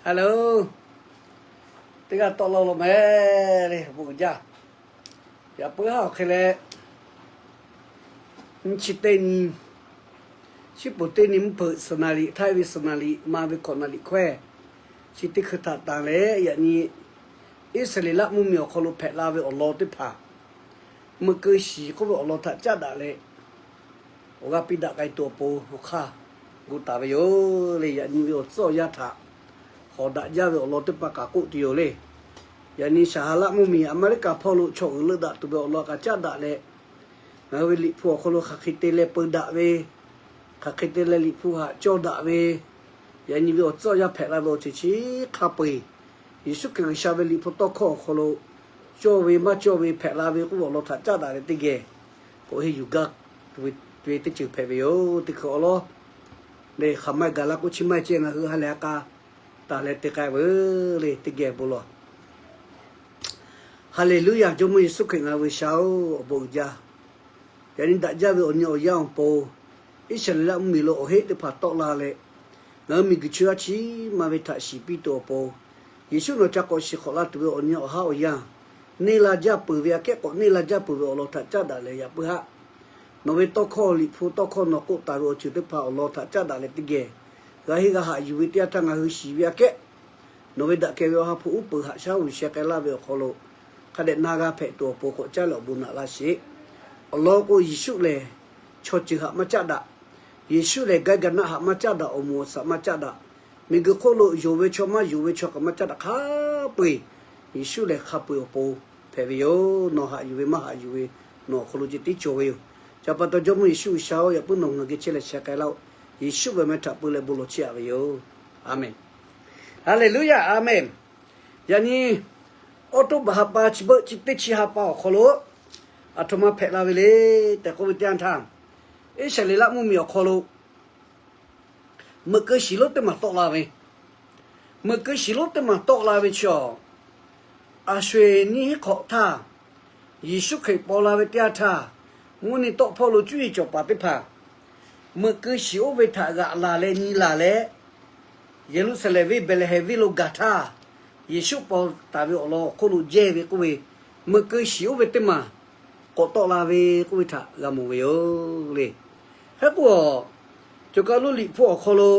Hello, teˇ g'aˇ tawˆ la lo mehˍ le, bon jaˇ. Yaꞈ puiˉ haˉ awˬ hk'e leh, nyi chi teˇ nyi, shiˉ puˍ teˇ nyi mvuhˇ hpeuꞈ suhˍ naˍ riˍ, htaiˇ ve suhˍ naˍ riˍ, ma ve hkawꞈ naˍ riˍ hkawehˇ, chi teˇ hkui htaꞈ tanˬ leh, yaꞈ nyi Iˉsaˍreˍlaˆ mvuhˇmiˬ awˬ hk'aw lo hpehꞈ la ve awˬ lawn teˇ hpaˍ, meuꞈ keu shiˍ k'oˆ ve awˬ lawn htaꞈ caˉ daꞈ leh, awˬ g'aˇ piˇ daꞈ k'ai tuˬ awˬ pon awˬ hk'aˇ gu taˍ ve yoˬ le. Yaꞈ nyi ve awˬ tcuhˉ awˬ yanˇ htaꞈ hawˍ daꞈ jaˇ ve awˬ lawn teˇ hpaˍ kaꞈ k'oˆ tuˬ yoˬ le. Yaꞈ nyi Saˍhaˍlaˆ mvuhˇmiˬ Aˍmeˍriˆkaˍ hpawˇ lo chaw uiˍ leuˆ daꞈ tuˬ ve awˬ lawn kaꞈ caˉ daꞈ leh, ngaˬ hui ve Liꞈ hpu awˬ hk'aw lo hk'aˬ hk'e te leh peu daꞈ ve, hk'aˬ hk'e te leh Liꞈ hpu htaꞈ cawˇ daꞈ ve, yaꞈ nyi ve awˬ tcuhˉ awˬ yanˇ hpehꞈ la ve awˬ ceuˬ chi hk'a peu-eˬ, Yeˍsuˆ Hkriꞈ G'uiˬsha ve Liꞈ hpu tawˇ hkawˇ awˬ hk'aw lo cawˇ ve maˇ cawˇ ve hpehꞈ la ve k'oˆ ve awˬ lawn htaꞈ caˉ daꞈ leh teˇ geh k'awꞈ henˇ yuˬ gaˇ ve teˇ ceuˬ hpehꞈ ve yoˬ. Teˇ hkui awˬ lawn lehˬ, hk'aˬ maˇ gaˬ la k'o, chi maˇ ceh ngaˬ hui ha lehˬ ha k'a taˍ leh te k'ai veuˬ le. Teˇ geh bon lawˬ. Haˍleˍluˉyaꞈ. Jawˇmawˇ Yeˍsuˆ Hkriꞈ ngaˬ hui ve sha-oˬ, awˬ bon uiˍ jaˇ. Yaꞈ nyi daꞈ jaˇ ve awˬ nyi awˬ yanˇ awˬ pon, Iˉsaˍreˍlaˆ mvuhˇmiˬ lo awˬ heˆ teˇ hpaˍ tawˆ la leh, ngaˬ hui miˬguiˬ chi aˇ chi ma ve htaꞈ shiˍ piˇ tuˬ awˬ pon, Yeˍsuˆ nawˬ ca k'awꞈ shiˍ hk'awꞈ la tuˬ ve awˬ nyi awˬ haˉ awˬ yanˇ, neˇ la jaˇ peuˬ ve aꞈ kehˉ k'awꞈ neˇ la jaˇ peuˬ ve awˬ lawn htaꞈ caˉ daꞈ leh, yaꞈ puiˉ haˉ nawˬ ve tawˇ hkawˇ, Liꞈ hpu tawˇ hkawˇ nawˬ k'oˆ taˍ ve awˬ ceuˬ teˇ hpaˍ awˬ lawn htaꞈ caˉ daꞈ leh teˇ geh g'a henˇ g'a haꞈ yuˬ ve teˇ yanˇ htaˇ ngaˬ hui shiˍ ve aꞈ kehˉ, nawˬ ve daꞈ kehˬ ve Awˬ ha hpu uˉ peunˍ haꞈ shaˉ uiˍ sheh k'ai laˇ ve awˬ hk'aw lo hk'a dehꞈ na g'a hpehꞈ tuˬ awˬ pon k'awꞈ caˉ leh awˬ bon naꞈ laˇ sheˍ. Awˬ lawn k'o, Yeˍsuˆ lehˬ chaw ceuˬ haꞈ maˇ caˉ daꞈ. Yeˍsuˆ lehˬ gaiˇ ga naˆ haꞈ maˇ caˉ daꞈ, awˬ moˍ awˬ suhˍ maˇ caˉ daꞈ. Miˬguiˬ hk'oˆ lo yonˍ ve chaw maˇ yonˍ ve chaw kaꞈ maˇ caˉ daꞈ hk'a peu-eˬ, Yeˍsuˆ lehˬ hk'a peu-eˬ awˬ pon hpehꞈ ve yoˬ. Nawˬ haꞈ yuˬ ve maˇ haꞈ yuˬ ve, nawˬ awˬ hk'aw lo ceh tiˉ cawˬ ve yoˬ. Ca pa taw Jawˇmawˇ Yeˍsuˆ G'uiˬsha-oˬ, yaꞈ puiˉ nawˬ ngaˬ geh chehˇ leh sheh k'ai laˇ-oˆ. Yeˍsuˆ ve meh htaꞈ peu leh bon lawˬ chehˇ-a ve yoˬ. Aˍmenˍ. Haˍleˍluˉyaꞈ. Aˍmenˍ. Yaꞈ nyi Awˉ to baˬ ha pa chi beuꞈ chi teˇ chi ha pa awˬ hk'aw lo aˬ htoꞈ ma hpehꞈ la ve le tehꞈ k'oˆ ve teˇ yanˇ htaˇ, Iˉsaˍreˍlaˆ mvuhˇmiˬ awˬ hk'aw lo meuꞈ keu shiˍ lonˉ teˇ maˬ tawˆ la ve, meuꞈ keu shiˍ lonˉ teˇ maˬ tawˆ la ve chi awˬ, aˬ sho-eˬ nyiˇ hinˉ hk'awꞈ htaˇ, Yeˍsuˆ Hkriꞈ paw la ve teˇ yanˇ htaˇ, mvuhˇ nyi tawˆ hpawˇ lo cuˇ yiˍ cawˬ paˍ teˇ hpaˍ meuꞈ keu shiˍ oˇ ve htaꞈ g'aꞈ laˬ leh nyi laˬ leh, Yeˍruˆsaˍlehnˍ venˇ Behˍlehˍhehnˍ venˇ lo gaˬ htaˇ, Yeˍsuˆ paw taˍ ve awˬ lawn awˬ hk'oˆ lo jehˇ ve k'oˆ ve, meuꞈ keu shiˍ oˇ ve teˇ maˬ k'awꞈ tawˆ la ve k'oˆ ve htaꞈ g'a mawˬ ve yoˬ le. Hk'e k'o, cawˬ kaˬ lo Liꞈ hpu awˬ hk'aw lo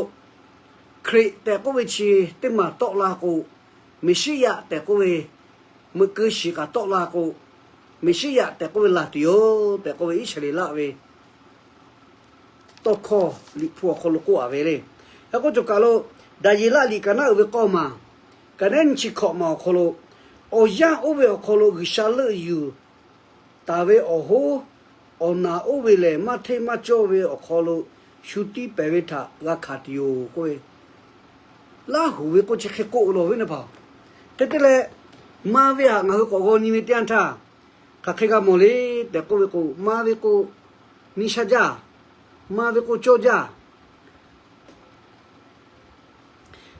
Hkriꞈ tehꞈ k'oˆ ve chi teˇ maˬ tawˆ la k'o, Meˍsiˉyaꞈ tehꞈ k'oˆ ve, meuꞈ keu shiˍ kaꞈ tawˆ la k'o, Meˍsiˉyaꞈ tehꞈ k'oˆ ve laˬ tuˬ yoˬ tehꞈ k'oˆ ve Iˉsaˍreˍlaˆ ve tawˇ hkawˇ Liꞈ hpu awˬ hk'aw lo k'oˆ-a ve le. Hk'e k'o, cawˬ kaˬ lo Daˍyeˍlaˆ liꞈ kaꞈ naˉ uiˍ ve k'awˇ maˬ, kaꞈ naˉ nyi chi hkawꞈ maˬ awˬ hk'aw lo, awˬ yanˇ oˇ ve awˬ hk'aw lo G'uiˬsha leuˆ yuˬ taˍ ve awˬ hoˉ awˬ naˍ oˇ ve lehˬ, maˇ hteˇ maˇ cawˇ ve awˬ hk'aw lo shu tiˇ pehˍ ve htaꞈ g'a hkanˍ tuˬ yoˬ k'oˆ ve, Laˇhuˍ ve k'oˆ chi hk'e k'oˆ ve lawˬ ve naˇ paˍ-oˬ. Hk'e te leh, ma ve htaꞈ ngaˬ hui k'awꞈ g'aw nyi ve teˇ yanˇ htaˇ, hk'aˬ hk'e g'a mawˬ le tehꞈ k'oˆ ve k'o, ma ve k'o nyi sha jaˇ, ma ve k'o cawˇ jaˇ.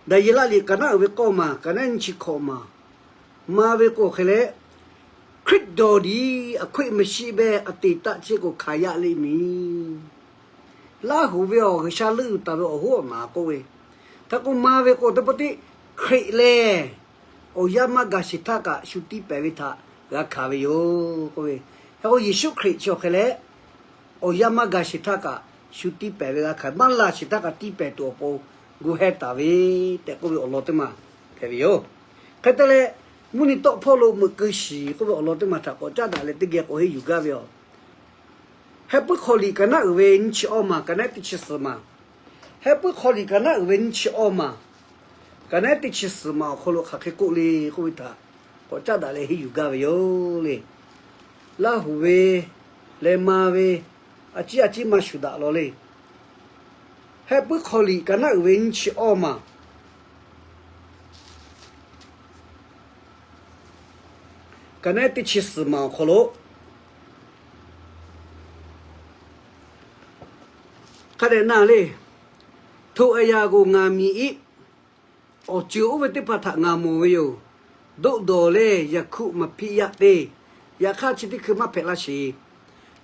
Daˍyeˍlaˆ liꞈ kaꞈ naˉ uiˍ ve k'awˇ maˬ, kaꞈ naˉ nyi chi hkawꞈ maˬ, ma ve k'o hk'e leh, Hkriꞈ dawˬ diˍ aˬ hkoˆ maˇ shiˆ beh a te taˆ chehˇ k'o hkanˍ yaˇ le miˬ. Laˇhuˍ ve awˬ G'uiˬsha leuˆ yuˬ taˍ ve awˬ hoˉ awˬ naˍ k'oˆ ve, hk'e k'o ma ve k'o teˇ pawˆ tiˉ Hkriꞈ lehˬ, awˬ yanˇ maˇ gaˬ sheˍ htaˇ kaꞈ shu tiˇ pehˍ ve htaꞈ g'a hkanˍ ve yoˬ k'oˆ ve. Hk'e k'o Yeˍsuˆ Hkriꞈ chi awˬ hk'e leh, awˬ yanˇ maˇ gaˬ sheˍ htaˇ kaꞈ shu tiˇ pehˍ ve g'a hkanˍ, maˇ laˬ sheˍ htaˇ kaꞈ tiˇ pehˍ tuˬ awˬ pon gu heh taˍ ve tehꞈ k'oˆ ve awˬ lawn teˇ maˬ hpehꞈ ve yoˬ. Hk'e te leh, mvuhˇ nyi tawˆ hpawˇ lo meuꞈ keu shiˍ k'oˆ ve awˬ lawn teˇ maˬ htaꞈ k'awꞈ caˉ daꞈ leh teˇ geh k'awꞈ henˇ yuˬ gaˇ ve yoˬ. Heh puiˉ hk'aw liꞈ kaꞈ naˉ uiˍ ve nyiˇ chi awˇ maˬ, kaꞈ naˉ teˇ chi suhˍ maˬ. Heh puiˉ hk'aw liꞈ kaꞈ naˉ uiˍ ve nyiˇ chi awˇ maˬ, kaꞈ naˉ teˇ chi suhˍ maˬ awˬ hk'aw lo hk'aˬ hk'e k'oˆ le k'oˆ ve htaꞈ k'awꞈ caˉ daꞈ leh henˇ yuˬ gaˇ ve yoˬ le. Laˇhuˍ ve leh ma ve a ciˉ a ciˉ maˇ shuˍ daꞈ law le. Hehˆ puiˉ hk'aw liꞈ ka naˉ uiˍ ve nyiˇ chi awˇ maˬ ka naˉ teˇ chi suhˍ maˬ awˬ hk'aw lo hk'a dehꞈ na le. Hto a yaꞈ k'o ngaˬ miˬ iˉ, awˬ ceuˬ oˇ ve teˇ hpaˍ htaꞈ ngaˬ mawˬ ve yoˬ. Doˆ dawˬ leh yaꞈ hkuˆ maˍ piˇ yaˇ te. Yaꞈ hk'aˇ chi teˇ hkui maˇ hpehꞈ laˇ sheˍ.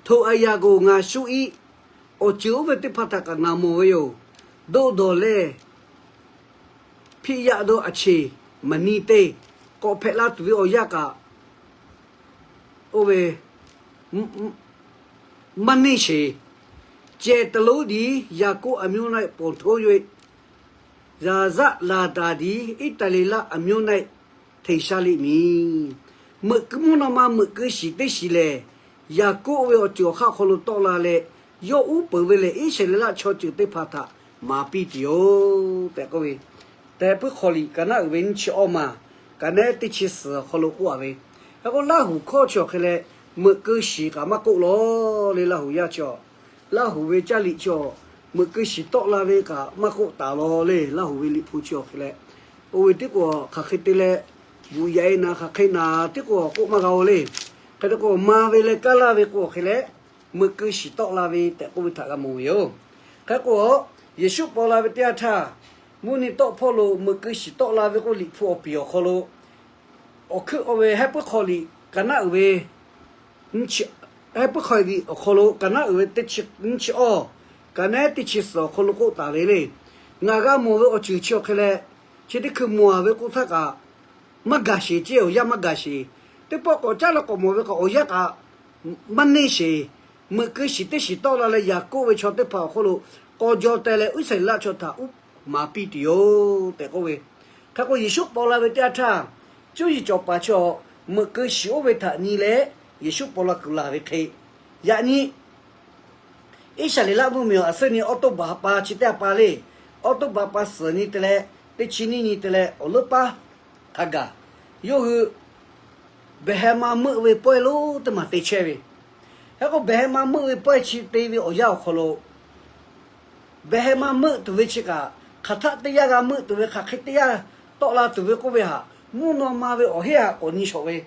Hto a yaꞈ k'o ngaˬ shuˉ iˉ, awˬ ceuˬ oˇ ve teˇ hpaˍ htaꞈ kaꞈ ngaˬ mawˬ ve yoˬ. Doˆ dawˬ leh piˇ yaˇ dawˇ a cheˬ maˍ ni te. K'awꞈ hpehꞈ la tuˬ ve awˬ yanˇ kaꞈ oˇ ve maˇ neˇ sheˍ. เจตุรทิศ Yaˍkoˆ အမျိုး naˆ ပေါ်ထွန်း၍ ရာဇလတာသည် ဣသရေလအမျိုး၌ ထင်ရှားလိမ့်မည်. Meuꞈ keu mvuhˇ naw ma meuꞈ keu shiˍ teˇ shiˍ lehˬ, Yaˍkoˆ ve awˬ ceuˬ awˬ hk'aˇ awˬ hk'aw lo tawˆ la leh, yawˇ uˉ peunˍ ve lehˬ Iˉsaˍreˍlaˆ chaw ceuˬ teˇ hpaˍ htaꞈ maˍ piˇ tuˬ yoˬ tehꞈ k'oˆ ve, Hehˆ puiˉ hk'aw liꞈ ka naˉ uiˍ ve nyiˇ chi awˇ maˬ ka naˉ teˇ chi suhˍ awˬ hk'aw lo k'oˆ a ve. Hk'e k'o Laˇ huˍ hkawˇ chi awˬ hk'e leh, meuꞈ keu shiˍ kaꞈ maˇ k'oˆ law le. Laˇ huˍ yaˇ chi awˬ, Laˇ huˍ ve caˇ liꞈ chi awˬ, meuꞈ keu shiˍ tawˆ la ve kaꞈ maˇ k'oˆ taˍ law le. Laˇ huˍ ve liꞈ hpu chi awˬ hk'e leh, oˇ ve teˇ k'o hk'aˬ hk'e te leh, bvuhꞈ yaꞈ e naˍ hk'aˬ hk'e naˍ teˇ k'o k'oˆ maˇ g'a oˬ le. Hk'e te k'o maˍ ve leh kaˇ laˇ ve k'o awˬ hk'e leh, meuꞈ keu shiˍ tawˆ la ve tehꞈ k'oˆ ve htaꞈ g'a mawˬ ve yoˬ. Hk'e k'o, Yeˍsuˆ paw la ve teˇ yanˇ htaˇ, mvuhˇ nyi tawˆ hpawˇ lo meuꞈ keu shiˍ tawˆ la ve k'oˆ liꞈ hpu awˬ piˍ awˬ hk'aw lo, awˬ hkuiˆ oˇ ve Hehˆ puiˉ hk'aw liꞈ ka naˉ uiˍ ve, Hehˆ puiˉ hk'aw liꞈ awˬ hk'aw lo ka naˉ uiˍ ve teˇ chi, nyiˇ chi awˇ, ka naˉ teˇ chi suhˍ awˬ hk'aw lo k'oˆ taˍ ve le. Ngaˬ g'a mawˬ ve awˬ ceuˬ chi awˬ hk'e leh, chi teˇ hkui mawˬ a ve k'oˆ htaˇ kaꞈ, maˇ gaˬ sheˍ ceˇ, awˬ yanˇ maˇ gaˬ sheˍ. Teˇ pawˆ k'awꞈ caˉ la k'awꞈ mawˬ ve kaꞈ awˬ yanˇ kaꞈ maˇ neˇ sheˍ. Meuꞈ keu shiˍ teˇ shiˍ tawˆ la leh Yaˍkoˆ ve chaw teˇ hpaˍ awˬ hk'oˆ lo k'aw jaw teh leh Iˉsaˍreˍlaˆ chaw htaꞈ uˉ maˍ piˇ tuˬ yoˬ tehꞈ k'oˆ ve. Hk'e k'o Yeˍsuˆ paw la ve teˇ yanˇ htaˇ, cuˇ yiˍ cawˬ paˍ chaw meuꞈ keu shiˍ oˇ ve htaꞈ nyi leh Yeˍsuˆ paw la kuiˬ laˬ ve hk'e, yaꞈ nyi Iˉsaˍreˍlaˆ mvuhˇmiˬ awˬ a suhˉ nyi awˉ toˉ baˬ ha pa chi teˇ ha pa le, awˉ toˉ baˬ ha pa suhˍ nyi te leh, teˇ chi nyiˇ nyi te leh awˬ leuˉ paˉ hk'a gaˬ, yawˇ hui behˬ heh ma meuˆ ve pawehˇ lonˉ teˇ maˬ te chehˇ ve. Hk'e k'o behˬ heh ma meuˆ ve pawehˇ chi te ve awˬ yanˇ awˬ hk'aw lo, behˬ heh ma meuˆ tuˬ ve chi kaꞈ, hk'aˬ htaˆ teˇ yanˇ g'a meuˆ tuˬ ve, hk'aˬ hk'e teˇ yanˇ tawˆ la tuˬ ve k'oˆ ve htaꞈ mvuhˇ naw ma ve awˬ heˆ htaꞈ k'awꞈ nyi shawˍ ve.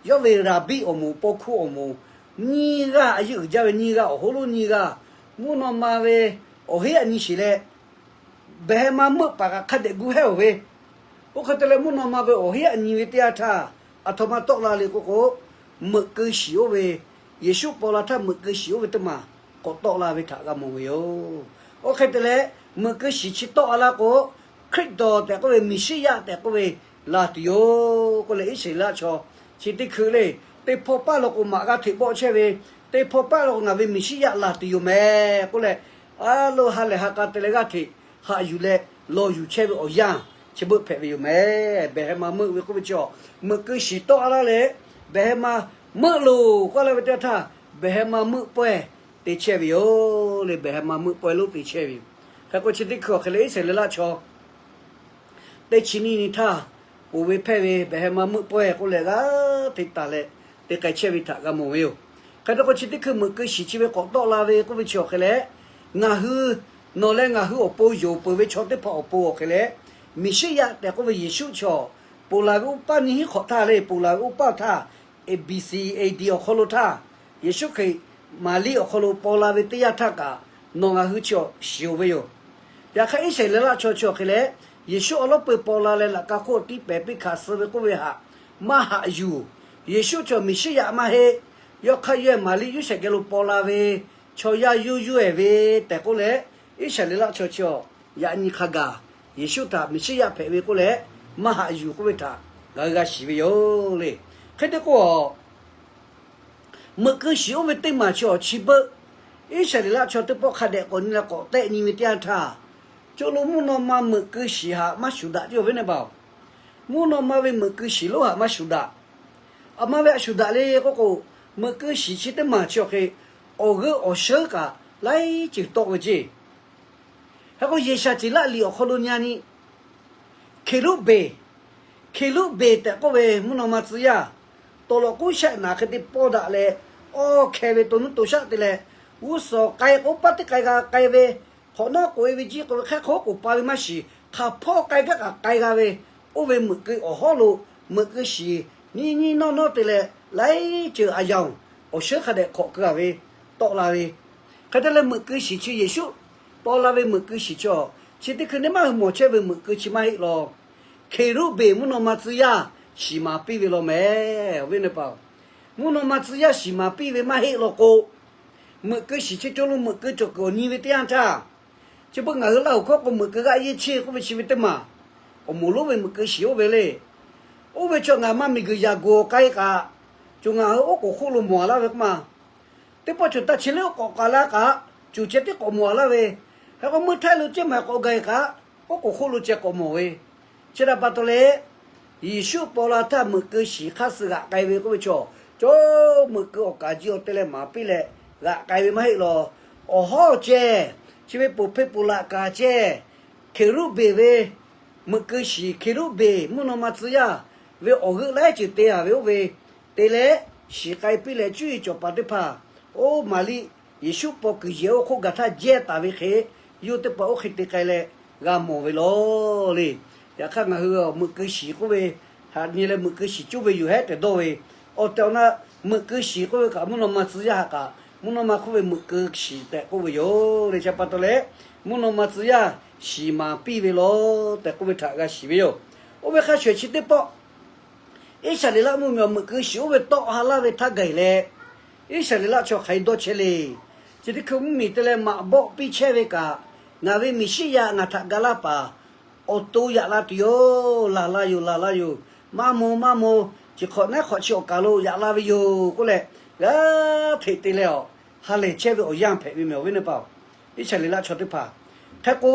Yawˇ ve raˍbiˆ awˬ moˍ, paw hkuˇ awˬ moˍ, nyiˇ g'aˇ a yeˇ uiˍ jaˇ ve nyiˇ g'aˇ, awˬ hoˉ lonˉ nyiˇ g'aˇ, mvuhˇ naw ma ve awˬ heˆ htaꞈ nyi sheˍ leh, behˬ heh ma meuˆ paˍ kaꞈ hk'a dehꞈ gu hehˉ oˬ ve. Oˇ hk'e te leh mvuhˇ naw ma ve awˬ heˆ htaꞈ nyi ve teˇ yanˇ htaˇ, aˬ htoꞈ ma tawˆ la le k'oˆ k'o, meuꞈ keu shiˍ oˇ ve, Yeˍsuˆ paw la htaˇ meuꞈ keu shiˍ oˇ ve teˇ maˬ k'awꞈ tawˆ la ve htaꞈ g'a mawˬ ve yoˬ. Oˇ hk'e te leh, meuꞈ keu shiˍ chi tawˆ a laˇ k'o, Hkriꞈ dawˬ tehꞈ k'oˆ ve Meˍsiˉyaꞈ tehꞈ k'oˆ ve laˬ tuˬ yoˬ k'oˆ leh Iˉsaˍreˍlaˆ chaw chi teˇ hkui le, teˇ hpawˇ paˇ law k'o maꞈ g'aˇ hteꞈ bawˆ chehˇ ve, teˇ hpawˇ paˇ law k'o ngaˬ ve Meˍsiˉyaꞈ laˬ tuˬ yoˬ mehˍ k'oˆ leh, a lo ha lehˬ ha k'a te leh g'aˇ hteꞈ haꞈ yuˬ leh lawˬ yuˬ chehˇ ve awˬ yanˇ chi beuꞈ hpehꞈ ve yoˬ mehˍ. Behˬ heh ma meuˆ ve k'oˆ ve chi, meuꞈ keu shiˍ tawˆ a laˇ leh, behˬ heh ma meuˆ loˬ k'oˆ laˇ ve teˇ yanˇ htaˇ, behˬ heh ma meuˆ pawehˇ te chehˇ ve yoˬ le. Behˬ heh ma meuˆ pawehˇ lonˉ te chehˇ ve yoˬ. Hk'e k'o chi teˇ hkui awˬ hk'e leh Iˉsaˍreˍlaˆ chaw teˇ chi nyiˇ nyi htaˇ, ponˬ ve hpehˇ ve behˬ heh ma meuˆ pawehˇ k'oˆ leh g'aˇ hteꞈ taˍ leh te k'ai chehˇ ve htaꞈ g'a mawˬ ve yoˬ. Hk'e te k'o chi teˇ hkui meuꞈ keu shiˍ chi ve k'awꞈ tawˆ la ve k'oˆ ve chi awˬ hk'e leh, ngaˬ hui nawˬ leh ngaˬ hui awˬ pon yonˍ peuˬ ve chaw teˇ hpaˍ awˬ pon awˬ hk'e leh, Meˍsiˉyaꞈ tehꞈ k'oˆ ve Yeˍsuˆ chaw, ponˬ laˬ ve uˉ paˇ nyiˇ hinˉ hk'awꞈ htaˇ le, ponˬ laˬ ve uˉ paˇ htaˇ, A B C A D awˬ hk'aw lo htaˇ, Yeˍsuˆ Hkriꞈ Maˍriˆ awˬ hk'aw lo paw la ve teˇ yanˇ htaˇ kaꞈ, nawˬ ngaˬ hui chi awˬ shiˍ oˬ ve yoˬ. Yaꞈ hk'aˇ Iˉsaˍreˍlaˆ chaw chi awˬ hk'e leh, Yeˍsuˆ awˬ lawˉ peu paw la leh laꞈ ka hk'oˆ tiˇ pehˍ piˇ hkanˍ suh ve k'oˆ ve htaꞈ maˇ haꞈ yuˬ. Yeˍsuˆ chaw Meˍsiˉyaꞈ maˇ heˆ. Yawˇ hk'aˇ yawˇ Maˍriˆ Yoˇsehꞈ geh lo paw la ve chaw yaˇ yawˇ yawˇ ehˍ ve tehꞈ k'oˆ leh, Iˉsaˍreˍlaˆ chaw chi awˬ yaꞈ nyi hk'a gaˬ Yeˍsuˆ htaꞈ Meˍsiˉyaꞈ hpehꞈ ve k'oˆ leh maˇ haꞈ yuˬ k'oˆ ve htaꞈ ngaˬ hui g'a shiˍ ve yoˬ le. Hk'e te k'o, meuꞈ keu shiˍ oˇ ve teˇ maˬ chi awˬ chi beuꞈ, Iˉsaˍreˍlaˆ chaw teˇ pawˆ hk'a dehꞈ k'awꞈ nyi leh k'awꞈ tehˆ nyi ve teˇ yanˇ htaˇ, co lo mvuhˇ naw ma meuꞈ keu shiˍ htaꞈ maˇ shuˍ daꞈ ceˇ awˬ viˉ neˇ baˬ oˬ. Mvuhˇ naw ma ve meuꞈ keu shiˍ lonˉ htaꞈ maˇ shuˍ daꞈ. Aˬ ma ve a shuˍ daꞈ le k'oˆ k'o, meuꞈ keu shiˍ chi teˇ maˬ chi awˬ hk'e awˬ g'euˆ awˬ sheuˉ kaꞈ laiˉ ceuˬ tawˆ ve ceˇ. Hk'e k'o Yeˍsaˍ ceˬ laˆ liꞈ awˬ hk'aw lo nyi a nyi, Hkeˍruˆ beˬ, Hkeˍruˆ beˬ tehꞈ k'oˆ ve mvuhˇ naw ma tcuh yaˇ, tawˍ lawꞈ k'oˉ shaˆ naˍ hk'e te pawˇ daꞈ leh, awˇ hkeh ve to nuˇ to shaˆ te leh, G'uˇ suhˍ k'ai k'o, paˇ teˇ k'ai g'a k'ai ve, hk'awꞈ nawˉ k'oꞈ e ve jiˇ k'oˆ ve hk'e hk'aw k'oˍ pa ve maˇ shiˍ, hk'aˬ hpawˇ k'ai gaˇ kaꞈ k'ai g'a ve, oˇ ve meuꞈ keu awˬ hawˉ lo meuꞈ keu shiˍ nyiˇ nyiˇ nawˇ nawˇ te leh, laiˉ ceuˬ aˬ yanˍ awˬ sheuˉ hk'a dehꞈ hk'awꞈ keu a ve tawˆ la ve. Hk'e te leh meuꞈ keu shiˍ chi Yeˍsuˆ paw la ve meuꞈ keu shiˍ chi awˬ chi teˇ hkui neˇ maˇ hui mawˬ chehˇ ve meuꞈ keu chi maˇ heˆ law. Hkeˍruˆ beˬ mvuhˇ naw ma tcuh yaˇ shiˍ maˍ piˇ ve law mehˍ. Awˬ viˉ awˬ nyi paˍ-oˬ, mvuhˇ naw ma tcuh yaˇ shiˍ maˍ piˇ ve maˇ heˆ law k'o, meuꞈ keu shiˍ chi co lo meuꞈ keu cawˬ kuiˬ awˬ nyi ve teˇ yanˇ htaˇ, chi beuꞈ ngaˬ hui Laˇ huˍ hkawˇ k'o meuꞈ keu g'aˆ yeˇ cheˇ k'oˆ ve chi ve teˇ maˬ, awˬ moˍ lonˉ ve meuꞈ keu shiˍ oˇ ve le. Oˇ ve chaw ngaˬ maˇ miˬguiˬ yaꞈ g'awˬ k'ai kaꞈ, co ngaˬ hui oˉ k'oˍ hk'oˆ lo mawˬ a laˇ ve k'oˆ ma. Teˇ pawˆ co taˇ chi leuˉ oˉ k'awꞈ k'ai laˇ kaꞈ, co chehˇ tiˉ k'awꞈ mawˬ a laˇ ve. Hk'e k'o meuˇ htaiˇ lo ceˇ maˬ k'awꞈ gaˬ kaꞈ, oˉ k'oˍ hk'oˆ lo ceh k'awꞈ mawˬ ve. Chi htaꞈ pa taw leh, Yeˍsuˆ paw la htaˇ meuꞈ keu shiˍ hk'aˇ suh g'aꞈ k'ai ve k'oˆ ve chaw, co meuꞈ keu awˬ kaˍ ji awˬ te leh maˍ piˇ leh g'aꞈ k'ai ve maˇ heˆ law. Awˬ hawˉ ceh, chi ve poˬ hpeˇ poˬ laꞈ kaˍ ceh, Hkeˍruˆ beˬ ve meuꞈ keu shiˍ, Hkeˍruˆ beˬ mvuhˇ naw ma tcuh yaˇ ve awˬ g'euˆ laiˉ ceuˬ te a ve oˇ ve te leh, shiˍ k'ai piˇ leh cuˇ yiˍ cawˬ paˍ teˇ hpaˍ, oˇ Maˍriˆ Yeˍsuˆ paw kuiˬ yehˬ oˇ hk'oˆ gaˬ htaˇ jehˇ taˍ ve hk'e, yawˇ teˇ hpaˍ oˇ hk'e te k'ai leh g'a mawˬ ve law le. Yaꞈ hk'aˇ ngaˬ hui meuꞈ keu shiˍ k'oˆ ve, haꞈ nyi leh meuꞈ keu shiˍ cuˇ ve yoˬ hehˉ tehꞈ dawˇ ve, awˬ tehˬ awˬ na meuꞈ keu shiˍ k'oˆ ve kaꞈ mvuhˇ naw ma tcuh yaˇ htaꞈ kaꞈ, mvuhˇ naw ma hk'oˆ ve meuꞈ keu shiˍ tehꞈ k'oˆ ve yoˬ le. Chi pa taw leh, mvuhˇ naw ma tcuh yaˇ shiˍ maˍ piˇ ve law tehꞈ k'oˆ ve htaꞈ g'a shiˍ ve yoˬ. Oˇ ve hk'a shawˍ chi teˇ pawˆ Iˉsaˍreˍlaˆ mvuhˇmiˬ awˬ meuꞈ keu shiˍ oˇ ve tawˆ ha laˇ ve htaˇ gaˬ leh, Iˉsaˍreˍlaˆ chaw hk'aˬ hk'e dawˇ chehˇ le. Chi teˇ hkui mvuhˇmiˬ te leh maꞈ bawˆ piˇ chehˇ ve kaꞈ, ngaˬ ve Meˍsiˉyaꞈ ngaˬ htaꞈ ga laˇ paˍ awˬ to yaꞈ la tuˬ yoˬ. Laˬ la yoˬ, laˬ la yoˬ. Maˇ maw, maˇ maw. Chi hk'awꞈ naˉ hk'awꞈ chi awˬ kaˬ lo yaꞈ la ve yoˬ k'oˆ leh, g'a hteꞈ te leh awˬ ha lehˬ chehˇ ve awˬ yanˇ hpehꞈ ve mehˬ awˬ viˉ awˬ nyi paˍ-oˬ. Iˉsaˍreˍlaˆ chaw teˇ hpaˍ hk'e k'o,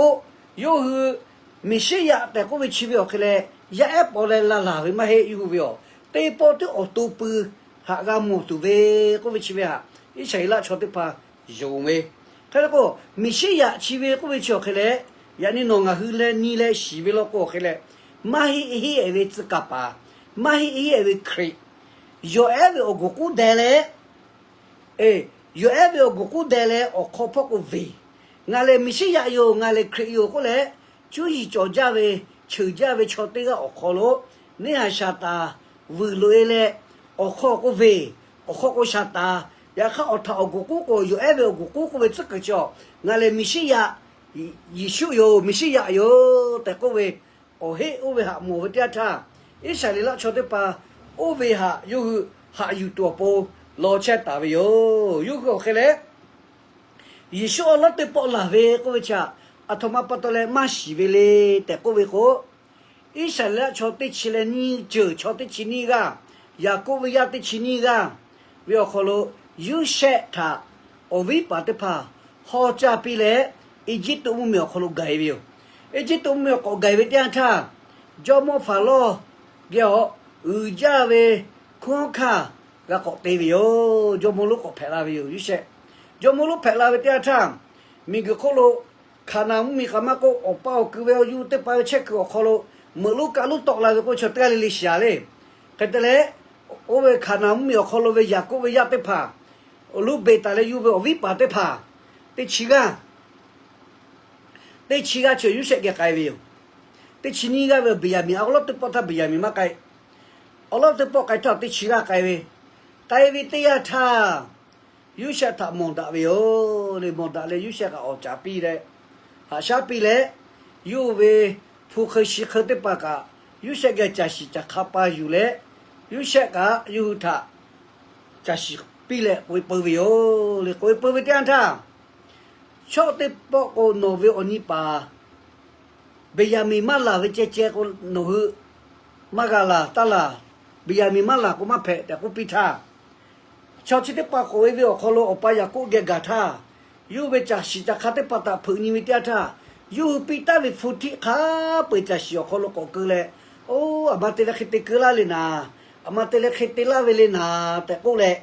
yawˇ hui Meˍsiˉyaꞈ tehꞈ k'oˆ ve chi ve awˬ hk'e leh, yaˇ ehˉ paw leh laˇ laˬ ve maˇ heˆ. Yawˇ hui ve awˬ teˇ pawˆ teˇ awˬ to pui haꞈ g'a mawˬ tuˬ ve k'oˆ ve chi ve htaꞈ Iˉsaˍreˍlaˆ chaw teˇ hpaˍ yonˍ ve. Hk'e k'o, Meˍsiˉyaꞈ chi ve k'oˆ ve chi awˬ hk'e leh, yaꞈ nyi nawˬ ngaˬ hui leh nyi leh shiˍ ve law k'o awˬ hk'e leh, maˇ heˆ heˆ-ehˍ ve tcuh kaˍ paˍ, maˇ heˆ heˆ-ehˍ ve Hkriꞈ, yawˬ ehˉ ve awˬ guˬ k'uˉ deh leh, yawˬ ehˉ ve awˬ guˬ k'uˉ deh leh awˬ hk'aw hpawˇ k'o veˬ, ngaˬ lehˬ Meˍsiˉyaꞈ yoˬ, ngaˬ lehˬ Hkriꞈ yoˬ k'oˆ leh, cuˇ yiˍ cawˬ jaˇ ve, cheuˬ jaˇ ve chaw teˇ g'aˇ awˬ hk'aw lo neˇ haiˬ shaˍ taˍ vuiˬ loꞈ-e leh, awˬ hk'aw k'o veˬ, awˬ hk'aw k'o shaˍ taˍ. Yaꞈ hk'aˇ awˬ htaꞈ awˬ guˬ k'uˉ k'o, yawˬ ehˉ ve awˬ guˬ k'uˉ k'oˆ ve tcuhˉ kuiˬ chi awˬ, ngaˬ lehˬ Meˍsiˉyaꞈ, Yeˍsuˆ yoˬ, Meˍsiˉyaꞈ yoˬ tehꞈ k'oˆ ve, awˬ heˆ oˇ ve htaꞈ mawˬ ve teˇ yanˇ htaˇ, Iˉsaˍreˍlaˆ chaw teˇ hpaˍ oˇ ve htaꞈ yawˇ hui haꞈ yuˬ tuˬ awˬ pon law chehˇ taˍ ve yoˬ. Yawˇ hui awˬ hk'e leh, Yeˍsuˆ awˬ lawn teˇ pawˆ laˬ ve k'oˆ ve chi htaꞈ aˬ htoꞈ ma pa taw leh maˇ shiˍ ve le tehꞈ k'oˆ ve k'o, Iˉsaˍreˍlaˆ chaw teˇ chi leh nyiˇ ceuˬ, chaw teˇ chi nyiˇ g'aˇ, Yaˍkoˆ ve yaˇ teˇ chi nyiˇ g'aˇ ve awˬ hk'aw lo Yoˇsehꞈ htaꞈ awˬ viˉ paˍ teˇ hpaˍ hawˇ caˇ piˇ leh, Eˇjiˇtuꞈ mvuhˇmiˬ awˬ hk'aw lo gaˬ-e ve yoˬ. Eˇjiˇtuꞈ mvuhˇmiˬ awˬ k'awꞈ gaˬ-e ve teˇ yanˇ htaˇ, jawˇmawˇ Hpaˍrawˇ geh awˬ uiˍ jaˇ ve hkunˉ hawˉ hkanˇ g'a k'awꞈ te ve yoˬ. Jawˇmawˇ lonˉ k'awꞈ hpehꞈ la ve yoˬ. Yoˇsehꞈ jawˇmawˇ lonˉ hpehꞈ la ve teˇ yanˇ htaˇ, miˬguiˬ hk'oˆ lo Hkaˍnanˍ mvuhˇmiˬ k'aꞈ maˇ k'oˆ, awˬ pa awˬ kuiˬ ve awˬ yuˇ teˇ pa ve chehˇ kuiˬ awˬ hk'aw lo meuꞈ lonˉ kaˆ lonˉ tawˆ la ve k'oˆ ve chaw teˇ g'aˇ le le shiˍ a le. Hk'e te leh, oˇ ve Hkaˍnanˍ mvuhˇmiˬ awˬ hk'aw lo ve Yaˍkoˆ ve yaˇ teˇ hpaˍ, awˬ lonˉ beˬ taˍ leh yuˬ ve awˬ viˉ paˍ teˇ hpaˍ, teˇ chi g'aˇ, teˇ chi g'aˇ chi Yoˇsehꞈ geh k'ai ve yoˬ. Teˇ chi nyiˇ g'aˇ ve Beˍyaˍmenˍ, awˬ lawn teˇ pawˆ htaˇ Beˍyaˍmenˍ maˇ k'ai. Awˬ lawn teˇ pawˆ k'ai htaˇ teˇ chi g'aˇ k'ai ve. K'ai ve teˇ yanˇ htaˇ, Yoˇsehꞈ htaꞈ mawˬ daꞈ ve yoˬ le. Mawˬ daꞈ leh Yoˇsehꞈ kaꞈ awˍ caˍ piˇ leh, haꞈ shaˉ piˇ leh, yawˇ ve hpu hk'eun shi hk'eun teˇ hpaˍ kaꞈ Yoˇsehꞈ geh caˬ shiˍ caˬ hk'a pa yuˬ leh, Yoˇsehꞈ kaꞈ yawˇ hui htaꞈ caˬ shiˍ piˇ leh k'oꞈ-e peu ve yoˬ le. K'oꞈ-e peu ve teˇ yanˇ htaˇ, chaw teˇ pawˆ k'o, nawˬ ve awˬ nyi paˍ Beˍyaˍmenˍ maˇ laˬ ve ceh ceh k'o, nawˬ hui maˇ g'a laˬ taˇ laˬ. Beˍyaˍmenˍ maˇ laˬ k'o maˇ hpehꞈ tehꞈ k'oˆ piˇ htaˇ, chaw chi teˇ hpaˍ k'oꞈ-e ve awˬ hk'aw lo awˬ pa Yaˍkoˆ geh gaˬ htaˇ, yawˇ ve caˬ shiˍ caˬ hk'a teˇ hpaˍ htaꞈ hpeuꞈ nyi ve teˇ yanˇ htaˇ, yawˇ hui piˇ taˉ ve hpu htiˆ hk'a peu-eˬ caˬ shiˍ awˬ hk'aw lo k'awꞈ keu leh, oˇ, aˬ ma te leh hk'e te keu laˇ le naˍ, aˬ ma te leh hk'e te laˇ ve le naˍ tehꞈ k'oˆ leh,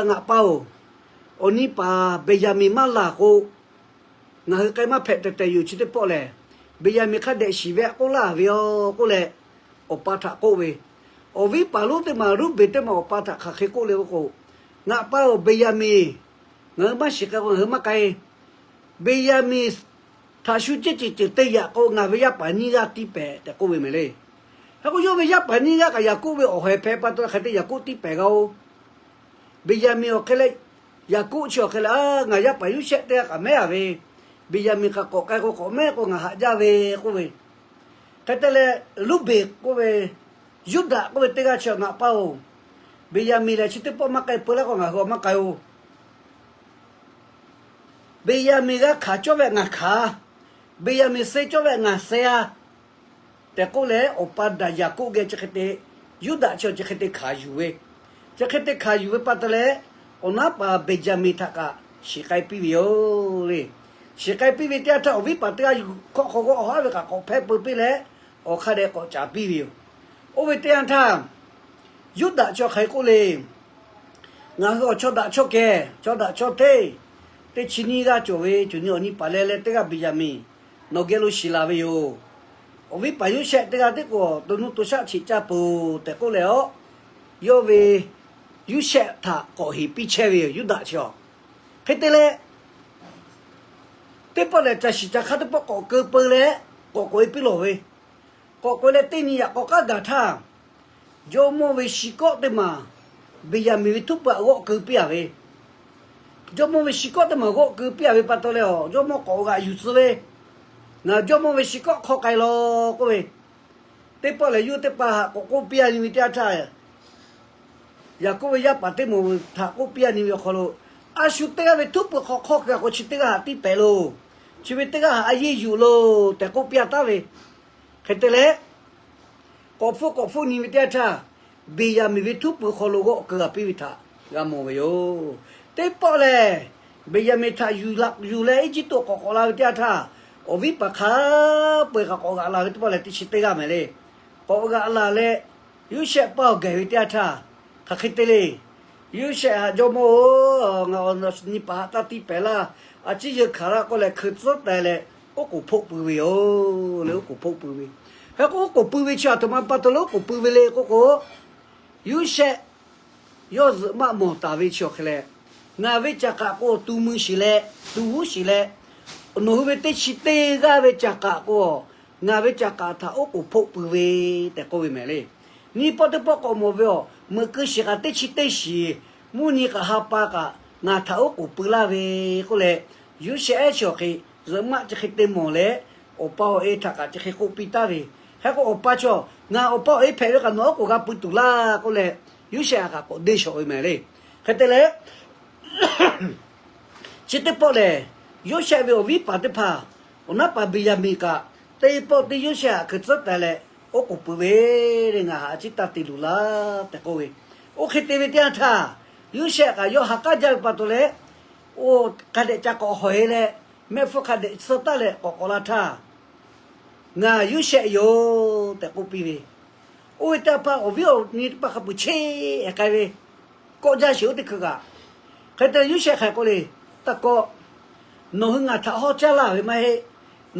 ngaˬ pa-oˬ, awˬ nyi paˍ Beˍyaˍmenˍ maˇ laˬ k'o, ngaˬ hui k'ai maˇ hpehꞈ tehꞈ tehꞈ yoˬ. Chi teˇ pawˆ lehˬ, Beˍyaˍmenˍ hk'a dehꞈ shiˍ ve aꞈ k'oˆ laˇ ve yoˬ k'oˆ leh, awˬ pa htaꞈ k'oˆ ve, awˬ viˉ paˍ lonˉ teˇ maˬ Ruˇbeˍ teˇ maˬ awˬ pa htaꞈ hk'aˬ hk'e k'oˆ le k'o, ngaˬ pa-oˬ, Beˍyaˍmenˍ Ngaˬ hui maˇ shiˍ k'ai k'o ngaˬ hui maˇ k'ai. Beˍyaˍmenˍ htaꞈ shu ceˇ ceuˬ ceuˬ te yaꞈ k'o ngaˬ ve yaˇ paˍ nyiˇ g'aˇ tiˇ pehˍ tehꞈ k'oˆ ve mehˍ le. Hk'e k'o yawˇ ve yaˇ paˍ nyiˇ g'aˇ kaꞈ Yaˍkoˆ ve awˬ hawehˬ hpehꞈ pa taw hk'e te Yaˍkoˆ tiˇ pehˍ g'a-oˬ. Beˍyaˍmenˍ awˬ hk'e leh, Yaˍkoˆ chi awˬ hk'e leh, ngaˬ yaˇ paˍ Yoˇsehꞈ teˇ g'aˇ kaꞈ mehˉ a ve, Beˍyaˍmenˍ hk'aˬ k'awꞈ k'ai k'o k'awꞈ mehˉ k'o ngaˬ haꞈ jaˇ ve k'oˆ ve. Hk'e te leh, Luˇbeˍ k'oˆ ve, Yuˇdaꞈ k'oˆ ve teˇ g'aˇ chi awˬ naꞈ pa-oˬ, Beˍyaˍmenˍ lehˬ chi teˇ pawˆ maˇ k'ai peu laˇ k'o ngaˬ hui awˬ maˇ k'ai-oˬ. Beˍyaˍmenˍ g'a hkanˍ cawˇ ve ngaˬ hkanˍ, Beˍyaˍmenˍ suh cawˇ ve ngaˬ suh a tehꞈ k'oˆ leh, awˬ pa daꞈ Yaˍkoˆ geh chi hk'e te, Yuˇdaꞈ chi awˬ chi hk'e te hkanˍ yuˬ ve, chi hk'e te hkanˍ yuˬ ve pa taw leh, awˬ naˉ paˍ Beˍyaˍmenˍ htaꞈ kaꞈ shiˍ k'ai piˇ ve yoˬ le. Shiˍ k'ai piˇ ve teˇ yanˇ htaˇ awˬ viˉ paˍ teˇ g'aˇ hkawˆ hk'aw g'awˇ haˉ ve kaꞈ k'awꞈ hpehˇ peu piˇ leh, awˬ hk'a dehꞈ k'awꞈ caˍ piˇ ve yoˬ. Oˇ ve teˇ yanˇ htaˇ, Yuˇdaꞈ chi awˬ hk'aˬ hk'e k'oˆ le, Ngaˬ hui awˬ chaw daꞈ chaw kehˬ, chaw daꞈ chaw hteˇ, teˇ chi nyiˇ g'aˇ cawˬ ve, cawˬ nyi awˬ nyi paˍ leh leh teˇ g'aˇ Beˍyaˍmenˍ nawˬ geh lo shiˍ laˬ ve yoˬ. Awˬ viˉ paˍ Yoˇsehꞈ teˇ g'aˇ tiˉ k'o to nuˇ to shaˆ cheꞈ caˇ peuˬ tehꞈ k'oˆ leh, aw, yawˇ ve Yoˇsehꞈ htaꞈ k'awꞈ heˍ piˇ chehˇ ve yoˬ Yuˇdaꞈ chi awˬ. Hk'e te leh, teˇ pawˆ lehˬ caˬ shiˍ caˬ hk'aˇ teˇ pawˆ k'awꞈ keu peu leh, k'awꞈ k'oꞈ e piˇ lawˬ ve, k'awꞈ k'oꞈ e leh teˇ nyi yaꞈ k'aw k'aˉ gaˬ htaˇ, jawˇmawˇ ve shi kawˆ teˇ maˬ Beˍyaˍmenˍ ve htuˉ peuˬ htaꞈ g'awˆ keu piˇ a ve. Jawˇmawˇ ve shi kawˆ teˇ maˬ g'awˆ keu piˇ a ve pa taw leh, aw, jawˇmawˇ k'awꞈ g'aꞈ yuˬ tcuh ve, Ngaˬ jawˇmawˇ ve shi kawˆ hk'aw k'ai law k'oˆ ve, teˇ pawˆ lehˬ yawˇ teˇ hpaˍ htaꞈ k'awꞈ k'oˆ piˇ a nyi ve teˇ yanˇ htaˇ, Yaˍkoˆ ve yaˇ paˍ teˇ moˍ htaꞈ k'oˆ piˇ a nyi ve awˬ hk'aw lo, A shu teˇ g'aˇ ve htuˉ peuˬ hk'aw hk'awˇ keu a k'o chi teˇ g'aˇ htaꞈ tiˇ pehˍ loˬ. Chi ve teˇ g'aˇ htaꞈ a yeˇ yuˬ loˬ tehꞈ k'oˆ piˇ a taˉ ve. Hk'e te leh, k'awꞈ hpfuhˆ k'awꞈ hpfuhˆ nyi ve teˇ yanˇ htaˇ, Beˍyaˍmenˍ ve htuˉ peuˬ hk'aw lo g'awˆ keu a piˇ ve htaꞈ g'a mawˬ ve yoˬ. Teˇ pawˆ lehˬ, Beˍyaˍmenˍ htaꞈ yuˬ leh Eˇjiˇtuꞈ k'awꞈ k'awꞈ la ve teˇ yanˇ htaˇ, awˬ viˉ paˍ hk'a peu-eˬ kaꞈ k'awꞈ g'aꞈ la ve teˇ pawˆ lehˬ teˇ chi teˇ g'aˇ mehˍ le. K'awꞈ g'aꞈ la leh, Yoˇsehꞈ paˇ awˬ gaˬ ve teˇ yanˇ htaˇ, hk'aˬ hk'e te le. Yoˇsehꞈ htaꞈ, Jawˇmawˇ-oˬ, ngaˬ awˬ nyi paˍ htaꞈ taˇ tiˇ pehˍ laˇ. A ciˉ yeunˇ hkanˍ laˇ k'oˆ leh hkui tcuhˉ teh leh, oˉ k'oˍ hpoˆ pui ve yoˬ le. Oˉ k'oˍ hpoˆ pui ve. Hk'e k'o oˉ k'oˍ pui ve chi a htoꞈ ma pa taw leh oˉ k'oˍ pui ve le k'oˆ k'o, Yoˇsehꞈ yawˇ zuhꞈ maˆ mawˬ taˍ ve chi awˬ hk'e leh, Ngaˬ ve caˬ k'aꞈ k'o tu mui shiˍ leh, tu g'uˇ shiˍ leh, nawˬ hui ve teˇ chi teˇ g'aˇ ve caˬ k'aꞈ k'o, ngaˬ ve caˬ k'aꞈ htaꞈ oˉ k'oˍ hpoˆ pui ve tehꞈ k'oˆ ve mehˍ le. Nyiˇ pawˆ teˇ pawˆ k'awꞈ mawˬ ve, aw, meuꞈ keu shiˍ kaꞈ teˇ chi teˇ shiˍ, mvuhˇ nyi kaꞈ ha pa kaꞈ ngaˬ htaꞈ oˉ k'oˍ pui laˇ ve k'oˆ leh, Yoˇsehꞈ chi awˬ hk'e zuhꞈ maˆ chi hk'e te mawˬ leh, awˬ pa awˬ e htaꞈ kaꞈ chi hk'e k'oˆ piˇ taˉ ve. Hk'e k'o awˬ pa chaw, Ngaˬ awˬ pa awˬ e hpehꞈ ve kaꞈ nawˬ oˉ k'oˍ g'a pui tuˬ laˇ k'oˆ leh, Yoˇsehꞈ htaꞈ kaꞈ k'awꞈ deˇ shawˍ ve mehˍ le. Hk'e te leh, chi teˇ pawˆ lehˬ, Yoˇsehꞈ ve awˬ viˉ paˍ teˇ hpaˍ, awˬ naˉ paˍ Beˍyaˍmenˍ kaꞈ, teˇ pawˆ teˇ Yoˇsehꞈ htaꞈ hkui tcuhˉ teh leh, oˉ k'oˍ pui ve le, Ngaˬ htaꞈ a ciˉ taˇ te luˬ laˇ tehꞈ k'oˆ ve. Oˇ hk'e te ve teˇ yanˇ htaˇ, Yoˇsehꞈ kaꞈ yawˇ ha k'aˉ jaˇ ve pa taw leh, oˇ hk'a dehꞈ ca k'awꞈ hawˬ e leh, mehˆ hpfuhˇ hk'a dehꞈ suh taˉ leh k'awꞈ k'awꞈ la htaˇ, Ngaˬ Yoˇsehꞈ yoˬ tehꞈ k'oˆ piˇ ve. Oˇ ve teˇ hpaˍ awˬ viˉ awˬ nyi teˇ hpaˍ hk'a peuˬ cheˇ ehˍ k'ai ve, kawˆ jaˇ sheˍ oˇ teˇ hkui kaꞈ. Hk'e te Yoˇsehꞈ hk'aˬ k'oˆ le, Taˇ kawˆ. Nawˬ hui ngaˬ htaꞈ hawˉ caˇ laˇ ve maˇ heˆ.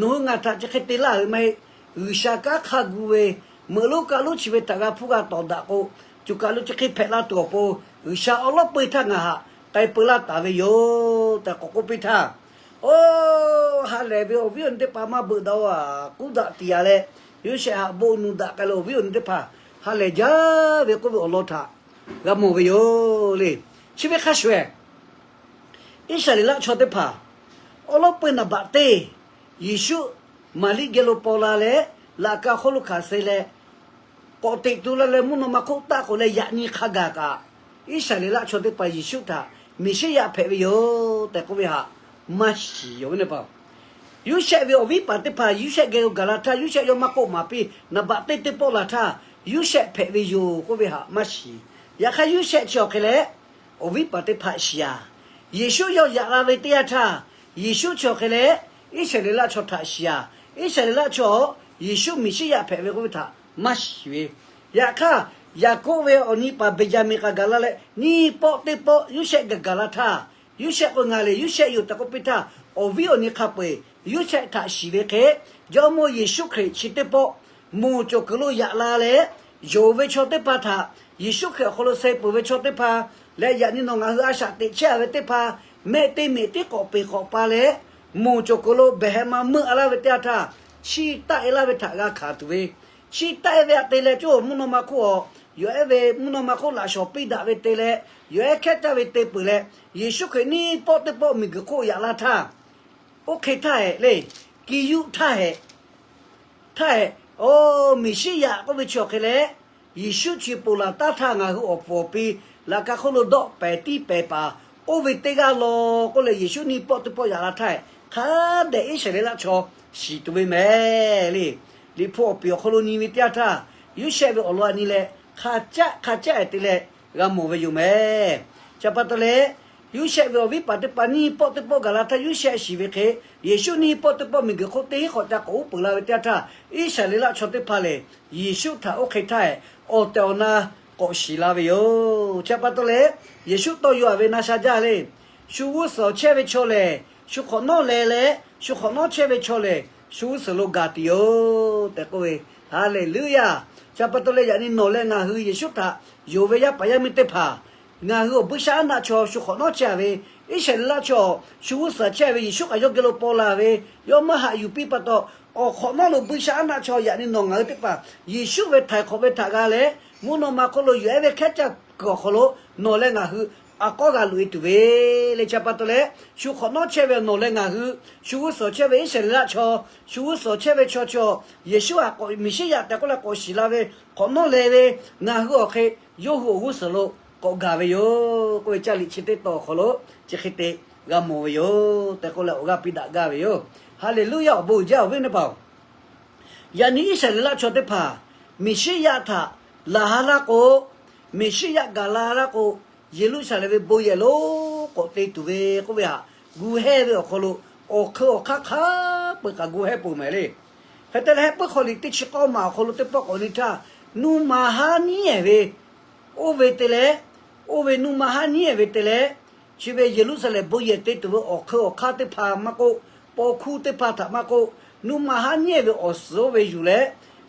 Nawˬ hui ngaˬ htaꞈ chi hk'e te laˇ ve maˇ heˆ. G'uiˬsha kanˉ hk'a gu ve, meuꞈ lonˉ kaˆ lonˉ chi ve htaꞈ g'a hpuˇ g'a tawˍ daꞈ k'o, co kaˬ lo chi hk'e hpehꞈ la tuˬ awˬ pon, G'uiˬsha awˉ lawˉ peu htaˇ ngaˬ htaꞈ k'ai peu laˇ taˍ ve yoˬ tehꞈ k'awꞈ k'oˆ piˇ htaˇ, oˇ, ha lehˬ ve awˬ viˉ awˬ nyi teˇ hpaˍ maˇ beuꞈ daꞈ-oˬ, kuˉ daꞈ tiˍ yaꞈ leh, Yoˇsehꞈ htaꞈ bon nu daꞈ k'ai leh awˬ viˉ awˬ nyi teˇ hpaˍ ha lehˬ jaˇ ve k'oˆ ve awˬ lawn htaꞈ g'a mawˬ ve yoˬ le. Chi ve hk'a shuˍ ehˍ, Iˉsaˍreˍlaˆ chaw teˇ hpaˍ awˉ lawˉ peu naˍ baꞈ teˇ Yeˍsuˆ Maˍriˆ geh lo paw la leh, laꞈ ka hk'oˆ lo hkanˍ suh leh, k'awꞈ teꞈ tu la leh mvuhˇ naw ma hk'oˆ taˆ k'oꞈ leh yaꞈ nyi hk'a gaˬ kaꞈ, Iˉsaˍreˍlaˆ chaw teˇ hpaˍ Yeˍsuˆ htaꞈ Meˍsiˉyaꞈ hpehꞈ ve yoˬ tehꞈ k'oˆ ve htaꞈ maˇ shiˍ yoˬ ve ne pa. Yoˇsehꞈ ve awˬ viˉ paˍ teˇ hpaˍ Yoˇsehꞈ geh lo gaˬ la htaˇ, Yoˇsehꞈ yawˇ maˇ k'oˆ maˍ piˇ, naˍ baꞈ teˇ teˇ pawˆ la htaˇ, Yoˇsehꞈ hpehꞈ ve yoˬ k'oˆ ve htaꞈ maˇ shiˍ. Yaꞈ hk'aˇ Yoˇsehꞈ chi awˬ hk'e leh, awˬ viˉ paˍ teˇ hpaˍ shiˍ a. Yeˍsuˆ yawˇ yaꞈ la ve teˇ yanˇ htaˇ, Yeˍsuˆ chi awˬ hk'e leh Iˉsaˍreˍlaˆ chaw htaꞈ shiˍ a. Iˉsaˍreˍlaˆ chaw Yeˍsuˆ Meˍsiˉyaꞈ hpehꞈ ve k'oˆ ve htaꞈ maˇ shiˍ ve. Yaꞈ hk'aˇ, Yaˍkoˆ ve awˬ nyi paˍ Beˍyaˍmenˍ k'aꞈ gaˬ la leh nyiˇ pawˆ teˇ pawˆ Yoˇsehꞈ gaˬ gaˬ la htaˇ, Yoˇsehꞈ k'o, Ngaˬ lehˬ Yoˇsehꞈ yoˬ tehꞈ k'oˆ piˇ htaˇ, awˬ viˉ awˬ nyi hk'a peu-eˬ Yoˇsehꞈ htaꞈ shiˍ ve hk'e, Jawˇmawˇ Yeˍsuˆ Hkriꞈ chi teˇ pawˆ moˬ cawˬ kuiˬ lo yaꞈ la leh, yonˍ ve chaw teˇ hpaˍ htaꞈ, Yeˍsuˆ Hkriꞈ awˬ hk'aw lo suh peuˬ ve chaw teˇ hpaˍ leh, yaꞈ nyi nawˬ ngaˬ hui a shaꞈ teꞈ chehˇ a ve teˇ hpaˍ, mehˆ teˇ mehꞈ tiˉ k'awꞈ peˬ k'awꞈ pa leh, moˬ cawˬ kuiˬ lo behˬ heh ma meuˆ a laˇ ve teˇ yanˇ htaˇ, chiˇ taˆ e laˇ ve htaꞈ g'a hkanˍ tuˬ ve, chiˇ taˆ e ve htaꞈ te leh cawˇ mvuhˇ naw ma hk'oˆ a, yawˬ ehˉ ve mvuhˇ naw ma hk'oˆ laꞈ shawˍ piˇ daꞈ ve te leh, yawˬ ehˉ hkehˉ caˇ ve te peuˬ leh, Yeˍsuˆ Hkriꞈ neˇ pawˆ teˇ pawˆ miˬguiˬ hk'oˆ yaꞈ la htaˇ, oˇ hk'e htaˇ hehꞈ le, ki yuˆ htaˇ hehꞈ, htaˇ hehꞈ, o, Meˍsiˉyaꞈ k'oˆ ve chi awˬ hk'e leh, Yeˍsuˆ chi ponˬ laˬ taˉ htaˇ ngaˬ hui awˬ puˍ awˬ pi laꞈ ka hk'oˆ lo dawˆ pehˍ tiˉ pehˍ paˍ, oˇ ve teˇ g'aˇ law k'oˆ leh Yeˍsuˆ neˇ pawˆ teˇ pawˆ yaꞈ la htaˇ hehꞈ, hk'a dehꞈ Iˉsaˍreˍlaˆ chaw shiˍ tuˬ ve mehˍ le. Liꞈ hpu awˬ piˍ awˬ hk'aw lo nyi ve teˇ yanˇ htaˇ, Yoˇsehꞈ ve awˬ lawn a nyi leh, hk'a caˆ hk'a caˆ ehˍ te leh g'a mawˬ ve yoˬ mehˍ. Chi pa taw leh, Yoˇsehꞈ ve awˬ viˉ paˍ teˇ hpaˍ neˇ pawˆ teˇ pawˆ gaˬ la htaˇ Yoˇsehꞈ shiˍ ve hk'e, Yeˍsuˆ neˇ pawˆ teˇ pawˆ miˬguiˬ hk'oˆ teˇ hinˉ hk'awꞈ ca k'awꞈ uˉ peunˍ la ve teˇ yanˇ htaˇ, Iˉsaˍreˍlaˆ chaw teˇ hpaˍ lehˬ, Yeˍsuˆ htaꞈ oˇ hk'e htaˇ hehꞈ awˬ tehˬ awˬ na k'awꞈ shiˍ la ve yoˬ. Chi pa taw leh, Yeˍsuˆ tawˇ yaw a ve na sha jaˇ le. Shu g'uˇ suhˍ chehˇ ve chaw lehˬ, shu hk'awꞈ nawˉ leh leh, shu hk'awꞈ nawˉ chehˇ ve chaw lehˬ, shu g'uˇ suhˍ lo gaˬ tuˬ yoˬ tehꞈ k'oˆ ve. Haˍleˍluˇyaˍ. Chi pa taw leh yaꞈ nyi nawˬ leh ngaˬ hui Yeˍsuˆ htaꞈ yonˍ ve yaˇ paˍ yaˇ miˇ teˇ hpaˍ, ngaˬ hui awˬ buiˇshaˆaˉnaˆ chaw shu hk'awꞈ nawˉ chehˇ ve, Iˉsaˍreˍlaˆ chaw shu g'uˇ suhˍ chehˇ ve Yeˍsuˆ kaꞈ yawˇ geh lo paw la ve, yawˇ maˇ haꞈ yuˬ piˇ pa taw, awˬ hk'awꞈ nawˉ lo buiˇshaˆaˉnaˆ chaw yaꞈ nyi nawˬ ngaˬ hui teˇ hpaˍ Yeˍsuˆ ve htaiˍ hk'awꞈ ve htaꞈ g'a leh, mvuhˇ naw ma hk'oˆ lo yawˬ ehˉ ve hkehˉ caˇ kuiˬ awˬ hk'aw lo nawˬ leh ngaˬ hui a k'awˉ g'a loꞈ e tuˬ ve le. Chi pa taw leh, shu hk'awꞈ nawˉ chehˇ ve nawˬ leh ngaˬ hui, shu g'uˇ suhˍ chehˇ ve Iˉsaˍreˍlaˆ chaw, shu g'uˇ suhˍ chehˇ ve chaw chaw, Yeˍsuˆ htaꞈ k'awꞈ Meˍsiˉyaꞈ tehꞈ k'oˆ leh k'awꞈ shiˍ la ve hk'awꞈ nawˉ leh ve, ngaˬ hui awˬ hk'e yawˇ hui awˬ g'uˇ suhˍ lo k'awꞈ gaˬ ve yoˬ k'oˆ ve, caˇ liꞈ chi teˇ tawn awˬ hk'aw lo chi hk'e te g'a mawˬ ve yoˬ tehꞈ k'oˆ leh awˬ g'aˇ piˇ daꞈ gaˇ ve yoˬ. Haˍleˍluˇyaˍ. Awˬ bon uiˍ jaˇ awˬ viˉ awˬ nyi teˇ hpaˍ-oˬ, yaꞈ nyi Iˉsaˍreˍlaˆ chaw teˇ hpaˍ Meˍsiˉyaꞈ htaꞈ laˬ ha laˇ k'o, Meˍsiˉyaꞈ gaˬ la laˇ k'o, Yeˍruˆsaˍlehnˍ ve bon yehˬ lonˉ k'awꞈ te tuˬ ve k'oˆ ve htaꞈ gu hehˇ ve awˬ hk'aw lo, awˬ hk'eun awˬ hk'aˇ hk'a peu-eˬ kaꞈ gu hehˇ peuˬ mehˍ le. Hk'e te leh, Hehˆ puiˉ hk'aw liꞈ teˇ chi k'awˇ maˬ awˬ hk'aw lo teˇ pawˆ k'awꞈ nyi htaˇ, nuˇ ma haˉ nyiˉ ehˍ ve, oˇ ve te leh, oˇ ve nuˇ ma haˉ nyiˉ ehˍ ve te leh, chi ve Yeˍruˆsaˍlehnˍ bon yehˬ te tuˬ ve awˬ hk'eun awˬ hk'aˇ teˇ hpaˍ maˇ k'oˆ, paw hkuˇ teˇ hpaˍ htaꞈ maˇ k'oˆ, nuˇ ma haˉ nyiˉ ehˍ ve awˬ suhˍ oˇ ve yuˬ leh,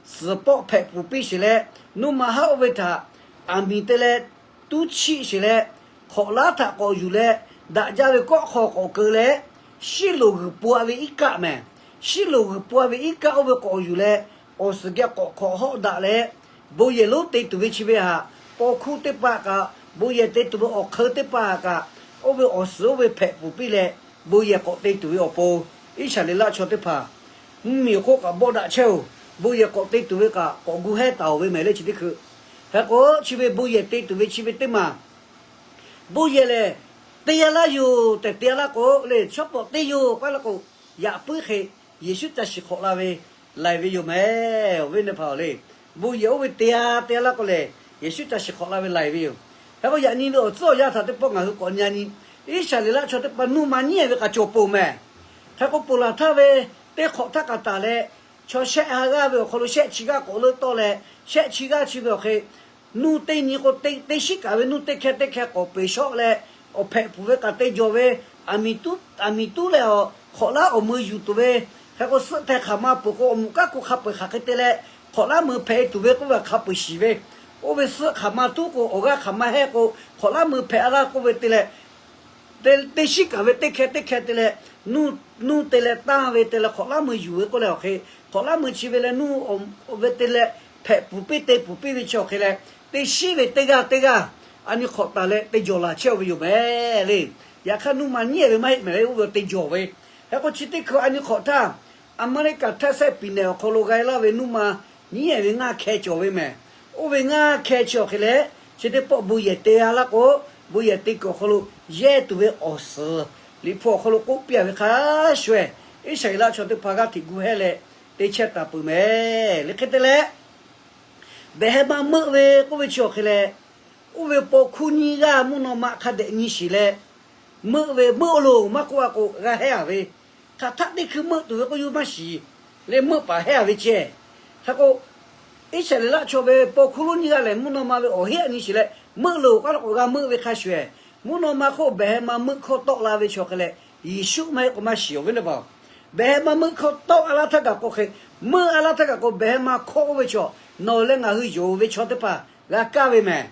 suhˍ pawˆ hpehꞈ pfuhˍ piˇ sheˍ leh, nuˇ ma haˉ oˇ ve htaꞈ aˬ miˍ te leh tuˉ chiˆ sheˍ leh, hk'awꞈ laˉ htaꞈ k'awꞈ yuˬ leh, daꞈ jaˇ ve kawˆ hk'aw k'awꞈ keu leh, Shiˉloˍ g'uiˬ pua ve iˉ kaˆ mehˍ. Shiˉloˍ g'uiˬ pua ve iˉ kaˆ oˇ ve k'awꞈ yuˬ leh, awˬ suhˍ geh k'awꞈ hk'awꞈ hawˆ daꞈ leh, bon yehˬ lonˉ te tuˬ ve chi ve htaꞈ paw hkuˇ teˇ hpaˍ kaꞈ, bon yehˬ te tuˬ ve awˬ hk'eun teˇ hpaˍ kaꞈ, oˇ ve awˬ suhˍ oˇ ve hpehꞈ pfuhˍ piˇ leh, bon yehˬ k'awꞈ te tuˬ ve awˬ pon, Iˉsaˍreˍlaˆ chaw teˇ hpaˍ mvuhˇmiˬ awˬ hk'oˆ kaꞈ bawˆ daꞈ chehˇ-oˬ, bon yehˬ k'awꞈ te tuˬ ve kaꞈ k'awꞈ gu hehˇ taˍ-oˬ ve mehˍ le chi teˇ hkui. Hk'e k'o, chi ve bon yehˬ te tuˬ ve chi ve teˇ maˬ, bon yehˬ lehˬ te a laˇ yoˬ tehꞈ te a laˇ k'o le, shawˉ pawˍ te yoˬ k'oˆ laˇ k'o, yaꞈ puiˉ hk'e Yeˍsuˆ ca shiˍ hk'awꞈ la ve laiˬ ve yoˬ mehˍ. Awˬ viˉ teˇ hpaˍ-oˬ le, bon yehˬ oˇ ve te a te a laˇ k'o lehˬ, Yeˍsuˆ ca shiˍ hk'awꞈ la ve laiˬ ve yoˬ. Hk'e k'o, yaꞈ nyi ve awˬ tcuhˉ awˬ yanˇ htaꞈ teˇ pawˆ ngaˬ hui k'awꞈ nyi a nyi, Iˉsaˍreˍlaˆ chaw teˇ hpaˍ nuˇ ma nyiˉ ehˍ ve k'aꞈ cawˬ peuˬ mehˍ. Hk'e k'o, ponˬ laˬ htaˇ ve teˇ hk'awꞈ htaˇ k'aꞈ taˍ leh, chaw shehˆ ha g'aˇ ve awˬ hk'aw lo shehˆ chi g'aˇ k'awꞈ leuˆ tawˆ leh, shehˆ chi g'aˇ chi ve awˬ hk'e, nuˇ teˇ nyi k'o, teˇ shiˉ kaꞈ ve nuˇ teˇ hkeh teˇ hkeh k'awꞈ peˬ shawˆ leh, awˬ hpehꞈ pfuhˍ ve kaꞈ te jawˬ ve, aˬ miˍ tuˉ leh awˬ hk'awꞈ laˉ awˬ mui yuˬ tuˬ ve, hk'e k'o, suhˆ hteh hk'aˬ ma peuˬ k'o, awˬ moˍ kanˉ ku hk'a peu-eˬ hk'aˬ hk'e te leh hk'awꞈ laˉ mui hpehꞈ e tuˬ ve k'oˆ ve hk'a peu-eˬ shiˍ ve, oˇ ve suhˆ hk'aˬ ma tuˉ k'o, awˬ g'aˇ hk'aˬ ma hehˆ k'o, hk'awꞈ laˉ mui hpehꞈ a laˇ k'oˆ ve te leh, teˇ shiˉ kaꞈ ve teˇ hkeh teˇ hkeh te leh, nuˇ teˇ leh tanˇ ve te leh hk'awꞈ laˉ mui yuˬ ve k'oˆ leh awˬ hk'e, hk'awꞈ laˉ mui chi ve leh nuˇ ve te leh hpehꞈ pfuhˍ piˇ te pfuhˍ piˇ ve chi awˬ hk'e leh, teˇ shiˉ ve teˇ g'aˇ teˇ g'aˇ a nyi hk'awꞈ taˍ leh te jawˬ laˬ chehˇ-oˬ ve yoˬ mehˍ le. Yaꞈ hk'aˇ nuˇ ma nyiˉ ehˍ ve maˇ heˆ mehˍ le, oˇ ve te jawˬ ve. Hk'e k'o, chi teˇ hkui a nyi hk'awꞈ htaˇ, Aˍmeˍriˆkaˍ htaˇ sehˆ piˍ nehˬ awˬ hk'aw lo g'a laˇ ve nuˇ ma nyiˉ ehˍ ve ngaˇ hkeh cawˬ ve mehˍ. Oˇ ve ngaˇ hkeh chi awˬ hk'e leh, chi teˇ pawˆ bon yehˬ te a laˇ k'o, bon yehˬ te kuiˬ awˬ hk'aw lo yehˇ tuˬ ve awˬ suhˍ Liꞈ hpu awˬ hk'aw lo k'oˆ piˇ a ve hk'a shuˍ-ehˍ, Iˉsaˍreˍlaˆ chaw teˇ hpaˍ g'aˇ hteꞈ gu hehˇ leh te chehˇ taˍ peuˬ mehˍ le. Hk'e te leh, behˬ heh ma meuˆ ve k'oˆ ve chi awˬ hk'e leh, oˇ ve paw hkuˇ nyiˇ g'aˇ mvuhˇ naw ma hk'a dehꞈ nyi shiˍ leh, meuˆ ve meuˆ loˬ maˇ k'oˆ a k'o g'a hehˇ a ve, hk'aˬ htaˆ teˇ hkui meuˆ tuˬ ve k'oˆ yuˬ maˇ shiˍ leh meuˆ paˍ hehˇ a ve ceh. Hk'e k'o, Iˉsaˍreˍlaˆ chaw ve paw hkuˇ lonˉ nyiˇ g'aˇ lehˬ, mvuhˇ naw ma ve awˬ heˆ a nyi shiˍ leh, meuˆ loˬ k'oˆ laˇ k'o g'a meuˆ ve hk'a shuˍ-ehˍ, mvuhˇ naw ma hk'oˆ behˬ heh ma meuˆ hkawˇ tawˆ la ve chi awˬ hk'e leh, Yeˍsuˆ maˇ heˆ k'o maˇ shiˍ-oˬ ve le paˍ. Behˬ heh ma meuˆ hkawˇ tawˆ a laˇ htaˇ kaꞈ k'o hk'e, meuˆ a laˇ htaˇ kaꞈ k'o behˬ heh ma hkawˇ oˇ ve chaw, nawˬ leh ngaˬ hui yonˍ ve chaw teˇ hpaˍ g'a kaˇ ve mehˍ.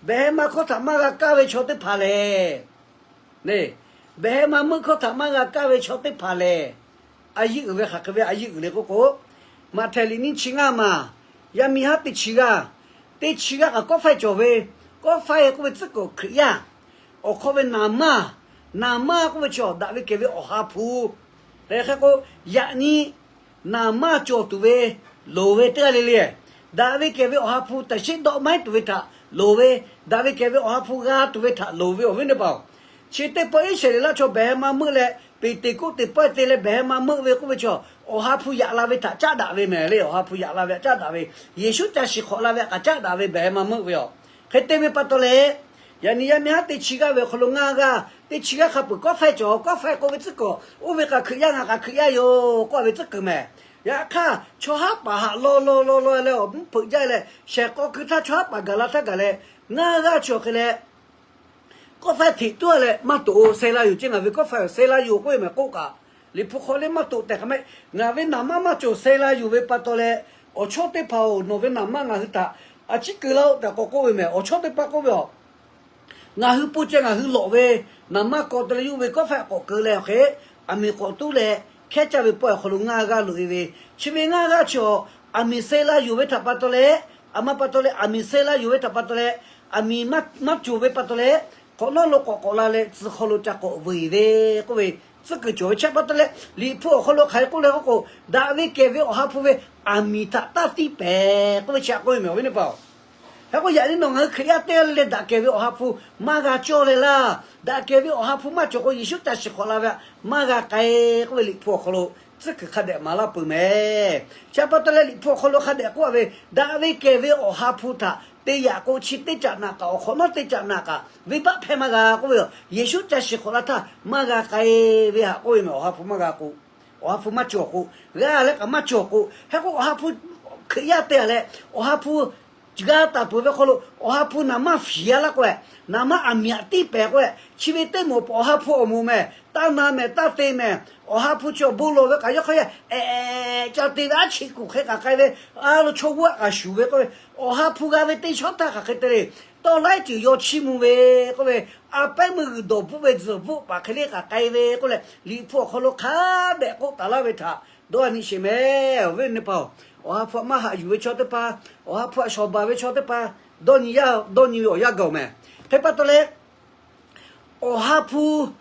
Behˬ heh ma hkawˇ htaꞈ maˇ g'a kaˇ ve chaw teˇ hpaˍ lehˬ, le, Behˬ heh ma meuˆ hkawˇ htaꞈ maˇ g'a kaˇ ve chaw teˇ hpaˍ lehˬ, a yeˇ uiˍ ve hk'aˬ hk'e ve a yeˇ uiˍ le k'oˆ k'o, Maꞈhtehˍ liꞈ nyiˇ chi ngaˇ maˬ, yaˇ miˇ haˉ teˇ chi g'aˇ, teˇ chi g'aˇ kaꞈ kawˆ faiˇ cawˬ ve, kawˆ faiˇ k'oˆ ve tcuhˉ kuiˬ Hkriꞈ yaˇ, awˬ hkawˇ ve naˍ manˇ, naˍ manˇ k'oˆ ve chi daꞈ ve kehˬ ve Awˬ ha hpu. Hk'e k'o, yaꞈ nyi naˍ manˇ cawˬ tuˬ ve loˍ ve teˇ g'aˇ le le, daꞈ ve kehˬ ve Awˬ ha hpu taˍ sheˆ dawˆ maiˉ tuˬ ve htaꞈ loˍ ve, daꞈ ve kehˬ ve Awˬ ha hpu g'a tuˬ ve htaꞈ loˍ ve awˬ viˉ awˬ nyi teˇ hpaˍ-oˬ, chi teˇ pawˆ Iˉsaˍreˍlaˆ chaw behˬ heh ma meuˆ leh, Peˍteˍkoˆteˍ pawehˇ te leh behˬ heh ma meuˆ ve k'oˆ ve chi, Awˬ ha hpu yaꞈ la ve htaꞈ caˉ daꞈ ve mehˍ le. Awˬ ha hpu yaꞈ la ve htaꞈ caˉ daꞈ ve, Yeˍsuˆ ca shiˍ hk'awꞈ la ve htaꞈ kaꞈ caˉ daꞈ ve behˬ heh ma meuˆ ve yoˬ. Hk'e te ve pa taw leh, yaꞈ nyi yaˇ miˇ haˉ teˇ chi g'aˇ ve awˬ hk'aw lo ngaˇ g'aˇ, teˇ chi g'aˇ hk'a peuˬ kawˆ faiˇ cawˬ. Kawˆ faiˇ k'oˆ ve tcuhˉ kuiˬ, oˇ ve k'aˬ Hkriꞈ yaˇ, ngaˬ k'aˬ Hkriꞈ yaˇ yoˬ k'oˆ ve tcuhˉ kuiˬ mehˍ. Yaꞈ hk'aˇ, chaw haˉ paˍ haꞈ law law law law leh awˬ mvuhˇ hpeuꞈ jaˇ leh, shehˍ k'aw keu htaˇ chaw haˉ paˍ gaˬ la htaˇ gaˬ leh, ngaˇ g'aˇ chi awˬ hk'e leh, kawˆ faiˇ hteꞈ tuˉ leh maˇ toꞈ-o, seh la yoˬ ceˇ, ngaˬ ve kawˆ faiˇ seh la yoˬ k'oˆ ve mehˍ k'oˆ kaꞈ, Liꞈ hpu hk'aw leh maˇ toꞈ tehꞈ k'aꞈ mehˆ, ngaˬ ve naˍ manˇ maˇ cawˬ seh la yoˬ ve pa taw leh, awˬ chawˇ teˇ hpaˍ-oˬ, nawˬ ve naˍ manˇ ngaˬ hui htaꞈ a ciˉ keu laˇ-oˆ tehꞈ k'awꞈ k'oˆ ve mehˍ. Awˬ chawˇ teˇ hpaˍ k'oˆ ve a, ngaˬ hui pon ceh ngaˬ hui lawꞈ ve naˍ manˇ kaw te leh yuˇ ve kawˆ faiˇ k'awꞈ keu leh awˬ hk'e, aˬ miˍ k'awꞈ tuˉ leh hkehˉ caˇ ve pawehˇ awˬ hk'aw lo ngaˇ g'aˇ loꞈ-e ve, chi ve ngaˇ g'aˇ chi awˬ, aˬ miˍ seh la yuˬ ve htaꞈ pa taw leh, aˬ ma pa taw leh aˬ miˍ seh la yuˬ ve htaꞈ pa taw leh, aˬ miˍ maˇ cawˬ ve pa taw leh, hk'awꞈ nawˉ lo k'awꞈ k'awꞈ la leh tcuh hk'aw lo ca k'awꞈ vuiˬ ve k'oˆ ve, tcuhˉ kuiˬ cawˬ ve chi pa taw leh, Liꞈ hpu awˬ hk'aw lo hk'aˬ hk'e k'oˆ le k'oˆ k'o, daꞈ ve kehˬ ve Awˬ ha hpu ve aˬ miˍ htaꞈ taˇ tiˇ pehˍ k'oˆ ve chi htaꞈ k'oˆ ve mehˍ awˬ viˉ teˇ hpaˍ-oˬ. Hk'e k'o, yaꞈ nyi nawˬ ngaˬ hui Hkriꞈ yaˇ teˇ g'aˇ le le daꞈ kehˬ ve Awˬ ha hpu maˇ g'a cawˇ leh laˇ. Daꞈ kehˬ ve Awˬ ha hpu maˇ cawˬ k'o, Yeˍsuˆ ca shiˍ hk'awꞈ la ve htaꞈ maˇ g'a k'ai k'oˆ ve Liꞈ hpu awˬ hk'aw lo tcuhˉ kuiˬ hk'a dehꞈ maˍ laˇ peuˬ mehˍ. Chi pa taw leh Liꞈ hpu awˬ hk'aw lo hk'a dehꞈ k'oˆ ve, daꞈ ve kehˬ ve Awˬ ha hpu htaꞈ te yaꞈ k'o, chi teˇ caꞈ naꞈ kaꞈ awˬ hk'awꞈ nawˉ teˇ caꞈ naꞈ kaꞈ venˇbaˆ hpehˇ maˇ g'a k'oˆ ve yoˬ. Yeˍsuˆ ca shiˍ hk'awꞈ la htaˇ maˇ g'a k'ai ve htaꞈ k'oˆ ve mehˍ. Awˬ ha hpu maˇ g'a k'o, Awˬ ha hpu maˇ cawˬ k'o, g'a leh kaꞈ maˇ cawˬ k'o, hk'e k'o Awˬ ha hpu Hkriꞈ yaˇ te a leh, Awˬ ha hpu g'a taˍ peuˬ ve hk'aw lo Awˬ ha hpu naˍ manˇ fiˍ a laˇ k'o, naˍ manˇ aˬ miˍ htaꞈ tiˇ pehˍ k'o, chi ve teˇ moˍ Awˬ ha hpu awˬ moˍ mehˍ, taˇ na mehˍ, taˇ te mehˍ. Awˬ ha hpu chi awˬ bon lawˬ ve kaꞈ yawˇ hk'aˇ yaˇ eˍ ca te ve aˉ chi kuˬ hk'e kaꞈ k'ai ve, a lo chaw g'uˇ aꞈ kaꞈ shuˍ ve k'oˆ ve, Awˬ ha hpu g'a ve teˇ shawˉ htaˇ hk'aˬ hk'e te le, tawˇ laiˉ ceuˬ yaw chiˇ mvuh ve k'oˆ ve, a pehˉ meuˇ g'uiˬ dawˬ bvuhˆ ve tzuhˬ bvuhˆ paˍ hk'e le kaꞈ k'ai ve k'oˆ leh, Liꞈ hpu awˬ hk'aw lo hk'a dehꞈ k'oˆ taˍ laˇ ve htaꞈ dawˇ a nyi sheˍ mehˍ. Awˬ viˉ awˬ nyi teˇ hpaˍ-oˬ, Awˬ ha hpu htaꞈ maˇ haꞈ yuˬ ve chaw teˇ hpaˍ, Awˬ ha hpu htaꞈ shawˍ baˬ ve chaw teˇ hpaˍ, dawˇ nyi yaˇ dawˇ nyi ve awˬ yanˇ gaˬ-oˬ mehˍ. Hk'e pa taw leh, Awˬ ha hpu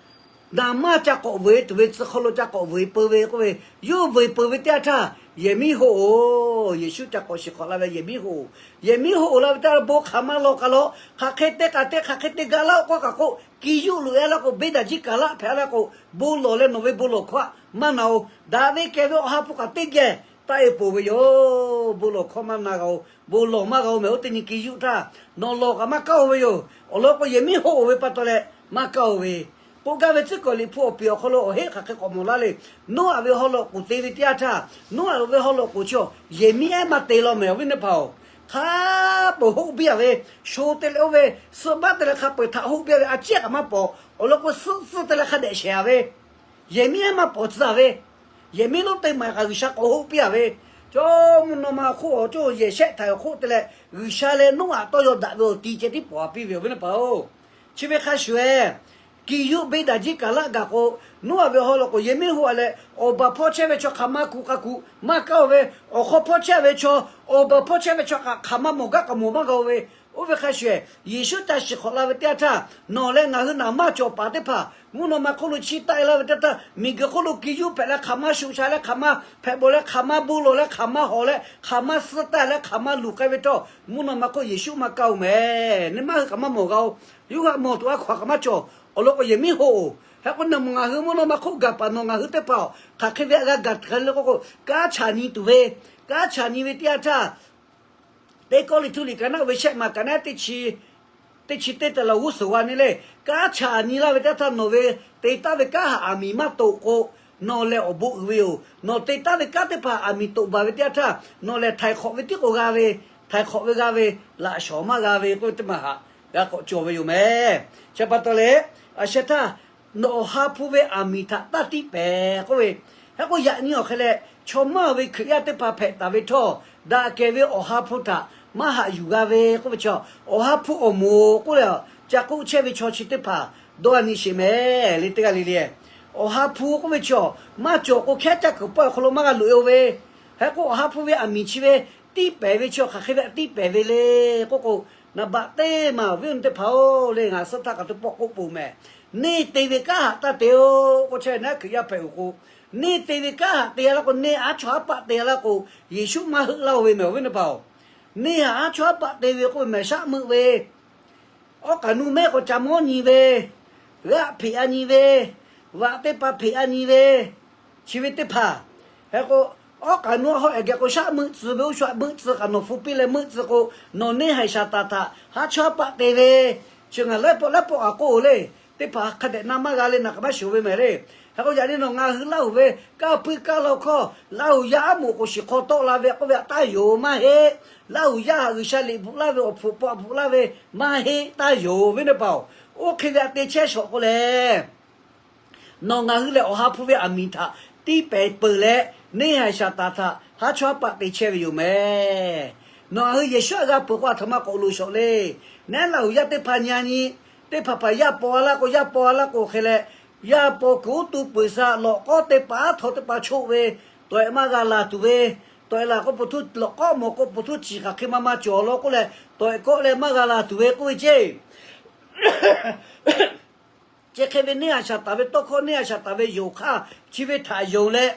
naˍ manˇ ca k'awꞈ vuiˬ tuˬ ve tcuh hk'aw lo ca k'awꞈ vuiˬ peuˬ ve k'oˆ ve, yawˇ vuiˬ peuˬ ve teˇ yanˇ htaˇ, yehˬ miˉ hoˆ-oˬ. Yeˍsuˆ ca k'awꞈ shiˍ hk'awꞈ la ve yehˬ miˉ hoˆ-oˬ. Yehˬ miˉ hoˆ-oˬ la ve teˇ yanˇ, bon hk'aˬ ma lawˬ k'aˬ lawˬ, hk'aˬ hk'e te k'aˬ te, hk'aˬ hk'e te ga laˇ-oˆ k'oˆ kaꞈ k'o, kiˇ yuˆ loꞈ-e laˇ k'o, beˇ daꞈ jiˇ kaˬ laˇ hpehꞈ laˇ k'o, bon lawˬ leh nawˬ ve bon lawˬ hkawˇ maˇ na-oˬ. Daꞈ ve kehˬ ve Awˬ ha hpu kaꞈ teˇ geh taˆ-e peuˬ ve yoˬ. Bon lawˬ hkawˇ maˇ na g'a-oˬ. Bon lawˬ maˇ g'a-oˬ mehˍ. Oˇ teˇ nyi kiˇ yuˆ htaˇ nawˬ lawˬ kaꞈ maˇ kaˇ-oˬ ve yoˬ. Awˬ lawn k'o, yehˬ miˉ hoˆ-oˬ ve pa taw leh maˇ kaˇ-oˬ ve, k'oˆ gaˇ ve tcuhˉ kuiˬ Liꞈ hpu awˬ piˍ awˬ hk'aw lo awˬ heˆ hk'aˬ hk'e k'awꞈ mawˬ laˇ le. Noˉaꞈ ve haw loꞈ k'oˍ te ve teˇ yanˇ htaˇ, Noˉaꞈ ve haw loꞈ k'oˍ chi awˬ yehˬ miˉ ehˉ maˇ te law mehˍ, awˬ viˉ teˇ hpaˍ-oˬ. Hk'a peuˬ hoˆ biˇ-a ve, sho te leh oˇ ve suhˆ baˆ te leh hk'a peuˬ htaꞈ hoˆ biˇ-a ve, a ciˉ kaꞈ maˇ pawˍ. Awˬ lawn k'o, suhˆ tcuhˇ te leh hk'a dehꞈ shehˍ-a ve, yehˬ miˉ ehˉ maˇ pawˍ tcuh-a ve, yehˬ miˉ lonˉ teˇ maˬ kaꞈ G'uiˬsha k'awꞈ hoˆ piˇ-a ve, chaw mvuhˇ naw ma hk'oˆ awˬ cawˇ yehˬ shehˆ htaiˍ awˬ hk'oˆ te leh G'uiˬsha leh Noˉaꞈ tawˇ yaw daꞈ ve awˬ ti ceh tiˉ pawˍ-a piˇ ve, awˬ viˉ teˇ hpaˍ-oˬ. Chi ve hk'a shuˍ-eˬ, kiˇ yuˆ beˇ daꞈ jiˇ kaˬ laˆ gaˬ k'o, Noˉaꞈ ve haw loꞈ k'oˍ yehˬ miˉ hoˆ-a leh, awˬ baˬ hpawˇ chehˇ ve chaw hk'aˬ ma kuˬ k'a kuˬ maˇ kaˇ-oˬ ve, awˬ hk'aw hpawˇ chehˇ ve chaw, awˬ baˬ hpawˇ chehˇ ve chaw hk'aˬ hk'aˬ ma mawˬ gaˇ k'aꞈ mawˬ maˇ g'a-oˬ ve, oˇ ve hk'a shuˍ-eˬ, Yeˍsuˆ ca shiˍ hk'awꞈ la ve teˇ yanˇ htaˇ, nawˬ leh ngaˬ hui naˍ manˇ cawˬ paˍ teˇ hpaˍ mvuhˇ naw ma hk'oˆ lo chiˇ taˆ-e laˇ ve teˇ yanˇ htaˇ, miˬguiˬ hk'oˆ lo kiˇ yuˆ hpehꞈ leh hk'aˬ ma shuˍ sha leh hk'aˬ ma hpehꞈ bawˬ leh hk'aˬ ma bon lawˬ leh hk'aˬ ma hawˬ leh hk'aˬ ma suh taˆ leh hk'aˬ ma luˬ k'ai ve htawˇ, mvuhˇ naw ma hk'oˆ Yeˍsuˆ maˇ kaˇ-oˬ mehˍ. Nyi ma hui kaꞈ maˇ mawˬ g'a-oˬ. Yawˇ hui htaꞈ mawˬ tuˬ a hkaw-anˬ kaꞈ maˇ cawˬ. Awˬ lawn k'o, yehˬ miˉ hoˆ-oˬ. Hk'e k'o, nawˬ ngaˬ hui mvuhˇ naw ma hk'oˆ gaˬ paˍ nawˬ ngaˬ hui teˇ hpaˍ-oˬ, hk'aˬ hk'e ve htaꞈ g'a gaˬ hk'e le k'oˆ k'o, kanˉ chaˬ nyi tuˬ ve, kanˉ chaˬ nyi ve teˇ yanˇ htaˇ, Teˇ Kawˇrenˍhtuˆ liꞈ ka naˆ ve shehˆ maˬ ka naˆ teˇ chi teˇ chi teˇ te leh g'uˇ suhˍ g'a nyi le. Kanˉ chaˬ nyi laˇ ve teˇ yanˇ htaˇ nawˬ ve te taˉ ve kanˉ htaꞈ aˬ miˍ maˇ toꞈ k'o, nawˬ lehˬ awˬ bon uiˍ ve yoˬ. Nawˬ te taˉ ve kanˉ teˇ hpaˍ aˬ miˍ toꞈ baˬ ve teˇ yanˇ htaˇ, nawˬ lehˬ htaiˍ hk'awꞈ ve tiˉ k'o g'a ve, htaiˍ hk'awꞈ ve g'a ve, laꞈ shawnˍ maˇ g'a ve k'oˆ ve teˇ maˬ htaꞈ g'a k'awꞈ cawˬ ve yoˬ mehˍ. Chi pa taw leh, a sheh htaˇ, nawˬ awˬ ha hpu ve aˬ miˍ htaꞈ taˇ tiˇ pehˍ k'oˆ ve, hk'e k'o yaꞈ nyi awˬ hk'e leh, chaw maˇ ve Hkriꞈ yaˇ teˇ hpaˍ hpehꞈ taˍ ve htawˇ, daꞈ kehˬ ve Awˬ ha hpu htaꞈ maˇ haꞈ yuˬ g'a ve k'oˆ ve chaw, Awˬ ha hpu awˬ moˍ k'oˆ leh, ca k'oˆ chehˇ ve chaw chi teˇ hpaˍ dawˇ a nyi sheˍ mehˍ le teˇ g'aˇ le le. Awˬ ha hpu k'oˆ ve chi awˬ maˇ cawˬ k'o, hkehˉ caˇ kuiˬ pawehˇ awˬ hk'aw lo maˇ g'a loꞈ e-o ve. Hk'e k'o, awˬ ha hpu ve aˬ miˍ chi ve tiˇ pehˍ ve chi awˬ hk'aˬ hk'e ve tiˇ pehˍ ve le k'oˆ k'o, naˍ baꞈ teˇ maˬ awˬ viˉ awˬ nyi teˇ hpaˍ-oˬ le, ngaˬ suhˉ htaˇ kaꞈ teˇ pawˆ k'oˆ peuˬ mehˍ. Neˇ te ve kanˉ haꞈ taˇ te-o k'o, chehˇ naˉ Hkriꞈ yaˇ hpehꞈ-oˬ k'o, neˇ te ve kanˉ haꞈ te-a laˇ k'o, neˇ aˉ chawˇ aˉ paˆ te-a laˇ k'o, Yeˍsuˆ maˇ heuˆ laˇ-oˬ ve mehˍ awˬ viˉ teˇ hpaˍ-oˬ. Neˇ haꞈ aˉ chawˇ aˉ paˆ te ve k'oˆ ve mehˍ, shaˆ meuˆ ve, awˉ k'aˍ nu mehˆ k'o ca mawˉ nyi ve, g'aˆ hpeꞈ-a nyi ve, vaꞈ teˇ hpaˍ hpeꞈ-a nyi ve, chi ve teˇ hpaˍ. Hk'e k'o, awˉ k'aˍ nu aˉ hawˉ ehˍ geh k'o shaˆ meuˆ tcuh ve, oˇ shu aꞈ meuˆ tcuh k'aꞈ nawˬ hpu piˇ leh meuˆ tcuh k'o, nawˬ neˇ haiˬ Saˍtanˍ htaꞈ haˉ chawˇ aˉ paˆ te ve, chi ngaˬ laiˉ pawˆ laiˉ pawˆ k'aꞈ k'oˆ-oˬ le. Teˇ hpaˍ hk'a dehꞈ na maˇ g'a le, naꞈ k'aꞈ maˇ shoˍ ve mehˍ le. Hk'e k'o, yaꞈ nyi nawˬ ngaˬ hui Laˇ huˍ ve kanˇ puiˉ kanˇ law hkawˇ, Laˇ huˍ yaˇ aˉ moˍ k'oˍ shiˍ hk'aw tawˆ la ve k'oˆ ve htaꞈ taˇ yonˍ maˇ heˆ. Laˇ huˍ yaˇ htaꞈ G'uiˬsha liꞈ bvuhꞈ laˇ ve awˬ hpfuhˍ pawˆ bvuhꞈ laˇ ve maˇ heˆ, taˇ yonˍ ve teˇ hpaˍ-oˬ. Oˇ hk'e ve htaꞈ te chehˇ shawˍ k'oˆ leh, nawˬ ngaˬ hui lehˬ awˬ ha hpu ve aˬ miˍ htaꞈ tiˇ pehˍ peuˬ leh, neˇ haiˬ Saˍtanˍ htaꞈ haˉ chawˇ aˉ paˆ te chehˇ ve yoˬ mehˍ. Nawˬ ngaˬ hui Yeˍsuˆ htaꞈ g'a peuˬ k'o, aˬ htoꞈ ma k'awꞈ loˍ shawˍ le. Neˉ Laˇ huˍ yaˇ teˇ hpaˍ nyi a nyi, teˇ hpaˍ hpaˍ yaˇ paw-a laˇ k'o, yaˇ paw-a laˇ k'o hk'e leh, yaˇ paw kuiˬ uˉ tu peuˬ sha lawꞈ k'awˉ teˇ hpaˍ aˉ htaw teˇ hpaˍ choˆ ve, tawꞈ-e maˇ g'a laˬ tuˬ ve, tawꞈ-e laˬ k'o, lawꞈ k'awˉ mawˬ k'o, po htuˇ ciˍ hk'aˬ hk'e ma ma cawˬ law k'oˆ leh, tawꞈ-e kawˆ leh maˇ g'a laˬ tuˬ ve k'oˆ ve ceˇ. Chi hk'e ve neˇ haiˬ Saˍtanˍ ve tawˇ hkawˇ, neˇ haiˬ Saˍtanˍ ve yonˍ hk'aˇ, chi ve htaꞈ yonˍ leh,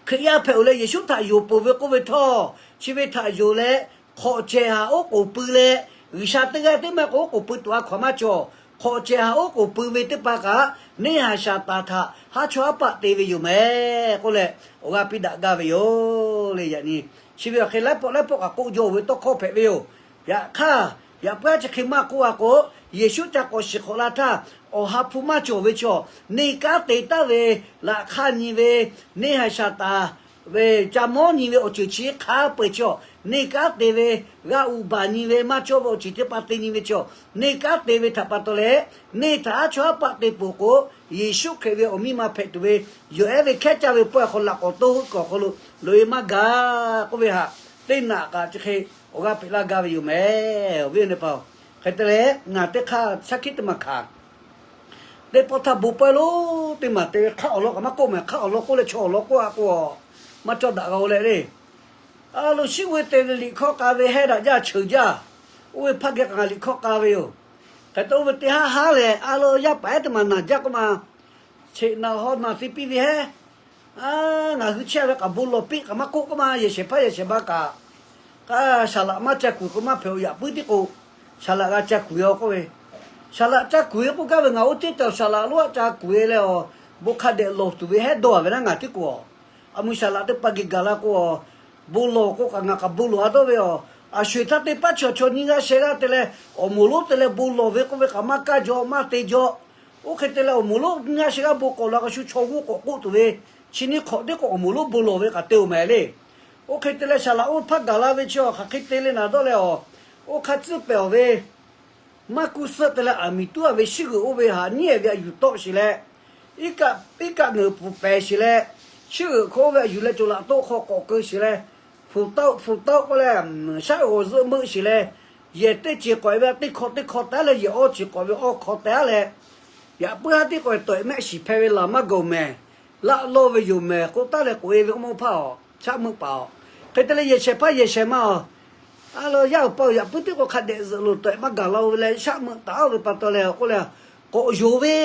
Hkriꞈ yaˇ hpehꞈ-oˬ leh Yeˍsuˆ htaꞈ yonˍ peuˬ ve k'oˆ ve htawˇ, chi ve htaꞈ yonˍ leh, hk'awꞈ cehˬ haꞈ oˉ k'oˍ pui leh, G'uiˬsha teˇ g'aˇ tiˉ maˇ k'o oˉ k'oˍ pui tuˬ a hkaw maˇ cawˬ. Hk'awꞈ cehˬ haꞈ oˉ k'oˍ pui ve teˇ hpaˍ kaꞈ, neˇ haiˬ Saˍtanˍ htaꞈ haˉ chawˇ aˉ paˆ te ve yoˬ mehˍ k'oˆ leh, awˬ g'aˇ piˇ daꞈ gaˇ ve yoˬ le. Yaꞈ nyi chi ve awˬ hk'e laiˉ pawˆ laiˉ pawˆ kaꞈ k'oˆ jaw-oˬ ve tawˇ hkawˇ hpehꞈ ve yoˬ. Yaꞈ hk'aˇ, yaꞈ puiˉ aˉ chi hk'e maˇ k'oˆ-a k'o, Yeˍsuˆ ca k'awꞈ shiˍ hk'awꞈ la htaˇ, awˬ ha hpu maˇ cawˬ ve chaw, neˇ kanˉ te taˍ ve, laꞈ hk'aˇ nyi ve, neˇ haiˬ Saˍtanˍ ve ca mawˉ nyi ve awˬ ceuˬ chi hk'a peu-eˬ chaw, neˇ kanˉ te ve, g'a uˍ baˬ nyi ve, maˇ cawˇ ve awˬ ceuˬ teˇ hpaˍ te nyi ve chaw, neˇ kanˉ te ve htaꞈ pa taw leh, neˇ htaꞈ haˉ chawˇ aˉ paˆ te peuˬ k'o, Yeˍsuˆ Hkriꞈ ve awˬ miˇ ma hpehꞈ tuˬ ve, yawˬ ehˉ ve hkehˉ caˇ ve pawehˇ hk'aw laꞈ k'awꞈ toˇ heuˆ kuiˬ awˬ hk'aw lo loꞈ-e maˇ gaˬ k'oˆ ve htaꞈ, teˇ naꞈ kaꞈ chi hk'e awˬ g'aˇ peꞈ laˇ gaˇ ve yoˬ mehˍ, awˬ viˉ awˬ nyi teˇ hpaˍ-oˬ. Hk'e te leh, ngaˬ teˇ hk'aˇ shaˉ hkiˆ teˇ maˬ hkanˍ. Teˇ pawˆ htaˇ bon pawehˇ lonˉ teˇ maˬ te ve hk'aˆ awˬ lawn kaꞈ maˇ k'oˆ mehˍ, hk'aˆ awˬ lawn k'oˆ leh chaw awˬ lawn k'oˆ-a k'o, maˇ cawˇ daꞈ g'a-o leh le. A lo, shiˉ g'oˇ te ve liꞈ hkawˇ k'a ve hehˉ daꞈ jaˇ cheuˬ jaˇ. Oˇ ve hpaˇ geh kaꞈ ngaˬ liꞈ hkawˇ k'a ve yoˬ. Hk'e te oˇ ve teˇ haˉ haˉ lehˬ, a lo, yaˇ paˍ ehˉ teˇ maˬ naˬ jaˇ k'oˆ ma, cheꞈ naˬ haw naˬ te piˇ ve hehˉ. Ngaˬ hui chehˇ ve kaꞈ bon lawˬ piˇ kaꞈ maˇ k'oˆ k'oˆ ma, yehˬ shehˍ hpaˇ yehˬ shehˍ ma kaꞈ, k'aˇ, saˍ laꞈ maˇ ca kuiˬ k'o maˇ hpehꞈ-oˬ, yaꞈ puiˉ tiˉ k'o, saˍ laꞈ g'a ca kuiˬ-a k'oˆ ve, saˍ laꞈ ca kuiˬ ve k'oˆ gaˇ ve, ngaˬ oˇ teˇ taw saˍ laꞈ lonˉ aꞈ ca kuiˬ-e leh awˬ, bon hk'a dehꞈ lawˬ tuˬ ve hehˉ dawˇ-a ve naˉ ngaˬ tiˉ k'o, a mui saˍ laꞈ teˇ hpaˍ geh gaˬ la k'o, bon lawˬ k'o kaꞈ ngaˬ kaꞈ bon lawˬ-a dawˇ ve awˬ, a sho-eˬ htaˇ teˇ paˉ chaw chaw nyiˇ g'aˇ sheh g'aˇ te leh, awˬ moˍ lonˉ te leh bon lawˬ ve k'oˆ ve kaꞈ maˇ kaˇ jaw maˇ te jaw. Oˇ hk'e te leh awˬ moˍ lonˉ nyiˇ g'aˇ sheh g'aˇ bon k'awꞈ la k'a shu chaw g'uˇ k'awꞈ k'oˆ tuˬ ve, chi nyiˇ hk'awꞈ tiˉ k'o awˬ moˍ lonˉ bon lawˬ ve kaꞈ te-oˬ mehˍ le. Oˇ hk'e te leh saˍ laꞈ oˇ hpaˇ gaˬ la ve chi awˬ hk'aˬ hk'e te le naˬ dawˇ leh awˬ, oˇ hk'a tcuhˉ pehˍ awˬ ve, maˇ kuˇ suhˆ te leh aˬ miˍ tuˉ-a ve shiˉ g'euꞈ oˇ ve haꞈ nyiˉ-ehˍ ve aꞈ yuˬ tawˆ sheˍ leh, iˉ kaˆ, iˉ kaˆ ngeuˍ pfuhˍ pehˍ sheˍ leh, shiˉ g'euꞈ hk'oˆ oˇ ve aˬ yuˬ leh cawˬ laꞈ toˆ hk'aw k'awꞈ keu sheˍ leh, hpu tawˆ hpu tawˆ k'oˆ leh, shaˉ g'awˬ zuhˆ meuˆ sheˍ leh, yehˬ teˇ ceˬ k'awꞈ-e ve teˇ hkawˇ teˇ hkawˇ taˉ leh, yehˬ awˇ ceˬ k'awꞈ ve awˇ hkawˇ taˉ leh, yaꞈ puiˉ haˉ tiˉ k'awꞈ-e tawꞈ-e mehˆ shiˍ hpehˇ ve laˬ maˇ gaˬ-oˬ mehˍ. Laꞈ lawˇ ve yoˬ mehˍ k'oˆ taˉ leh k'oꞈ-e ve k'oˆ ma oˇ hpaˇ-oˬ, shaˉ meuˆ paˍ-oˬ. Hk'e te leh yehˬ shehˍ hpaˇ yehˬ shehˍ ma-oˬ, a lo, yaˇ uˬ pa-oˬ, yaꞈ puiˉ tiˉ k'o hk'a dehꞈ zuhꞈ loˬ tawꞈ-e maˇ gaˬ la-o ve leh shaˉ meuˆ taˍ-oˬ ve pa taw leh k'oˆ leh, k'awꞈ yonˍ ve,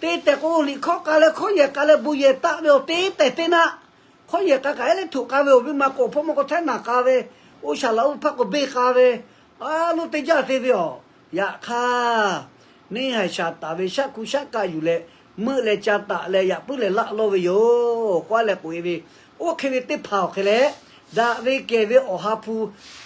te tehˬ k'o liꞈ hkawˇ k'a leh hkawˇ yehˬ k'a leh bon yehˬ taˆ ve awˬ te tehˬ teˇ naˆ, hkawˇ yehˬ k'a kaꞈ ehˉ leh htoꞈ k'a ve awˬ viˉ ma k'o hpawˇ maˇ k'o htaiˉ naˬ k'a ve, oˇ saˍ laꞈ oˇ ve hpaˇ k'o beˇ k'a ve, a lo, teˇ jaˇ te ve awˬ. Yaꞈ hk'aˇ, neˇ haiˬ Saˍtanˍ ve shaˉ hkuˇ shaˉ kaˆ yuˬ leh, meuˆ leh ca taꞈ leh yaꞈ puiˉ lehˬ laꞈ lawˇ ve yoˬ k'oˆ leh k'oꞈ-e ve, oˇ hk'e ve teˇ hpaˍ awˬ hk'e leh, daꞈ ve kehˬ ve awˬ ha hpu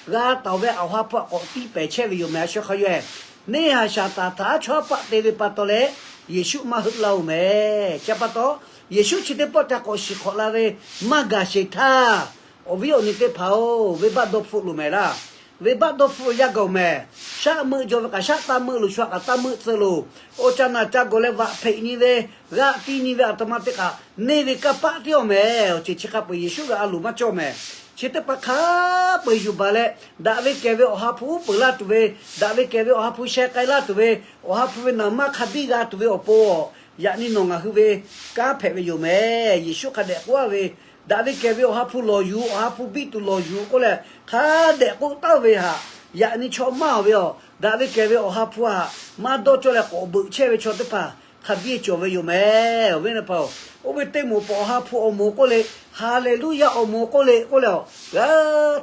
g'a taˍ ve awˬ ha hpu aꞈ k'awꞈ tiˇ pehˍ chehˇ ve yoˬ mehˍ. A shu hk'a yaweh, neˇ haiˬ Saˍtanˍ htaꞈ haˉ chawˇ aˉ paˆ te ve pa taw leh, Yeˍsuˆ maˇ heuˆ laˇ-oˬ mehˍ. Chi pa taw, Yeˍsuˆ chi teˇ pawˆ ca k'awꞈ shiˍ hk'awꞈ la ve maˇ gaˬ sheˍ htaˇ, awˬ viˉ awˬ nyi teˇ hpaˍ-oˬ, venˇbaˆ dawˇ hpfuhˆ loˬ mehˍ laˇ. Venˇbaˆ dawˇ hpfuhˆ ve yaˇ gaˬ-oˬ mehˍ. Shaˉ meuˆ jaw ve kaꞈ shaˉ taˇ meuˆ loˬ, shu htaꞈ kaꞈ taˇ meuˆ tcuh loˬ. Oˇ ca naˬ ca gawˬ leh vaꞈ hpeꞈ nyi ve, g'aˆ tiˇ nyi ve aˬ htoꞈ ma teˇ kaꞈ neˇ ve kanˇ paˆ tiˉ-oˬ mehˍ. Awˬ ceuˬ chi hk'a peu-eˬ Yeˍsuˆ g'a a loˍ maˇ cawˇ mehˍ. Chi teˇ hpaˍ hk'a peu-eˬ yuˬ baˬ leh, daꞈ ve kehˬ ve Awˬ ha hpu uˉ peunˍ laˇ tuˬ ve, daꞈ ve kehˬ ve Awˬ ha hpu sheh k'ai laˇ tuˬ ve, Awˬ ha hpu ve naˍ manˇ hk'a biˇ g'a tuˬ ve awˬ pon, yaꞈ nyi nawˬ ngaˬ hui ve kanˉ hpehꞈ ve yoˬ mehˍ. Yeˍsuˆ hk'a dehꞈ k'oˆ laˇ ve, daꞈ ve kehˬ ve Awˬ ha hpu lawˬ yuˬ, Awˬ ha hpu biˇ tuˬ lawˬ yuˬ k'oˆ leh, hk'a dehꞈ k'oˆ taˍ ve htaꞈ yaꞈ nyi chaw maˇ ve awˬ, daꞈ ve kehˬ ve Awˬ ha hpu htaꞈ maˇ dawˇ cawˇ leh k'awꞈ beuꞈ chehˇ ve chaw teˇ hpaˍ hk'a biˇ cawˬ ve yoˬ mehˍ. Awˬ viˉ teˇ hpaˍ-oˬ, oˇ ve teˇ moˍ peuˬ Awˬ ha hpu awˬ moˍ k'oˆ le, Haˍleˍluˇyaˇ awˬ moˍ k'oˆ le k'oˆ leh, g'a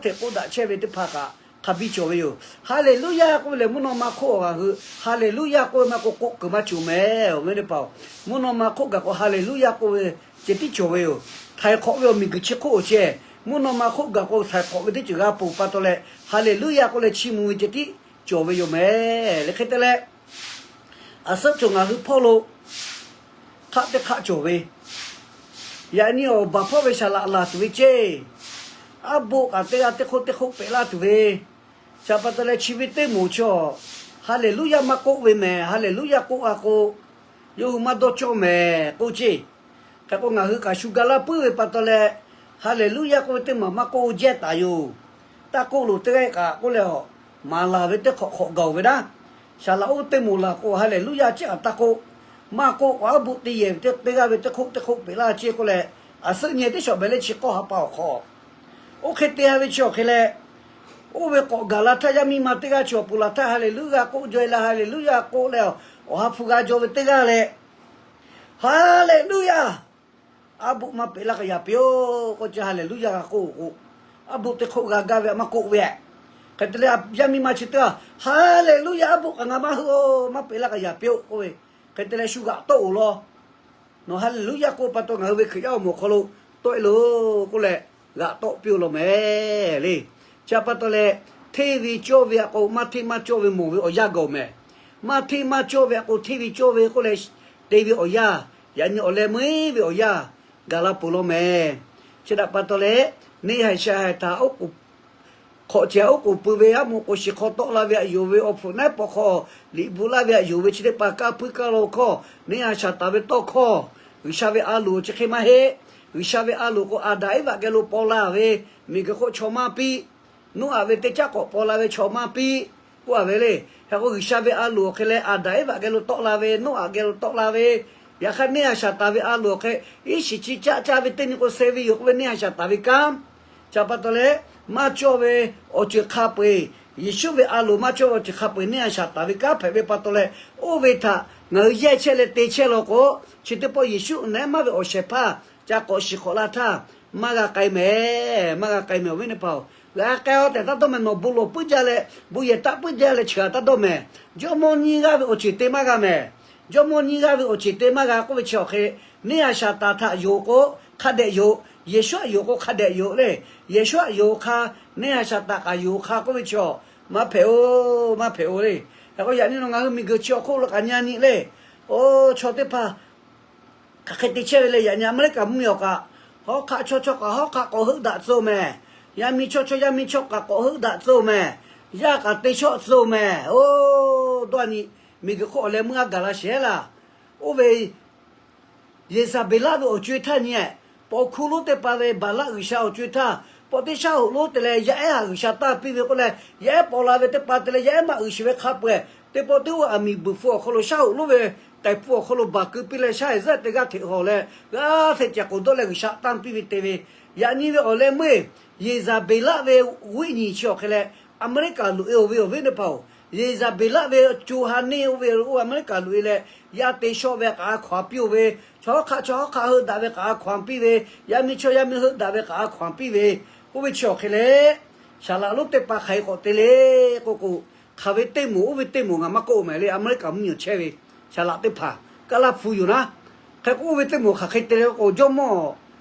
hteꞈ k'oˆ daꞈ chehˇ ve teˇ hpaˍ kaꞈ hk'a biˇ cawˬ ve yoˬ. Haˍleˍluˇyaˇ k'oˆ ve lehˬ, mvuhˇ naw ma hk'oˆ ngaˬ hui Haˍleˍluˇyaˇ k'oˆ ve maˇ k'oˆ, k'oˆ kuiˬ maˇ cawˬ mehˍ. Awˬ viˉ teˇ hpaˍ-oˬ, mvuhˇ naw ma hk'oˆ gaˬ k'o Haˍleˍluˇyaˇ k'oˆ ve ceh tiˉ cawˬ ve yoˬ. Htaiˍ hk'awꞈ ve awˬ miˬguiˬ chi hk'oˆ-oˬ ceh, mvuhˇ naw ma hk'oˆ gaˬ k'o htaiˍ hk'awꞈ ve teˇ ceuˬ g'a ponˬ pa taw leh, Haˍleˍluˇyaˇ k'oˆ leh chiˇ mvuh ve ceh tiˉ cawˬ ve yoˬ mehˍ. Leh hk'e te leh, aˬ suhˉ cawˬ ngaˬ hui hpawˇ lo hk'aˆ teˇ hk'aˆ cawˬ ve, yaꞈ nyi awˬ baˬ hpawˇ ve saˍ laꞈ laˬ tuˬ ve ceˇ, aˉ boˆ kaꞈ teˇ g'aˇ teˇ hk'oˆ teˇ hk'oˆ peꞈ laˇ tuˬ ve, chi pa taw leh chi ve teˇ moˍ chaw, Haˍleˍluˇyaˇ maˇ k'oˆ ve mehˍ. Haˍleˍluˇyaˇ k'oˆ a k'o, yawˇ hui maˇ dawˇ cawˇ mehˍ k'oˆ ceˇ. Hk'e k'o ngaˬ hui kaꞈ shu ga laˇ puiˉ ve pa taw leh, Haˍleˍluˇyaˇ k'oˆ ve teˇ maˬ maˇ k'oˆ jehˇ taˍ yoˬ. Taˇ k'oˆ loˬ teˇ g'aˇ kaꞈ k'oˆ leh, a, maˍ laˬ ve teˇ hk'awꞈ hk'awꞈ gaˬ-oˬ ve naˉ, saˍ laꞈ oˇ teˇ moˍ laˬ k'o Haˍleˍluˇyaˇ ceˇ kaꞈ taˇ k'oˆ, maˇ k'oˆ k'o aˉ boˆ teˇ yehˬ ve teˇ g'aˇ ve teˇ hk'oˆ teˇ hk'oˆ peꞈ laˇ ceˇ k'oˆ leh, aˬ suhˉ nyi teˇ shawˍ beh leh chi k'awˇ ha pa awˬ hk'aw, oˇ hk'e te ha ve chi awˬ hk'e leh, oˇ ve k'awꞈ gaˬ la htaˇ yaˇ miˇ ma teˇ g'aˇ chi awˬ pon laˬ htaˇ Haˍleˍluˇyaˇ k'oˆ jaw e leh Haˍleˍluˇyaˇ k'oˆ leh, Awˬ ha hpu g'a jaw ve teˇ g'aˇ leh, Haˍleˍluˇyaˇ, aˉ boˆ maˇ peꞈ laˇ k'aꞈ yaꞈ piˇ-oˆ k'oˆ ce. Haˍleˍluˇyaˇ g'a k'oˆ k'o, aˉ boˆ teˇ hk'oˆ g'a gaˇ ve maˇ k'oˆ ve, hk'e te leh yaˇ miˇ ma chi teˇ g'aˇ Haˍleˍluˇyaˇ, aˉ boˆ kaꞈ ngaˬ maˇ heuˆ-oˬ, maˇ peꞈ laˇ k'aꞈ yaꞈ piˇ-oˆ k'oˆ ve, hk'e te leh shu g'aꞈ tawˆ-oˬ law. Nawˬ Haˍleˍluˇyaˇ k'oˆ pa taw ngaˬ hui ve Hkriꞈ yaˇ awˬ moˍ awˬ hk'aw lo tawˆ e loˬ k'oˆ leh, g'aꞈ tawˆ piˇ-oˆ law mehˍ le. Chi pa taw leh, hteˇ ve cawˇ ve a k'o maˇ hteˇ maˇ cawˇ ve mawˬ ve awˬ yanˇ gaˬ-oˬ mehˍ. Maˇ hteˇ maˇ cawˇ ve a k'o hteˇ ve cawˇ ve k'oˆ leh te ve awˬ yanˇ, yaꞈ nyi awˬ leh meuˇ ve awˬ yanˇ gaˬ la peuˬ law mehˍ. Chi htaꞈ pa taw leh, neˇ haiˬ sha haiˬ htaꞈ oˉ k'oˍ hk'awꞈ cehˬ oˉ k'oˍ pui ve, aˉ moˍ k'o shiˍ hk'aw tawˆ la ve aꞈ yonˍ ve, awˬ hpfuhꞈ naˉ paw hk'aw liꞈ bvuhꞈ laˇ ve aꞈ yonˍ ve chi teˇ hpaˍ kaˇ puiˉ kaˇ lo hkawˇ, neˇ haiˬ Saˍtanˍ ve tawˇ hkawˇ, G'uiˬsha ve a loˍ chi hk'e maˇ heˆ. G'uiˬsha ve a loˍ k'o Aˍdanˍ Eˉvaꞈ geh lo paw la ve, miˬguiˬ hk'oˆ chaw maˇ piˇ, Noˉaꞈ ve teˇ caˉ k'awꞈ paw la ve chaw maˇ piˇ, k'oˆ a ve le. Hk'e k'o G'uiˬsha ve a loˍ awˬ hk'e leh Aˍdanˍ Eˉvaꞈ geh lo tawˆ la ve, Noˉaꞈ geh lo tawˆ la ve, yaꞈ hk'aˇ neˇ haiˬ Saˍtanˍ ve a loˍ awˬ hk'e, iˉ shiˍ chi caˆ caˆ ve teˇ nyi k'o suh ve yoˬ k'oˆ ve neˇ haiˬ Saˍtanˍ ve kanˉ. Chi pa taw leh, maˇ cawˇ ve awˬ ceuˬ hk'a peu-eˬ, Yeˍsuˆ ve a loˍ maˇ cawˇ ve awˬ ceuˬ hk'a peu-eˬ neˇ haiˬ Saˍtanˍ ve kanˉ hpehꞈ ve pa taw leh, oˇ ve htaꞈ ngaˬ hui yehˇ chehˇ leh te chehˇ law k'o, chi teˇ pawˆ Yeˍsuˆ naˉ maˇ ve awˬ shehˍ hpaˇ ca k'awꞈ shiˍ hk'awꞈ la htaˇ, maˇ g'a k'ai mehˍ, maˇ g'a k'ai mehˍ. Awˬ viˉ teˇ hpaˍ-oˬ, g'a k'ai-a tehꞈ taˇ dawˇ mehˍ. Nawˬ bon lawˬ puiˉ jaˇ leh bon yehˬ taˆ puiˉ jaˇ leh cheuˬ-a taˇ dawˇ mehˍ. Jawˇmawˇ nyiˇ g'aˇ ve awˬ ceuˬ te maˇ g'a mehˍ. Jawˇmawˇ nyiˇ g'aˇ ve awˬ ceuˬ te maˇ g'a k'oˆ ve chi awˬ hk'e, neˇ haiˬ Saˍtanˍ htaꞈ yonˍ k'o hk'a dehꞈ yonˍ, Yeˍsuˆ htaꞈ yonˍ k'o hk'a dehꞈ yonˍ le. Yeˍsuˆ htaꞈ yonˍ hk'a, neˇ haiˬ Saˍtanˍ kaꞈ yonˍ hk'a k'oˆ ve chi, maˇ hpehꞈ-oˬ, maˇ hpehꞈ-oˬ le. Hk'e k'o yaꞈ nyi nawˬ ngaˬ hui miˬguiˬ chi awˬ hk'oˆ lo kaꞈ nyi-a nyi le. Oˇ, chaw teˇ hpaˍ hk'aˬ hk'e te chehˇ ve le. Yaꞈ nyi Aˍmeˍriˆkaˍ mvuhˇmiˬ awˬ kaꞈ, hawˉ hk'aˆ chaw chaw kaꞈ hawˉ hk'aˆ k'awꞈ heuˆ daꞈ tcuh-oˬ mehˍ. Yaˇ miˇ chaw chaw yaˇ miˇ chaw kaꞈ k'awꞈ heuˆ daꞈ tcuh-oˬ mehˍ. Yaˇ kaꞈ te shawˆ tcuh-oˬ mehˍ. Oˇ, dawˇ-a nyi, miˬguiˬ hk'oˆ awˬ leh meuˇ a gaˬ la shehˍ laˇ. Oˇ ve Yeˍzaˍbeˍlaˆ ve awˬ co-e htaˇ nyi-ehˍ, paw hkuˇ lonˉ teˇ pa ve Baˍlaˆ g'uiˬsha awˬ co-e htaˇ, paw teˇ shaˉ hoꞈ lonˉ te leh yaˇ ehˉ htaꞈ g'uiˬsha tanˇ piˇ ve k'oˆ leh, yaˇ ehˉ paw la ve teˇ pa te leh yaˇ ehˉ maˇ g'uiˬ shuˍ ve hk'a peu-eˬ, teˇ pawˆ teˇ oˇ aˬ miˍ buiˬ hpu awˬ hk'aw lo shaˉ hoꞈ lonˉ ve taiˍ hpu awˬ hk'aw lo baˬ keu piˇ leh shaˉ heˍ zaˇ teˇ g'aˇ hteꞈ hawˬ leh g'aˇ hteꞈ cehˬ k'oˍ dawˇ leh g'uiˬsha tanˇ piˇ ve te ve, yaꞈ nyi ve awˬ leh meuˇ-eˬ, Yeˍzaˍbeˍlaˆ ve g'uˇ iˉ nyi chi awˬ hk'e leh Aˍmeˍriˆkaˍ loꞈ-e-oˬ ve, awˬ viˉ teˇ hpaˍ-oˬ, Yeˍzaˍbeˍlaˆ ve co ha neˇ oˇ ve oˇ Aˍmeˍriˆkaˍ loꞈ-e leh, yaˇ te shawˆ ve kaꞈ a hkaw-anˬ piˇ-oˬ ve, chaw hawˉ hk'aˆ chaw hawˉ hk'aˆ heuˆ daꞈ ve kaꞈ a hkaw-anˬ piˇ ve, yaˇ miˇ chaw yaˇ miˇ heuˆ daꞈ ve kaꞈ a hkaw-anˬ piˇ ve, oˇ ve chi awˬ hk'e leh, saˍ laꞈ lonˉ teˇ hpaˍ hk'aˬ hk'e k'awꞈ te le k'oˆ k'o, hk'aˬ ve teˇ moˍ oˇ ve teˇ moˍ ngaˬ maˇ k'oˆ mehˍ le. Aˍmeˍriˆkaˍ mvuhˇmiˬ awˬ chehˇ ve saˍ laꞈ teˇ hpaˍ, kaˇ laˇ hpu yoˬ naˉ. Hk'e k'o oˇ ve teˇ moˍ hk'aˬ hk'e te le k'o, jawˇmawˇ,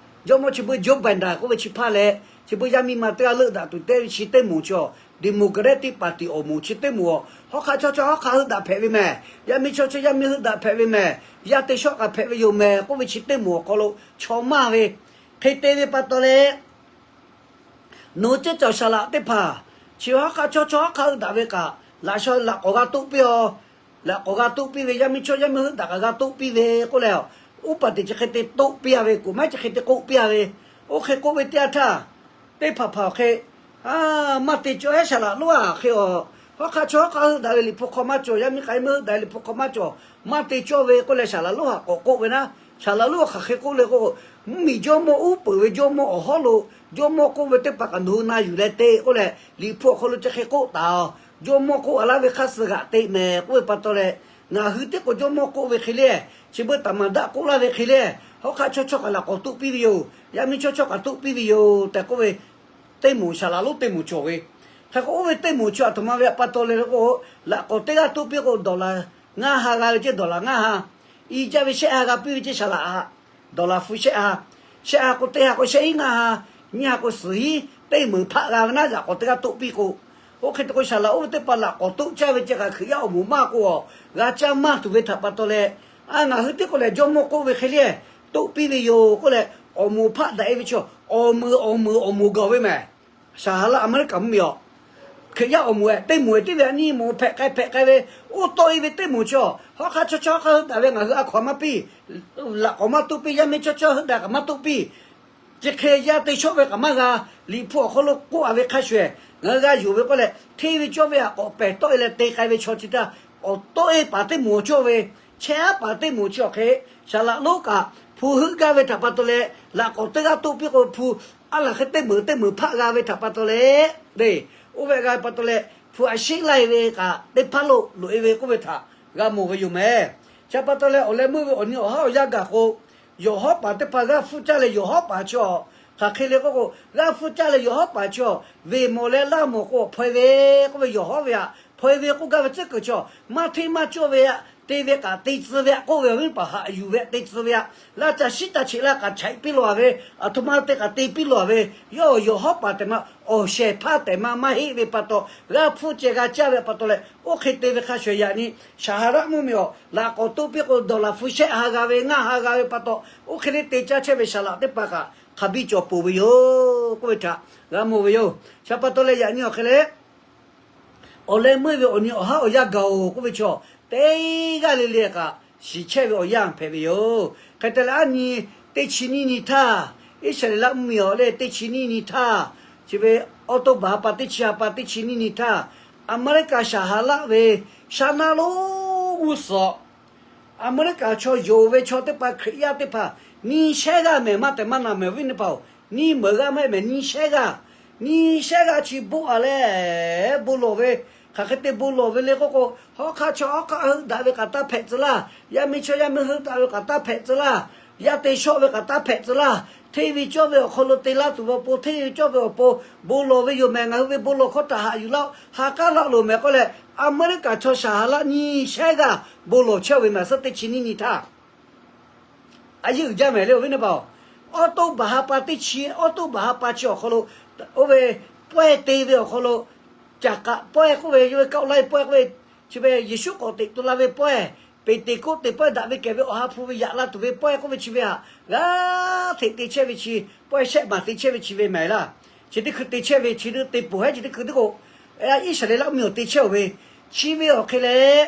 jawˇmawˇ chi beuꞈ Joe Biden k'oˆ ve chi hpaˇ leh, chi beuꞈ yaˇ miˇ ma teˇ g'aˇ leuˆ daꞈ tuˬ te ve chi teˇ moˍ chi, Democratic Party awˬ moˍ chi teˇ moˍ, hawˉ hk'aˆ chaw chaw hawˉ hk'aˆ heuˆ daꞈ hpehꞈ ve mehˍ. Yaˇ miˇ chaw chaw yaˇ miˇ heuˆ daꞈ hpehꞈ ve mehˍ. Yaˇ te shawˆ kaꞈ hpehꞈ ve yoˬ mehˍ k'oˆ ve chi teˇ moˍ awˬ hk'aw lo chaw maˇ ve hk'e te ve pa taw leh, nawˬ hui ceˇ cawˬ saˍ laꞈ teˇ hpaˍ, chi hawˉ hk'aˆ chaw chaw hawˉ hk'aˆ heuˆ daꞈ ve kaꞈ, laꞈ shaw laꞈ k'awꞈ g'a toˆ piˇ-a. Laꞈ k'awꞈ g'a toˆ piˇ ve, yaˇ miˇ chaw yaˇ miˇ heuˆ daꞈ kaꞈ g'a toˆ piˇ ve k'oˆ leh, uˉ paˍ teꞈ chi hk'e te toˆ piˇ-a ve, kuˬ maˉ chi hk'e te k'oˆ piˇ-a ve, oˇ hk'e k'oˆ ve teˇ yanˇ htaˇ, teˇ hpaˍ hpaˍ awˬ hk'e maˇ te cawˇ hehˉ. Saˍ laꞈ lonˉ a hk'e a, hawˉ hk'aˇ chaw hawˉ hk'aˇ heuˆ daꞈ ve Liꞈ hpu hk'aw maˇ cawˬ, yaˇ miˇ k'ai meuˇ heuˆ daꞈ ve Liꞈ hpu hk'aw maˇ cawˬ, maˇ te cawˇ ve k'oˆ leh Saˍ laꞈ lonˉ a k'awꞈ k'oˆ ve naˉ, Saˍ laꞈ lonˉ a hk'aˬ hk'e k'oˆ le k'o, mvuhˇmiˬ jawˇmawˇ uˉ peunˍ ve jawˇmawˇ awˬ hawˉ lo jawˇmawˇ k'oˆ ve teˇ hpaˍ kaꞈ nawˬ hui na yuˬ leh te k'oˆ leh Liꞈ hpu awˬ hk'aw lo chi hk'e k'oˆ taˍ-oˬ. Jawˇmawˇ k'oˆ a laˇ ve hk'aˇ suh g'aꞈ te mehˍ k'oˆ ve pa taw leh, ngaˬ hui teˇ k'o jawˇmawˇ k'oˆ ve hk'e le, chi beuꞈ taˍ maˍ daˆ k'oˆ laˇ ve hk'e le, hawˉ hk'aˇ chaw chawˇ kaꞈ laꞈ k'awꞈ toˆ piˇ ve yoˬ, yaˇ miˇ chaw chawˇ kaꞈ toˆ piˇ ve yoˬ tehꞈ k'oˆ ve, teˇ moˍ Saˍ laꞈ lonˉ teˇ moˍ cawˬ ve. Hk'e k'o oˇ ve teˇ moˍ chi a htoꞈ ma ve pa taw leh k'o, laꞈ k'awꞈ teˇ g'aˇ toˆ piˇ k'o dawˬ laˬ ngaˇ ha g'a ve ceˇ, dawˬ laˬ ngaˇ ha. I jaˇ ve shehˆ ha g'a piˇ ve ceˇ Saˍ laꞈ a, dawˬ laˬ hpu shehˆ ha. Shehˆ ha k'o teˇ ha k'o shehˆ hinˉ ngaˇ ha, nyiˇ ha k'o suhˍ hinˉ teˇ meunˍ hpaˆ g'a ve naˉ, laꞈ k'awꞈ teˇ g'aˇ toˆ piˇ k'o, oˇ hk'e te k'o Saˍ laꞈ lonˉ ve teˇ hpaˍ laꞈ k'awꞈ toˆ caˇ ve ceˇ kaꞈ Hkriꞈ yaˇ awˬ moˍ maˇ k'o a, g'a caˇ maˇ tuˬ ve htaꞈ pa taw leh, a ngaˬ hui teˇ k'o lehˬ jawˇmawˇ k'oˆ ve hk'e le, toˆ piˇ ve yoˬ k'oˆ leh, awˬ moˍ hpaˆ daꞈ e ve chaw, awˬ meunˍ awˬ meunˍ awˬ moˍ gawˬ ve mehˍ. Saˍ ha laˆ Aˍmeˍriˆkaˍ mvuhˇmiˬ a, Hkriꞈ yaˇ awˬ moˍ ehˍ teˇ moˍ ehˍ tiˉ ve a nyiˇ moˍ hpehꞈ k'ai hpehꞈ k'ai ve, oˇ tawˆ e ve teˇ moˍ chaw, hawˉ hk'aˇ chaw chawˇ hawˉ hk'aˇ heuˆ daꞈ ve ngaˬ hui a hkaw a maˇ piˇ, laꞈ k'awꞈ maˇ toˆ piˇ, yaˇ miˇ chaw chawˇ heuˆ daꞈ kaꞈ maˇ toˆ piˇ, chi hk'e yaˇ te shawˆ ve kaꞈ maˇ g'a. Liꞈ hpu awˬ hk'aw lo k'oˆ a ve hk'a shuˍ, ngaˬ hui g'a yonˍ ve k'oˆ leh, hteˇ ve cawˇ ve htaꞈ k'awꞈ pehˬ tawˆ e leh te k'ai ve chaw chi htaˇ, awˬ tawˆ e paˍ teˇ moˍ cawˇ ve, chehˇ aˉ paˍ teˇ moˍ chi awˬ hk'e, Saˍ laꞈ lonˉ kaꞈ hpu heuˆ gaˇ ve htaꞈ pa taw leh laꞈ k'awꞈ teˇ g'aˇ toˆ piˇ k'o hpu, a laˬ hk'e teˇ meunˍ teˇ meunˍ hpaˆ g'a ve htaꞈ pa taw leh, te, oˇ ve g'a pa taw leh hpu a sheˆ laiˇ ve kaꞈ teˇ hpaˍ lo loꞈ e ve k'oˆ ve htaꞈ g'a mawˬ ve yoˬ mehˍ. Chi pa taw leh awˬ leh meuˇ ve awˬ nyi awˬ haˉ awˬ yaˇ gaˬ k'o, yawˬ hawˉ paˍ teˇ hpaˍ g'aˇ hpfuhˇ caˇ leh yawˬ hawˉ paˍ chi a, hk'aˬ hk'e le k'oˆ k'o, g'aˇ hpfuhˇ caˇ leh yawˬ hawˉ paˍ chi a, veˬ mawˬ leh laˇ mawˬ k'o awˬ hpaw e ve k'oˆ ve yawˬ hawˉ ve htaꞈ hpaw e ve k'oˆ gaˇ ve tcuhˉ kuiˬ chi a, maˇ hteˇ maˇ cawˇ ve htaꞈ te ve kaꞈ te tcuh ve htaꞈ k'oˆ ve awˬ viˉ paˍ haꞈ yuˬ ve htaꞈ te tcuh ve htaꞈ, laˇ ca shiˉ ca cheꞈ laˇ kaꞈ chaiꞈ piˇ lawˬ a ve, aˬ htoꞈ ma te kaꞈ te piˇ lawˬ a ve, yawˇ yawˬ hawˉ paˍ tehꞈ ma awˬ shehˍ hpaˇ tehꞈ ma maˇ heˆ ve pa taw, g'aˇ hpfuhˇ ceh g'a caˇ ve pa taw leh, oˇ hk'e te ve hk'a shuˍ yaꞈ nyi Saˍ ha laˆ mvuhˇmiˬ awˬ laꞈ k'awꞈ toˆ piˇ k'o dawˬ laˬ hpu shehˆ ha g'a ve ngaˇ ha g'a ve pa taw, oˇ hk'e le te caˇ chehˇ ve Saˍ laꞈ teˇ hpaˍ kaꞈ hk'a biˇ cawˬ peuˬ ve yoˬ k'oˆ ve htaꞈ g'a mawˬ ve yoˬ. Chi pa taw leh yaꞈ nyi awˬ hk'e leh awˬ leh meuˇ ve awˬ nyi awˬ haˉ awˬ yaˇ gaˬ oˬ k'oˆ ve chaw, teˇ g'aˇ le le kaꞈ shiˍ chehˇ ve awˬ yanˇ hpehꞈ ve yoˬ. Hk'e te leh a nyi, teˇ chi nyiˇ nyi htaˇ, Iˉsaˍreˍlaˆ mvuhˇmiˬ awˬ leh teˇ chi nyiˇ nyi htaˇ, chi ve October ha pa teˇ chi ha pa teˇ chi nyiˇ nyi htaˇ, Aˍmeˍriˆkaˍ Saˍ ha laˆ ve shaˉ naˉ lonˉ g'uˇ suhˍ Aˍmeˍriˆkaˍ chaw yonˍ ve chaw teˇ hpaˍ Hkriꞈ yaˇ teˇ hpaˍ nyiˇ shehˉ g'aˇ mehˍ maˇ tehꞈ maˇ na mehˍ awˬ viˉ teˇ hpaˍ-oˬ, nyiˇ meuꞈ g'aˇ maˇ heˆ mehˍ nyiˇ shehˉ g'aˇ, nyiˇ shehˉ g'aˇ chi bon a leh bon lawˬ ve, hk'aˬ hk'e te bon lawˬ ve le k'oˆ k'o, hawˉ hk'aˇ chaw hawˉ hk'aˇ heuˆ daꞈ ve kaꞈ taˇ hpehꞈ tcuh laˇ, yaˇ miˇ chaw yaˇ miˇ heuˆ daꞈ ve kaꞈ taˇ hpehꞈ tcuh laˇ, yaˇ te shawˆ ve kaꞈ taˇ hpehꞈ tcuh laˇ, hteˇ ve cawˇ ve awˬ hk'aw lo te laˇ tuˬ ve awˬ pon, hteˇ ve cawˇ ve awˬ pon bon lawˬ ve yoˬ mehˍ. Ngaˬ hui ve bon lawˬ hkawˇ htaꞈ haꞈ yuˬ laˇ-oˆ, ha k'aˉ laˇ loˍ mehˍ k'oˆ leh, Aˍmeˍriˆkaˍ chaw Saˍ ha laˆ nyiˇ shehˉ g'aˇ bon lawˬ chehˇ ve mehˍ suhˉ teˇ chi nyiˇ nyi htaˇ a yeˇ uiˍ jaˇ mehˍ le awˬ viˉ teˇ hpaˍ-oˬ. October ha pa teˇ chi, October ha pa chi awˬ hk'aw lo, oˇ ve pawehˇ te ve awˬ hk'aw lo, caˍ k'aꞈ pawehˇ k'oˆ ve, yawˇ ve kaoˆ laiˇ pawehˇ k'oˆ ve, chi ve Yeˍsuˆ k'awꞈ teꞈ tu la ve pawehˇ, Peˍteˍkoˆteˍ pawehˇ daꞈ ve kehˬ ve awˬ ha hpu ve yaꞈ la tuˬ ve pawehˇ k'oˆ ve chi ve htaꞈ g'aˇ hteꞈ te chehˇ ve chi, pawehˇ shehˆ maˬ te chehˇ ve chi ve mehˍ laˇ. Chi teˇ hkui te chehˇ ve chi te peuˬ hehˉ chi teˇ hkui teˇ k'o, Iˉsaˍreˍlaˆ mvuhˇmiˬ awˬ te chehˇ-oˬ ve, chi ve awˬ hk'e leh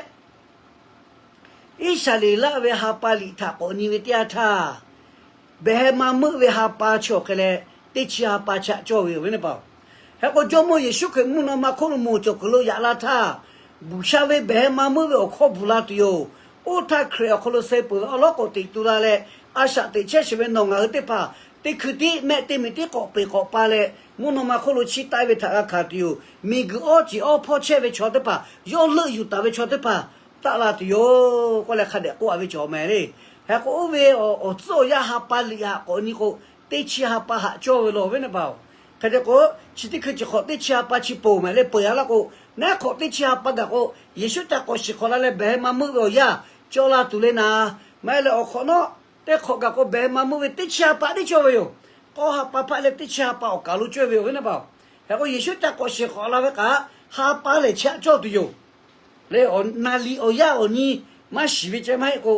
Iˉsaˍreˍlaˆ ve ha pa liꞈ htaꞈ k'awꞈ nyi ve teˇ yanˇ htaˇ, behˬ heh ma meuˆ ve ha pa chi awˬ hk'e leh, teˇ chi ha pa chaꞈ cawˇ ve awˬ viˉ teˇ hpaˍ-oˬ. Hk'e k'o Jawˇmawˇ Yeˍsuˆ Hkriꞈ mvuhˇ naw ma hk'oˆ lo moˬ cawˬ kuiˬ lo yaꞈ la htaˇ, G'uiˬsha ve behˬ heh ma meuˆ ve awˬ hkawˇ bvuhˬ la tuˬ yoˬ. Oˇ htaˇ Hkriꞈ awˬ hk'aw lo suh peuˬ ve awˬ lawˉ k'awꞈ teꞈ tu la leh, a shaꞈ teꞈ chehˇ sheˍ ve nawˬ ngaˬ hui teˇ hpaˍ teˇ hkui tiˉ mehˆ teˇ miˬ tiˉ k'awꞈ peˬ k'awꞈ pa leh, mvuhˇ naw ma hk'oˆ lo chiˇ taˆ ve htaꞈ g'a hkanˍ tuˬ yoˬ. Miˬguiˬ awˇ ceˬ awˇ hpawˇ chehˇ ve chaw teˇ hpaˍ, yawˇ leuˆ yuˬ taˍ ve chaw teˇ hpaˍ taˆ la tuˬ yoˬ k'oˆ leh hk'a dehꞈ k'oˆ a ve cawˬ mehˍ le. Hk'e k'o oˇ ve awˬ tcuhˉ awˬ yanˇ ha pa liꞈ htaꞈ k'awꞈ nyi k'o, teˇ chi ha pa haꞈ cawˇ ve law awˬ viˉ teˇ hpaˍ-oˬ. Hk'e te k'o, chi teˇ hkui chi hk'awꞈ teˇ chi ha pa chi ponˬ mehˍ leh peuˬ a laˇ k'o, naˉ hk'awꞈ teˇ chi ha pa gaˬ k'o, Yeˍsuˆ ca k'awꞈ shiˍ hk'awꞈ la leh behˬ heh ma meuˆ ve awˬ yanˇ cawˇ la tuˬ le naˍ. Maˇ heˆ leh awˬ hk'awꞈ nawˉ teˇ hk'awꞈ gaˬ k'o behˬ heh ma meuˆ ve teˇ chi ha pa tiˉ cawˇ ve yoˬ. K'awˇ ha pa hpaˆ leh teˇ chi ha pa awˬ kaˬ lo cawˇ ve awˬ viˉ teˇ hpaˍ-oˬ. Hk'e k'o Yeˍsuˆ ca k'awꞈ shiˍ hk'awꞈ la ve kaꞈ, ha pa lehˬ chi haꞈ cawˇ tuˬ yoˬ. Leh awˬ na liꞈ awˬ yanˇ awˬ nyi maˇ shiˍ ve ceh maˇ heˆ k'o,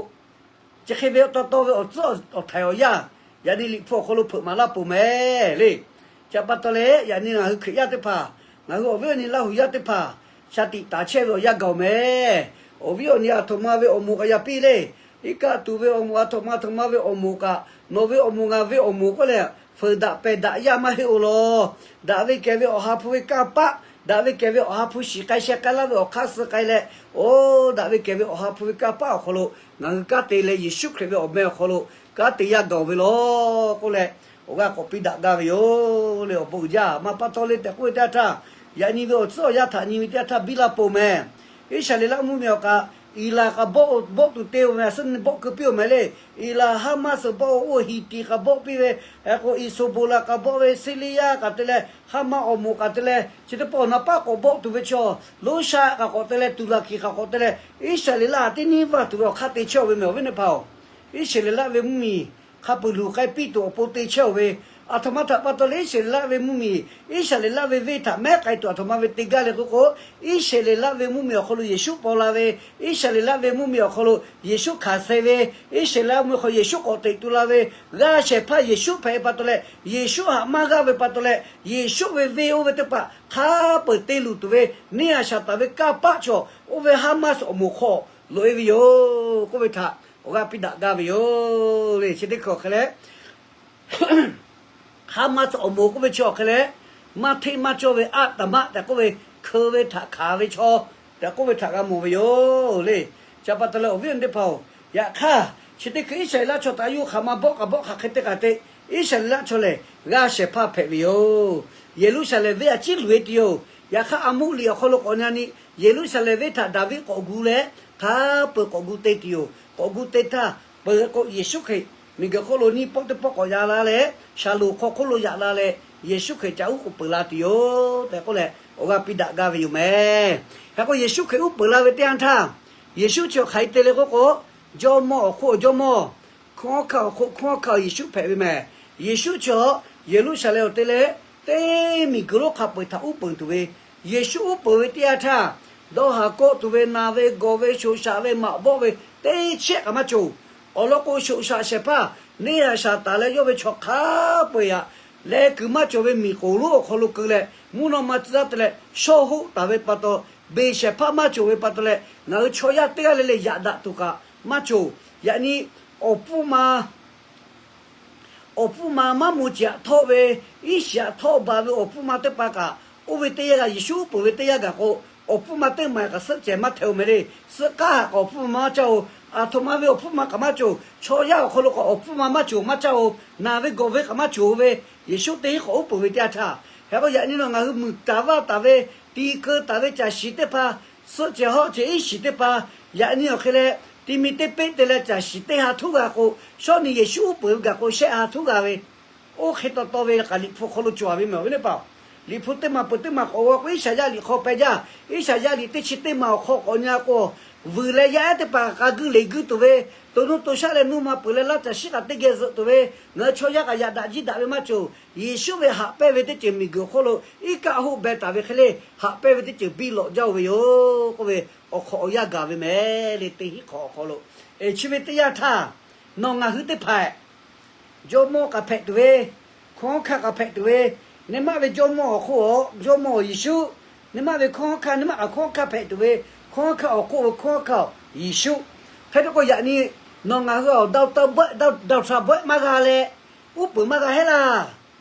chi hk'e ve taw taw ve awˬ tcuhˉ awˬ htaiˍ awˬ yanˇ, yaꞈ nyi Liꞈ hpu awˬ hk'aw lo hpeuꞈ maˍ laˇ peuˬ mehˍ le. Chi pa taw leh yaꞈ nyi ngaˬ hui Hkriꞈ yaˇ teˇ hpaˍ, ngaˬ hui awˬ viˉ awˬ nyi Laˇ huˍ yaˇ teˇ hpaˍ, shaˍ tiꞈ taˍ chehˇ ve awˬ yanˇ gaˬ-oˬ mehˍ. Awˬ viˉ awˬ nyi aˬ htoꞈ ma ve awˬ moˍ k'aꞈ yaꞈ piˇ le. Iˉ kaˆ tuˬ ve awˬ moˍ, aˬ htoꞈ ma aˬ htoꞈ ma ve awˬ moˍ kaꞈ, nawˬ ve awˬ moˍ ngaˬ ve awˬ moˍ k'oˆ leh, fuiˍ daꞈ pehˬ daꞈ yaˇ maˇ heˆ-oˬ law. Daꞈ ve kehˬ ve Awˬ ha hpu ve kanˇ paˆ, daꞈ ve kehˬ ve Awˬ ha hpu shiˍ k'ai sheh k'ai laˇ ve awˬ hk'aˇ suh k'ai leh, oˇ daꞈ ve kehˬ ve Awˬ ha hpu ve kanˇ paˆ awˬ hk'aw lo ngaˬ hui kanˉ te leh, Yeˍsuˆ Hkriꞈ ve awˬ meh awˬ hk'aw lo kanˉ te yaˇ gaˬ-oˬ ve law k'oˆ leh, awˬ g'aˇ k'awꞈ piˇ daꞈ gaˇ ve yoˬ le. Awˬ bon uiˍ jaˇ maˇ pa taw le tehꞈ k'oˆ ve teˇ yanˇ htaˇ, yaꞈ nyi ve awˬ tcuhˉ awˬ yanˇ htaꞈ nyi ve teˇ yanˇ htaˇ biˇ la peuˬ mehˍ. Iˉsaˍreˍlaˆ mvuhˇmiˬ awˬ kaꞈ, Eˍlaˍ k'a bawˆ, bawˆ tuˬ te-oˬ mehˍ, suh bawˆ keu piˇ-oˬ mehˍ le. Eˍlaˍ Haˉmaˆ suh bawˆ-oˬ, Hiˍtiˍ k'a bawˆ piˇ ve, k'o Iˍsoˍboˍlaˍ k'a bawˆ ve, Siˇliˇyaˇ k'a te leh, Haˉmaˆ awˬ moˍ k'a te leh, chi teˇ pawˆ naˍ paˉ k'awꞈ bawˆ tuˬ ve chaw, Loˇshaˆ k'a k'awꞈ te leh, Tuˍlaˍhkiˍ k'a k'awꞈ te leh, Iˉsaˍreˍlaˆ teˇ nyiˇ vaˇ tuˬ ve awˬ hk'aˇ te chehˇ-oˬ ve mehˍ awˬ viˉ teˇ hpaˍ-oˬ. Iˉsaˍreˍlaˆ ve mvuhˇmiˬ hk'a peuˬ luˬ k'ai piˇ tuˬ awˬ pon te chehˇ-oˬ ve, aˬ htoꞈ ma htaꞈ pa taw leh Iˉsaˍreˍlaˆ ve mvuhˇmiˬ, Iˉsaˍreˍlaˆ ve venˇ htaꞈ mehˉ k'ai tuˬ aˬ htoꞈ ma ve te gaˇ le k'oˆ k'o, Iˉsaˍreˍlaˆ ve mvuhˇmiˬ awˬ hk'aw lo Yeˍsuˆ paw la ve, Iˉsaˍreˍlaˆ ve mvuhˇmiˬ awˬ hk'aw lo Yeˍsuˆ hkanˍ suh ve, Iˉsaˍreˍlaˆ mvuhˇmiˬ hk'aw Yeˍsuˆ k'awꞈ teꞈ tu la ve, g'aˇ shehˍ hpaˇ Yeˍsuˆ hpehꞈ ve pa taw leh, Yeˍsuˆ htaꞈ maˇ g'aˇ ve pa taw leh, Yeˍsuˆ ve venˇ oˇ ve teˇ hpaˍ hk'a peuˬ te luˬ tuˬ ve, neˇ haiˬ Saˍtanˍ ve kanˇ paˆ chaw, oˇ ve Haˉmaˆ awˬ moˍ hk'aw loꞈ-e ve yoˬ k'oˆ ve htaꞈ awˬ g'aˇ piˇ daꞈ gaˇ ve yoˬ le. Chi teˇ hkui awˬ hk'e leh, Haˉmaˆ awˬ moˍ k'oˆ ve chi awˬ hk'e leh, maˇ hteˇ maˇ cawˇ ve aˆ taˍ maˆ tehꞈ k'oˆ ve, hkeu ve htaꞈ hkanˍ ve chaw tehꞈ k'oˆ ve htaꞈ g'a mawˬ ve yoˬ le. Chi pa taw leh awˬ viˉ awˬ nyi teˇ hpaˍ-oˬ, yaꞈ hk'aˇ chi teˇ hkui Iˉsaˍreˍlaˆ chaw htaꞈ yawˇ hk'aˬ ma bawˆ k'a bawˆ hk'aˬ hk'e te k'a te, Iˉsaˍreˍlaˆ chaw lehˬ g'aˇ shehˍ hpaˇ hpehꞈ ve yoˬ. Yeˍruˆsaˍlehnˍ venˇ a ciˉ luˬ-e tuˬ yoˬ. Yaꞈ hk'aˇ Aˍmoˆ liꞈ awˬ hk'aw lo k'awꞈ nyi-a ni, Yeˍruˆsaˍlehnˍ venˇ htaꞈ Daˍviˆ k'awꞈ gu leh, hk'a peuˬ k'awꞈ gu te tuˬ yoˬ. K'awꞈ gu te htaˇ, peuˬ k'o Yeˍsuˆ Hkriꞈ miˬguiˬ hk'oˆ lo nyiˇ pawˆ teˇ pawˆ k'awꞈ yaꞈ la leh, Shaˍlonˍ hk'aw hk'oˆ lo yaꞈ la leh, Yeˍsuˆ Hkriꞈ ca uˉ k'oˍ peuˬ la tuˬ yoˬ tehꞈ k'oˆ leh, awˬ g'aˇ piˇ daꞈ gaˇ ve yoˬ mehˍ. Hk'e k'o Yeˍsuˆ Hkriꞈ uˉ peunˍ la ve teˇ yanˇ htaˇ, Yeˍsuˆ chi awˬ hk'aˬ hk'e te le k'oˆ k'o, jawˇmawˇ awˬ hk'oˆ jawˇmawˇ, hkunˉ hawˉ hkanˇ awˬ hk'oˆ hkunˉ hawˉ hkanˇ Yeˍsuˆ hpehꞈ ve mehˍ. Yeˍsuˆ chi Yeˍruˆsaˍlehnˍ awˬ te leh, teˇ miˬguiˬ lonˉ hk'a peu-eˬ htaꞈ uˉ peunˍ tuˬ ve, Yeˍsuˆ uˉ peunˍ ve teˇ yanˇ htaˇ, dawˇ haˍ kawˆ tuˬ ve, naˬ ve gawˬ ve, shoꞈ shaꞈ ve, maꞈ bawˆ ve, teˇ chehˇ kaꞈ maˇ cawˬ. Awˬ lawn k'o, shoꞈ shaꞈ shehˍ hpaˇ neˇ haiˬ Saˍtanˍ leh yawˇ ve chaw hk'a peu-eˬ htaꞈ leh kuiˬ maˇ cawˬ ve miˬ k'oˍ lonˉ awˬ hk'aw lo keu leh, mvuhˇ naw ma tcuh taˍ leh shawˇ hoˆ taˍ ve pa taw, beˬ shehˍ hpaˇ maˇ cawˬ ve pa taw leh, ngaˬ hui chaw yaˇ teˇ g'aˇ le le yaꞈ daꞈ tuˬ kaꞈ maˇ cawˬ. Yaꞈ nyi awˬ pfuhˇ ma awˬ pfuhˇ ma maˇ moˍ ceꞈ aꞈ htawˆ ve, iˉ shiˍ aꞈ htawˆ baˬ ve awˬ pfuhˇ ma teˇ hpaˍ kaꞈ, oˇ ve teˇ yanˇ g'aˇ, Yeˍsuˆ uˉ peunˍ ve teˇ yanˇ g'aˇ k'o, awˬ pfuhˇ ma teˇ maˬ kaꞈ suhˆ cehˬ maˇ hteh-oˬ mehˍ le. Suhˆ k'aˉ haꞈ k'awꞈ awˬ pfuhˇ ma maˇ caˇ-oˬ. Aˬ htoꞈ ma ve awˬ pfuhˇ ma kaꞈ maˇ cawˬ. Chaw yaˇ awˬ hk'aw lo k'awꞈ awˬ pfuhˇ ma maˇ cawˬ maˇ caˇ-oˬ. Naˬ ve gawˬ ve kaꞈ maˇ cawˬ ve, Yeˍsuˆ teˇ hinˉ k'awꞈ uˉ peunˍ ve teˇ yanˇ htaˇ, hk'e k'o yaꞈ nyi nawˬ ngaˬ hui muiˬ taˍ vaˇ taˍ ve, ti keu taˍ ve caˬ shiˍ teˇ hpaˍ, suhˆ cehˬ hawˆ cehˬ iˉ shiˍ teˇ hpaˍ, yaꞈ nyi awˬ hk'e leh, ti mi teˇ peˆ te leh caˬ shiˍ teˇ ha htuˉ g'a k'o, shawˉ nyi Yeˍsuˆ uˉ peunˍ ve gaˬ k'o shehˆ ha htuˉ g'a ve, oˇ hk'e taw taw ve kaꞈ Liꞈ hpu hk'aw lo cawˬ ve mehˍ awˬ viˉ teˇ hpaˍ-oˬ. Liꞈ hpu teˇ maˬ peuˬ teˇ maˬ k'awꞈ g'aw k'o, Iˉsaˍyaˆ liꞈ hk'aw peh jaˇ. Iˉsaˍyaˆ liꞈ teˇ chi teˇ maˬ awˬ hk'aw k'awꞈ nyi-a k'o, vuiˬ leh yaˇ ehˉ teˇ hpaˍ kaꞈ k'a guiˇ leˬ guiˇ tuˬ ve, to nuˇ to shaˆ leh nuˇ ma peuˬ leh laˇ caˬ shiˉ kaꞈ teˇ geh zuhꞈ tuˬ ve, ngaˬ hui chaw yaˇ kaꞈ yaꞈ daꞈ jiˇ daꞈ ve maˇ cawˬ. Yeˍsuˆ ve haꞈ pehnˇ ve teˇ ceuˬ miˬguiˬ awˬ hk'oˆ lo iˉ kaˆ hoˆ beh taˍ ve hk'e le, haꞈ pehnˇ ve teˇ ceuˬ biˇ lawꞈ jaˇ-oˬ ve yoˬ k'oˆ ve, awˬ hk'awꞈ awˬ yanˇ gaˬ ve mehˍ le, teˇ hinˉ hk'awꞈ awˬ hk'aw lo. Chi ve teˇ yanˇ htaˇ, nawˬ ngaˬ hui teˇ hpaˍ jawˇmawˇ k'a hpehꞈ tuˬ ve, hkunˉ hawˉ hkanˇ k'a hpehꞈ tuˬ ve, neˇ maˆ ve jawˇmawˇ awˬ hk'oˆ-a, jawˇmawˇ Yeˍsuˆ, neˇ maˆ ve hkunˉ hawˉ hkanˇ, neˇ maˆ kaꞈ hkunˉ hawˉ hkanˇ hpehꞈ tuˬ ve, hkunˉ hawˉ hkanˇ awˬ hk'oˆ ve hkunˉ hawˉ hkanˇ-oˬ Yeˍsuˆ. Hk'e te k'o yaꞈ nyi nawˬ ngaˬ hui-a dawˇ htaˇ bawehˆ, dawˇ htaˇ bawehˆ maˇ g'a leh, uˉ peunˍ maˇ g'a hehˉ laˇ.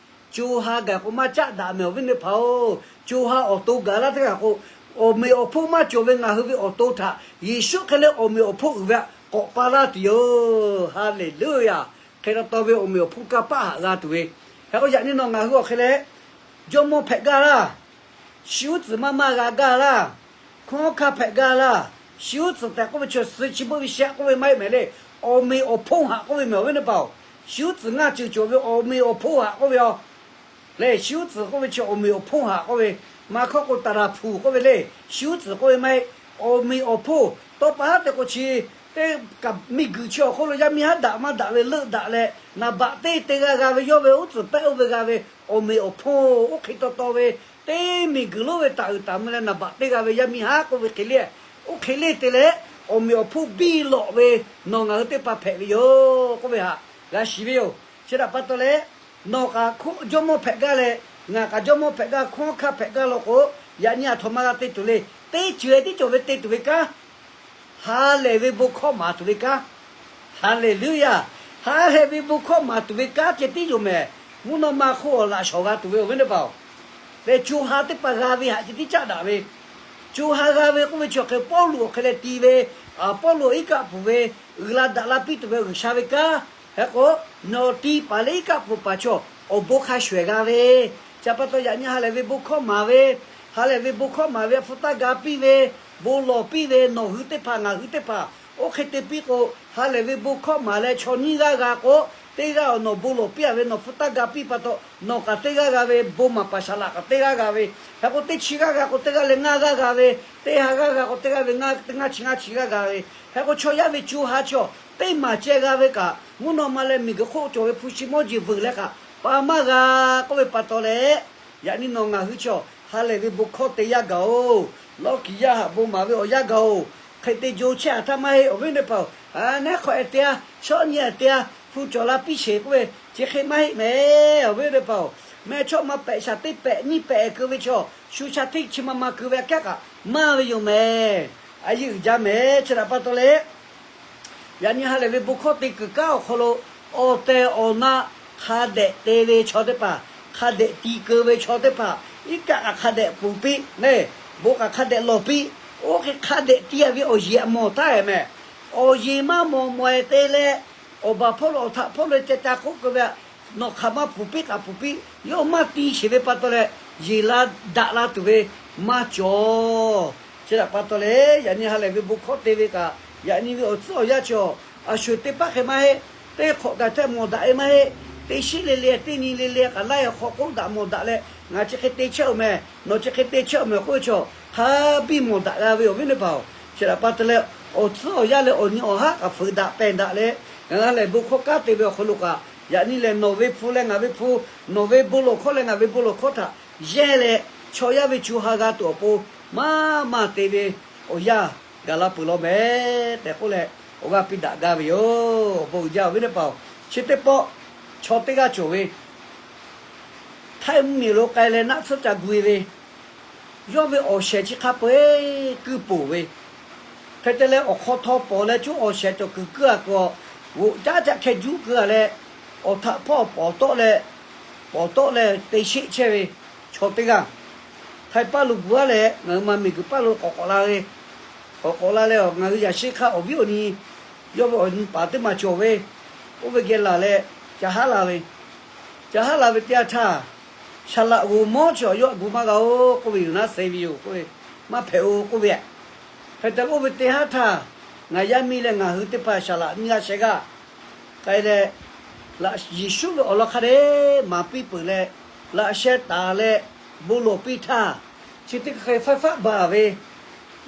Co ha gaˬ k'o maˇ caˆ daꞈ mehˍ awˬ viˉ teˇ hpaˍ-oˬ. Co ha awˬ to gaˬ laˇ teˇ g'aˇ k'o, awˬ meꞈ awˬ hponˇ maˇ cawˬ ve ngaˬ hui ve awˬ to htaꞈ Yeˍsuˆ hk'e leh awˬ meꞈ awˬ hponˇ uiˍ ve htaꞈ k'awꞈ pa laˇ tuˬ yoˬ. Haˍleˍluˆyaˍ. Hk'e taw taw ve awˬ meꞈ awˬ hponˇ kanˇ paˆ haꞈ g'a tuˬ ve. Hk'e k'o yaꞈ nyi nawˬ ngaˬ hui awˬ hk'e leh, jawˇmawˇ hpehꞈ gaˇ laˇ. Shi uˉ tcuhˍ maˇ maˇ g'a gaˇ laˇ. Hkunˉ hawˉ hkanˇ hpehꞈ gaˇ laˇ. Shi uˉ tcuhˍ tehꞈ k'oˆ ve chaw suh chi beuˆ ve shehˆ k'oˆ ve maˇ heˆ mehˍ le. Awˬ meꞈ awˬ hponˇ haꞈ k'oˆ ve mehˍ awˬ viˉ teˇ hpaˍ-oˬ. Shi uˉ tcuhˍ ngaˇ ceuˬ cawˬ ve awˬ meꞈ awˬ hponˇ haꞈ k'oˆ ve-oˬ. Le, shi uˉ tcuhˍ k'oˆ ve chi awˬ meꞈ awˬ hponˇ haꞈ k'oˆ ve, maˇ hkawˇ k'o taˍ laˬ hpuˍ k'oˆ ve le. Shi uˉ tcuhˍ k'oˆ ve maˇ heˆ. Awˬ meꞈ awˬ hponˇ tawˇ pa haˉ te k'o chi, teˇ kaꞈ miˬguiˬ chi awˬ hk'oˆ lo yaˇ miˇ haˉ daꞈ maˇ daꞈ ve leuˆ daꞈ leh, naˍ baꞈ teˇ te g'a g'a ve yawˇ ve uˉ tcuhˍ pehˆ oˇ ve g'a ve, awˬ meꞈ awˬ hponˇ oˇ hk'e taw taw ve, teˇ miˬguiˬ lonˉ ve taˍ uiˍ taˍ mvuh leh naˍ baꞈ teˇ g'a ve yaˇ miˇ haˉ k'oˆ ve hk'e le, oˇ hk'e le te leh, awˬ meꞈ awˬ hponˇ biˇ lawꞈ ve nawˬ ngaˬ hui teˇ hpaˍ hpehꞈ ve yoˬ k'oˆ ve htaꞈ g'a shiˍ ve yoˬ. Chi htaꞈ pa taw leh, nawˬ kaꞈ jawˇmawˇ hpehꞈ gaˇ leh, ngaˬ kaꞈ jawˇmawˇ hpehꞈ gaˇ, hkunˉ hawˉ hkanˇ hpehꞈ gaˇ law k'o, yaꞈ nyi aˬ htoꞈ ma g'a te tuˬ le. Teˇ ceuˬ tiˉ cawˬ ve te tuˬ ve kanˉ, ha lehˬ ve bon hkawˇ maˍ tuˬ ve kanˉ, Haˍleˍluˇyaˬ. Ha lehˬ ve bon hkawˇ maˍ tuˬ ve kanˉ ceh tiˉ yoˬ mehˍ. Mvuhˇ naw ma hk'oˆ awˬ laꞈ shawˍ g'a tuˬ ve awˬ viˉ teˇ hpaˍ-oˬ, leh co ha teˇ hpaˍ g'a ve haꞈ ceh tiˉ caˆ daꞈ ve, co ha g'a ve k'oˆ ve chi awˬ hk'e Pawˇluꞈ awˬ hk'e leh ti ve, Pawˇluꞈ iˉ kaˆ pfuhˍ ve uiˍ la daꞈ la piˇ tuˬ ve G'uiˬsha ve kanˉ. Hk'e k'o, nawˬ ti paˍ leh iˉ kaˆ pfuhˍ paˍ chaw awˬ bon hk'a shuˍ ehˍ g'a ve, chi pa taw yaꞈ nyi ha lehˬ ve bon hkawˇ maˍ ve, ha lehˬ ve bon hkawˇ maˍ ve hpu taˇ ga piˇ ve, bon lawˬ piˇ ve, nawˬ hui teˇ hpaˍ ngaˬ hui teˇ hpaˍ oˇ hk'e te piˇ k'o, ha lehˬ ve bon hkawˇ maˍ leh chaw nyiˇ g'aˇ g'a k'o, teˇ g'aˇ awˬ nawˬ bon lawˬ piˇ a ve nawˬ hpu taˇ ga piˇ pa taw, nawˬ kaꞈ teˇ g'aˇ g'a ve, bon maˍ paˍ saˍ laꞈ kaꞈ teˇ g'aˇ g'a ve. Hk'e k'o teˇ chi g'aˇ g'a k'o teˇ g'aˇ leh ngaˇ g'aˇ g'a ve, teˇ ha g'aˇ g'a k'o teˇ g'aˇ ve ngaˇ, teˇ ngaˇ chi ngaˇ chi g'aˇ g'a ve. Hk'e k'o chaw yaˇ ve co ha chaw teˇ maˬ ceh g'a ve kaꞈ, mvuhˇ naw ma leh miˬguiˬ hk'oˆ cawˬ ve hpu shi mawˇ jeˬ vuiˬ leh kaꞈ pa maˇ g'a k'oˆ ve pa taw leh, yaꞈ nyi nawˬ ngaˬ hui chaw ha lehˬ ve bon hkawˇ te yaˇ gaˬ-oˬ. Lawˇ kiˍ yaˇ haꞈ bon maˍ ve awˬ yanˇ gaˬ-oˬ. Hk'e te jo chehˇ a htaˇ maˇ heˆ awˬ viˉ teˇ hpaˍ-oˬ, neˉ hk'awꞈ ehˍ te a, shawˉ nyi ehˍ te a, hpu cawˬ la piˇ sheˍ k'oˆ ve chi hk'e maˇ heˆ mehˍ. Awˬ viˉ teˇ hpaˍ-oˬ, mehˇ chawˇ ma pehꞈ shaˍ teˇ pehꞈ nyiˇ pehꞈ ehˍ keu ve chaw, shu sha hteˇ chi ma ma keu ve aꞈ kehˉ kaꞈ maˇ ve yoˬ mehˍ. A yeˇ uiˍ jaˇ mehˍ. Chi htaꞈ pa taw leh, yaꞈ nyi ha lehˬ ve bon hkawˇ te kuiˬ kanˉ awˬ hk'aw lo, awˬ tehˬ awˬ na hk'a dehꞈ te ve chaw teˇ hpaˍ, hk'a dehꞈ ti keu ve chaw teˇ hpaˍ, iˉ kaˆ kaꞈ hk'a dehꞈ pfuhˍ piˇ le, bon kaꞈ hk'a dehꞈ lawˬ piˇ. Oˇ hk'e hk'a dehꞈ ti a ve awˬ yeˬ aꞈ mawˬ taˉ ehˍ mehˍ. Awˬ yeˬ maˇ mawˬ mawˬ ehˍ te leh, awˬ baˬ hpawˇ lo awˬ htaꞈ hpawˇ lo ca ca k'oˆ keu ve, nawˬ hk'aˬ ma pfuhˍ piˇ k'aꞈ pfuhˍ piˇ, yawˇ maˇ ti sheˍ ve pa taw leh, yeˬ la daꞈ la tuˬ ve maˇ cawˬ. Chi htaꞈ pa taw leh, yaꞈ nyi ha lehˬ ve bon hkawˇ te ve kaꞈ, yaꞈ nyi ve awˬ tcuhˉ awˬ yanˇ chi awˬ, a shu teˇ paˆ hk'e maˇ heˆ. Teˇ hk'awꞈ gaˬ htaˇ mawˬ daꞈ ve maˇ heˆ. Teˇ shiˉ le le, teˇ nyi le le kaꞈ laiˉ awˬ hk'aw k'oˆ daꞈ mawˬ daꞈ leh, ngaˬ chi hk'e te chehˇ-oˬ mehˍ, nawˬ chi hk'e te chehˇ-oˬ mehˍ k'oˆ ve chaw, hk'a biˇ mawˬ daꞈ g'a ve awˬ viˉ teˇ hpaˍ-oˬ. Chi htaꞈ pa taw leh, awˬ tcuhˉ awˬ yanˇ leh awˬ nyi awˬ haˉ kaꞈ fuiˍ daꞈ pehˬ daꞈ leh, ha lehˬ bon hkawˇ kanˉ te ve awˬ hk'aw lo kaꞈ, yaꞈ nyi lehˬ nawˬ ve hpu leh ngaˬ ve hpu, nawˬ ve bon lawˬ hkawˇ leh ngaˬ ve bon lawˬ hkawˇ htaꞈ yehˇ leh, chaw yaˇ ve co ha g'a tuˬ awˬ pon maˇ maˇ te ve awˬ yanˇ gaˬ la peuˬ law mehˍ tehꞈ k'oˆ leh, awˬ g'aˇ piˇ daꞈ gaˇ ve yoˬ. Awˬ bon uiˍ jaˇ awˬ viˉ teˇ hpaˍ-oˬ, chi teˇ pawˆ chaw teˇ g'aˇ cawˬ ve Htaiˇ mvuhˇmiˬ lo k'ai leh naˆ tsuhˇ ca gu e ve, yawˇ ve awˬ shehˍ chi hk'a peu-eˬ kuiˇ poˬ ve, hk'e te leh awˬ hk'aw htaw pawˍ leh cuˉ awˬ shehˍ cawˬ kuiˬ kuiˇ a k'o, g'oꞈ caˉ caˆ hkeh juˉ keu a leh, awˬ htaꞈ hpawˇ pawˍ tawˆ leh, pawˍ tawˆ leh te sheˆ chehˇ ve chaw teˇ g'aˇ, Htaiˇ paˇ lo gu aˉ leh ngaˬ hui ma miˬguiˬ paˇ lo k'awꞈ k'awꞈ la ve, k'awꞈ k'awꞈ la leh, ngaˬ hui yaꞈ sheˆ hk'aˇ awˬ viˉ awˬ nyi, yawˇ ve awˬ nyi paˍ teˇ maˬ cawˬ ve, oˇ ve geh laˬ leh ca haˉ la ve, ca haˉ la ve teˇ yanˇ htaˇ, saˍ laꞈ g'oˍ mawˇ chi awˬ yawˇ gu maˇ g'a-oˬ k'oˆ ve yoˬ naˉ, se ve yoˬ k'oˆ ve, maˇ hpehꞈ-oˬ k'oˆ ve. Hk'e te k'oˆ ve teˇ haˉ htaˇ, ngaˬ yaˇ miˇ leh ngaˬ hui teˇ hpaˍ saˍ laꞈ nyiˇ g'aˇ sheh g'aˇ k'ai leh, Yeˍsuˆ ve awˬ lawn hk'a dehꞈ maˍ piˇ peuˬ leh, laꞈ sheh taˍ leh bon lawˬ piˇ htaˇ, chi teˇ hk'e faiˇ faˆ baˬ ve,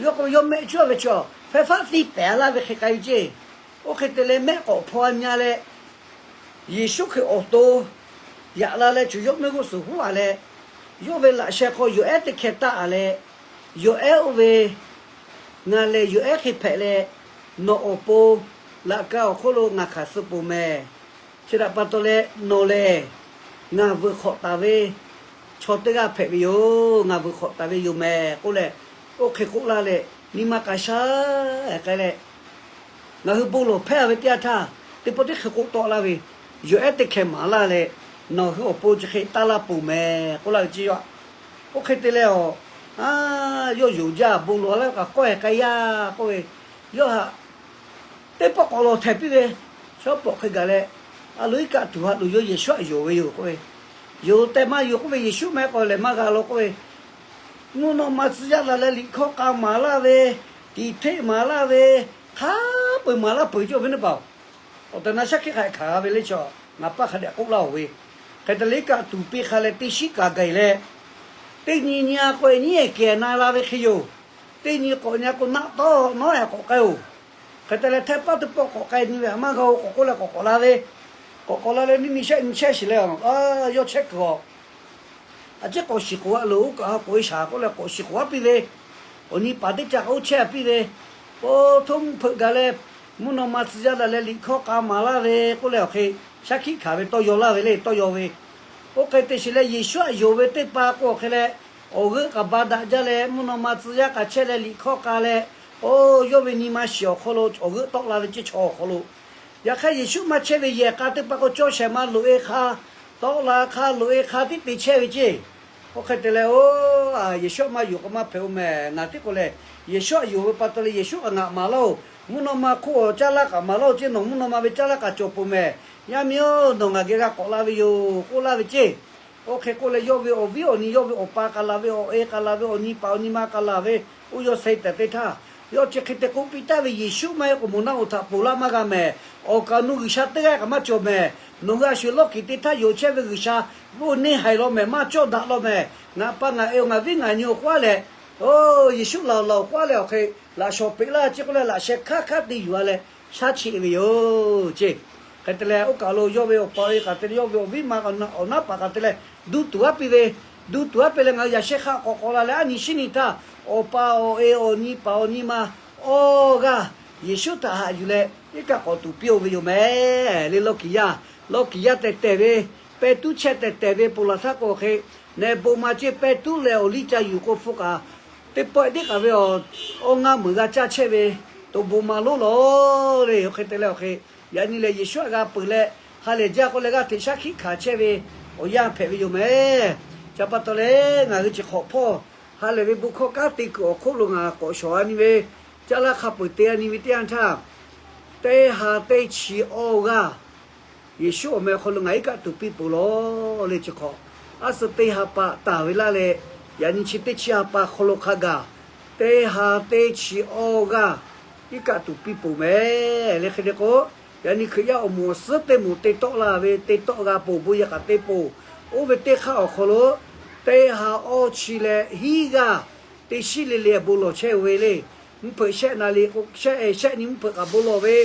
yawˇ k'o yawˇ mehˆ cuˉ ve chaw faiˇ faˆ tiˇ pehˍ laˇ ve hk'e k'ai ve ceˇ. Oˇ hk'e te leh mehˆ k'awꞈ hpaw a nya leh, Yeˍsuˆ Hkriꞈ awˬ to yaꞈ la leh cawˬ yawˇ mehˆ g'uˇ suhˍ huˉ a leh, yawˇ ve laꞈ sheh hk'aw yawˬ ehˉ teˇ hkeh taˆ a leh, yawˬ ehˉ oˇ ve, ngaˬ lehˬ yawˬ ehˉ hk'e hpehꞈ leh, nawˬ awˬ pon laꞈ ka awˬ hk'oˆ lo ngaˬ hkanˍ suh peuˬ mehˍ. Chi htaꞈ pa taw leh nawˬ lehˬ ngaˬ vuiˬ hk'awꞈ taˍ ve chaw teˇ g'aˇ hpehꞈ ve yoˬ. Ngaˬ vuiˬ hk'awꞈ taˍ ve yoˬ mehˍ k'oˆ leh, oˇ hk'e k'oˆ laˇ leh, nyi ma k'a shaˉ k'ai leh, ngaˬ hui bon lawˬ hpehˇ a ve teˇ yanˇ htaˇ, teˇ pawˆ teˇ hk'e k'oˆ tawˆ laˇ ve, yawˬ ehˉ teˇ hkeh maˍ laˇ leh, nawˬ hui awˬ pon chi hk'e taˇ laˇ peuˬ mehˍ k'oˆ laˇ ve ceˇ yoˬ. Oˇ hk'e te leh a, yawˇ yonˍ jaˇ, bon lawˬ laˇ kaꞈ k'awehˬ k'ai yaˇ k'oˆ ve, yawˇ htaꞈ teˇ pawˆ k'awꞈ lawˬ htehꞈ piˇ ve, shawˉ pawˍ hk'e gaˬ leh, a loꞈ iˉ kaˆ tuˬ ha loꞈ yawˇ Yeˍsuˆ htaꞈ yonˍ ve yoˬ k'oˆ ve, yonˍ tehꞈ maˇ yonˍ k'oˆ ve, Yeˍsuˆ mehˆ k'awꞈ lehˬ maˇ g'a law k'oˆ ve, mvuhˇ naw ma tcuh yaˇ la leh liꞈ hkawˇ k'a maˍ laˇ ve, tiꞈ hteˆ maˍ laˇ ve, hk'a peu-eˬ maˍ laˇ peuˬ ceˇ awˬ viˉ teˇ hpaˍ-oˬ. Awˬ tehˬ na shaˉ hkiˆ hk'aˬ hk'e hkanˍ ve le chaw, ngaˬ paˇ hk'a dehꞈ k'oˆ laˇ-oˬ ve, hk'e te leh iˉ kaˆ tuˬ piˇ hk'a leh teˇ shiˉ kaꞈ gaˬ leh, teˇ nyi nyi a k'o nyiˉ ehˍ kehˬ na la ve hk'e yoˬ. Teˇ nyi k'awꞈ nyi a k'o naˆ tawˇ nawˉ ehˍ k'awꞈ k'ai-oˬ. Hk'e te leh htaiˇ paˇ teˇ pawˆ k'awꞈ k'ai nyi ve, a maˇ g'a-oˬ k'awꞈ k'oˆ leh k'awꞈ k'awꞈ la ve, k'awꞈ k'awꞈ la leh nyiˇ nyi shehˆ nyi chehˇ shiˍ leh, a, yawˇ chehˇ kuiˬ a, a ciˉ k'awꞈ shiˍ k'oˍ a loˬ, oˇ kaꞈ ha k'oꞈ e shaˍ k'oˆ leh k'awꞈ shiˍ k'oˍ a piˇ ve, awˬ nyi paˍ teˇ ca k'a oˇ chehˇ a piˇ ve, po htoˇ mvuhˇ hpeuꞈ gaˬ leh, mvuhˇ naw ma tcuh yaˇ la leh liꞈ hkawˇ k'a maˍ laˇ ve k'oˆ leh awˬ hk'e, shaˉ hkiˆ hkanˍ ve tawˇ yaw laˇ ve le, tawˇ yaw ve. Oˇ hk'e te shiˍ leh Yeˍsuˆ htaꞈ yonˍ ve teˇ pa k'o awˬ hk'e leh, awˬ g'euˆ k'a ba daꞈ jaˇ leh mvuhˇ naw ma tcuh yaˇ k'a chehˇ leh liꞈ hkawˇ k'a leh, o, yawˇ ve nyi ma shiˍ awˬ hk'aw lo awˬ g'euˆ tawˆ la ve ceˇ chaw awˬ hk'aw lo Yaꞈ hk'aˇ, Yeˍsuˆ maˇ chehˇ ve yehˬ k'a teˇ hpaˍ k'o, cawˇ shehˍ ma loꞈ-e hk'a, tawˆ la hk'a loꞈ-e hk'a tiˉ te chehˇ ve ceˇ. Oˇ hk'e te leh, oˇ, Yeˍsuˆ maˇ yuˬ k'o maˇ hpehꞈ-o mehˍ. Ngaˬ tiˉ k'o lehˬ, Yeˍsuˆ htaꞈ yonˍ ve pa taw leh, Yeˍsuˆ kaꞈ ngaˬ maˍ laˇ-oˬ, mvuhˇ naw ma hk'oˆ awˬ caˇ laˇ kaꞈ maˍ laˇ-oˬ ceˇ, nawˬ mvuhˇ naw ma ve caˇ laˇ kaꞈ cawˬ peuˬ mehˍ. Yaˇ miˇ-oˬ, nawˬ ngaˬ geh g'a k'awꞈ la ve yoˬ k'oˆ laˇ ve ceˇ. Oˇ hk'e k'oˆ leh, yawˇ ve awˬ viˉ awˬ nyi, yawˇ ve awˬ pa k'aꞈ laˬ ve, awˬ e k'aꞈ laˬ ve, awˬ nyi paˍ awˬ nyi ma k'aꞈ laˬ ve, oˇ yawˇ seh tehꞈ teˇ htaˇ, yawˇ chi hk'e te k'oˆ piˇ taˍ ve, Yeˍsuˆ maˇ heˆ k'o, moˬ naˆ hoꞈ htaꞈ ponˬ laˇ maˇ g'a mehˍ. Awˬ kaˍ awˬ nu G'uiˬsha teˇ g'aˇ kaꞈ maˇ cawˬ mehˍ. Nawˬ hui a shu lawˇ kiˍ teˇ htaˇ yonˍ chehˇ ve G'uiˬsha, oˇ neˇ haiˬ law mehˍ, maˇ cawˇ daꞈ law mehˍ. Ngaˬ pa ngaˬ e-oˬ, ngaˬ viˉ ngaˬ nyi-oˬ k'oˆ-a leh, oˇ, Yeˍsuˆ laˬ-oˬ laˬ-oˬ k'oˆ-a leh, awˬ hk'e laꞈ shawˍ peꞈ laˇ ceˇ k'oˆ leh, laꞈ sheh hk'aˉ hk'aˉ te yuˬ-a leh shaˉ cheˆ ve yoˬ ceˇ. Hk'e te leh, oˇ kaˬ lo yawˇ ve awˬ pa awˬ e kaꞈ te leh, yawˇ ve awˬ viˉ ma awˬ naˉ paˍ kaꞈ te leh, duˇ tuˬ aˉ piˇ ve, duˇ tuˬ aˉ piˇ leh, ngaˬ hui yaꞈ shehˆ hk'aˆ k'awꞈ k'awꞈ la leh, aˉ nyi shinˉ nyi htaˇ, awˬ pa awˬ e awˬ nyi paˍ awˬ nyi ma awˇ g'aˇ Yeˍsuˆ htaꞈ haꞈ yuˬ leh, iˉ kaˆ k'awꞈ tuˬ piˇ-oˬ ve yoˬ mehˍ. Le lawˇ kiˍ yaˇ, lawˇ kiˍ yaˇ tehˬ tehˬ ve, pehˇ tuˉ chehˇ tehˬ tehˬ ve ponˬ laˬ htaˇ k'o hk'e, nehˬ bon ma ceˇ, pehˇ tuˉ leh awˬ liˇ ca yuˬ k'o hpu kaꞈ, teˇ pawˆ tiˉ kaꞈ ve awˬ, awˇ ngaˇ meuˍ g'a caˇ chehˇ ve, to bon ma lonˉ lawˬ le. Oˇ hk'e te leh awˬ hk'e, yaꞈ nyi lehˬ Yeˍsuˆ htaꞈ g'a peuˬ leh, ha lehˬ jaˇ k'oˆ leh g'aˇ hteꞈ shaˉ hkiˆ hkanˍ chehˇ ve awˬ yanˇ hpehꞈ ve yoˬ mehˍ. Chi pa taw leh ngaˬ hui chi hk'awꞈ hpawˇ ha lehˬ ve bon hkawˇ kanˉ te kuiˬ awˬ hk'oˆ lo ngaˬ k'awꞈ shawˍ-a nyi ve, caˇ laˇ hk'a peu-eˬ te-a nyi ve teˇ yanˇ htaˇ, teˇ ha teˇ chi awˇ g'aˇ Yeˍsuˆ awˬ meh awˬ hk'aw lo ngaˬ iˉ kaˆ tuˬ piˇ peuˬ lawˬ le. Chi hk'awꞈ aˉ suh teˇ ha pa taˍ ve laˇ leh, yaꞈ nyi chi teˇ chi ha pa hk'aw lo hk'a gaˬ teˇ ha teˇ chi awˇ g'aˇ iˉ kaˆ tuˬ piˇ peuˬ mehˍ le. Hk'e te k'o, yaꞈ nyi Hkriꞈ yaˇ awˬ moˍ awˬ suhˉ teˇ moˍ te tawˆ la ve, te tawˆ g'a peuˬ, bon yehˬ kaꞈ te peuˬ. Oˇ ve teˇ hk'aˇ awˬ hk'aw lo teˇ ha awˇ chi leh hiˉ g'aˇ teˇ shiˉ le le bon lawˬ chehˇ ve le. Mvuhˇ hpeuꞈ shehˆ na le k'o, shehˆ, shehˆ nyi mvuhˇ hpeuꞈ kaꞈ bon lawˬ ve,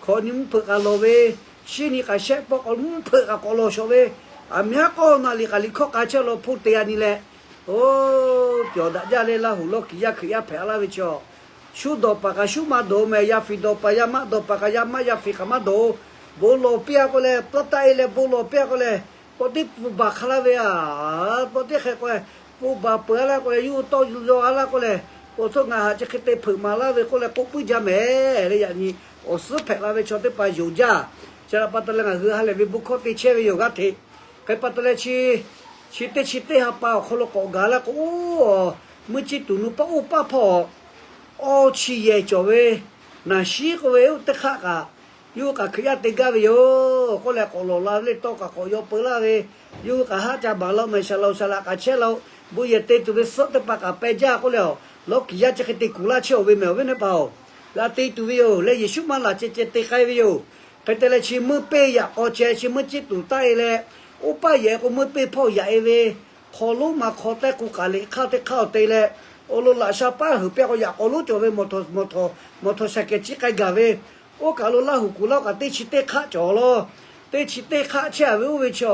hkawꞈ nyi mvuhˇ hpeuꞈ kaꞈ lawˬ ve, shiˉ nyi kaꞈ shehˆ pawˆ k'awꞈ mvuhˇ hpeuꞈ kaꞈ k'awꞈ lawˬ shawˍ ve, aˬ miˉ haˉ k'awˇ na liꞈ kaꞈ liꞈ hkawˇ k'a chehˇ law hpoˇ te-a nyi leh, oˇ, pyawˬ daꞈ jaˇ leh Laˇ huˍ lawˇ kiˍ yaˇ Hkriꞈ yaˇ hpehꞈ laˇ ve chaw, shu dawˬ paˍ kaꞈ shu maˇ dawˬ-oˬ mehˍ, yaˇ fiˍ dawˬ paˍ yaˇ maˆ dawˬ paˍ kaꞈ yaˇ maˆ yaˇ fiˍ kaꞈ maˇ dawˬ-oˬ. Bon lawˬ piˇ-a k'oˆ leh, pawˇ taˆ-e leh bon lawˬ piˇ-a k'oˆ leh, k'awꞈ teˇ pfuhˍ baˬ hk'a laˇ ve a, k'awꞈ teˇ hk'e k'o, pfuhˍ baˬ peuˬ-a laˇ k'oˆ leh, yawˇ hui tawˇ yaw-a laˇ k'oˆ leh, k'o htaˇ ngaˬ haꞈ chi hk'e te hpeuꞈ maˍ laˇ ve k'oˆ leh k'oˆ puiˉ jaˇ mehˍ le. Yaꞈ nyi awˬ suhˉ hpehꞈ la ve chaw teˇ hpaˍ yonˍ jaˇ. Chi htaꞈ pa taw leh ngaˬ hui ha lehˬ ve bon hkawˇ te chehˇ ve yoˬ g'aˇ hteꞈ. Hk'e pa taw leh chi, chi teˇ chi teˇ ha pa awˬ hk'aw lo k'awꞈ gaˬ laˇ k'o, mvuhˇ ciˇ tuˬ nu paˆ oˇ paˆ hpawˇ awˇ chi yehˬ cawˬ ve, naˍ shiˉ k'oˆ ve oˇ teˇ hk'aˆ kaꞈ, yawˇ hui kaꞈ Hkriꞈ yaˇ te gaˇ ve yoˬ k'oˆ leh k'awꞈ lawˬ la leh tawˇ kaꞈ k'awꞈ yaw peu laˇ ve, yawˇ hui kaꞈ haˆ ca baˬ la-o mehˍ, saˍ laꞈ-oˬ saˍ laꞈ kaꞈ chehˇ la-o, bon yehˬ te tuˬ ve suhˉ teˇ hpaˍ kaꞈ peh jaˇ k'oˆ leh, awˬ lawˇ kiˍ yaˇ chi hk'e te kuˬ laˇ chehˇ-oˬ ve mehˍ awˬ viˉ awˬ nyi teˇ hpaˍ-oˬ. G'a te tuˬ ve yoˬ leh Yeˍsuˆ maˇ laˬ ceh ceh te k'ai ve yoˬ. Hk'e te leh chi meuˇ peˇ yaꞈ k'aw ceh chi meuˇ ciˇ tuˬ taˆ-e leh, oˇ paˆ yehˬ k'o meuˇ peˇ hpawˇ yaꞈ-e ve, hk'aw lonˉ ma hk'aw tehˇ k'o kaꞈ liꞈ hk'aˇ teˇ hk'aˇ awˬ te leh, awˬ lawn laꞈ sha paˉ heuˬ pehˇ k'o yaꞈ k'aw lonˉ cawˬ ve, mawˬ htawnˍ, mawˬ htawnˍ shaˍ kehˬ ciˇ k'ai gaˬ ve, oˇ kaˬ lo Laˇ huˍ kuˬ laˇ-o kaꞈ teˇ chi teˇ hk'aˆ cawˬ law. Teˇ chi teˇ hk'aˆ chehˇ-a ve oˇ ve chi,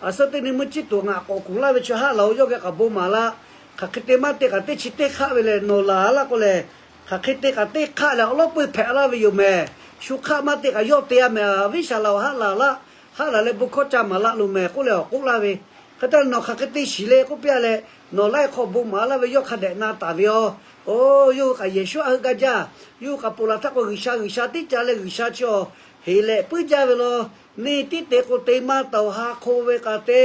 aˬ suhˉ teˇ nyi meuˇ ciˇ tuˬ ngaˬ k'awꞈ kuˬ laˇ ve chi haˆ laˬ-o, yawˇ geh kaꞈ bon maˍ la. Hk'aˬ hk'e te maˇ te kaꞈ teˇ chi teˇ hk'aˆ ve lehˬ nawˬ laˬ laˇ k'oˆ lehˬ, hk'aˬ hk'e te kaꞈ teˇ hk'aˆ lehˬ awˉ lawˉ peuˇ hpehꞈ laˇ ve yoˬ mehˍ. Shu hk'aˆ maˇ te kaꞈ yawˇ te-a mehˍ, a viˉ saˍ laꞈ-oˬ, haˆ laˬ laˇ, haˆ laˬ leh bon hkawˇ ca maˍ laˇ loˬ mehˍ k'oˆ leh awˬ k'oˆ laˇ ve. Hk'e te leh nawˬ hk'aˬ hk'e te shiˍ le k'oˆ piˇ-a leh, nawˬ laiˉ hk'aw bon maˍ laˇ ve yawˇ hk'a dehꞈ na taˍ ve yoˬ. Oˇ, yawˇ hui kaꞈ Yeˍsuˆ a heuˆ gaˇ jaˇ. Yawˇ hui kaꞈ ponˬ laˬ htaˇ k'o G'uiˬsha, G'uiˬsha tiˉ ca leh G'uiˬsha chi awˬ heˍ lehꞈ puiˉ jaˇ ve law. Neˇ tiˉ te k'o te maˇ taˍ-oˬ, ha hk'o ve kaꞈ te,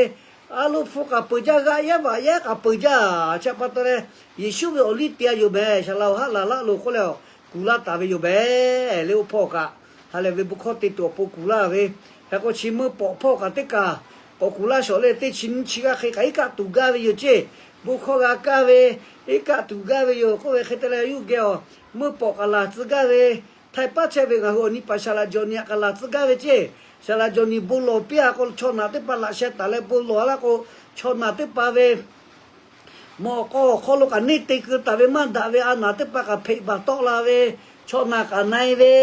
aˉ loˇ hpu kaꞈ peuˬ jaˇ, g'aˆ yehˉ vaꞈ yehˉ kaꞈ peuˬ jaˇ. Chi pa taw leh Yeˍsuˆ ve awˬ liˇ te-a yoˬ mehˍ, saˍ laꞈ-oˬ, haˆ laˬ laˇ loˬ k'oˆ leh awˬ kuˬ laˇ taˍ ve yoˬ mehˍ le. Oˇ hpawˇ kaꞈ ha lehˬ ve bon hkawˇ te tuˬ awˬ pon kuˬ laˇ ve. Hk'e k'o chi meuˇ pawꞈ hpawˇ kaꞈ teˇ kaˬ k'awꞈ kuˬ laˇ shawˍ leh teˇ chi nyiˇ chi g'aˇ hk'e kaꞈ iˉ kaˆ tuˬ gaˇ ve yoˬ ceˇ. Bon hkawˇ g'a kaˇ ve, iˉ kaˆ tuˬ gaˇ ve yoˬ k'oˆ ve hk'e te leh yawˇ hui geh awˬ meuˇ pawꞈ kaꞈ laˬ tcuh gaˇ ve, htaiˍ paˉ chehˇ ve ngaˬ hui awˬ nyi paˍ saˍ laꞈ Jawˬ nyi htaꞈ kaꞈ laˬ tcuh gaˇ ve ceˇ. Saˍ laꞈ Jawˬ nyi bon lawˬ piˇ-a k'o chaw naˬ teˇ hpaˍ laꞈ sheh taˍ leh bon lawˬ-a laˇ k'o, chaw naˬ teˇ hpaˍ ve mawꞈ k'aw awˬ hk'aw lo kaꞈ neˇ te keu taˍ ve maˇ daꞈ ve a naˬ teˇ hpaˍ kaꞈ hpeꞈ baˬ tawˆ la ve, chaw naˬ kaꞈ na-e ve,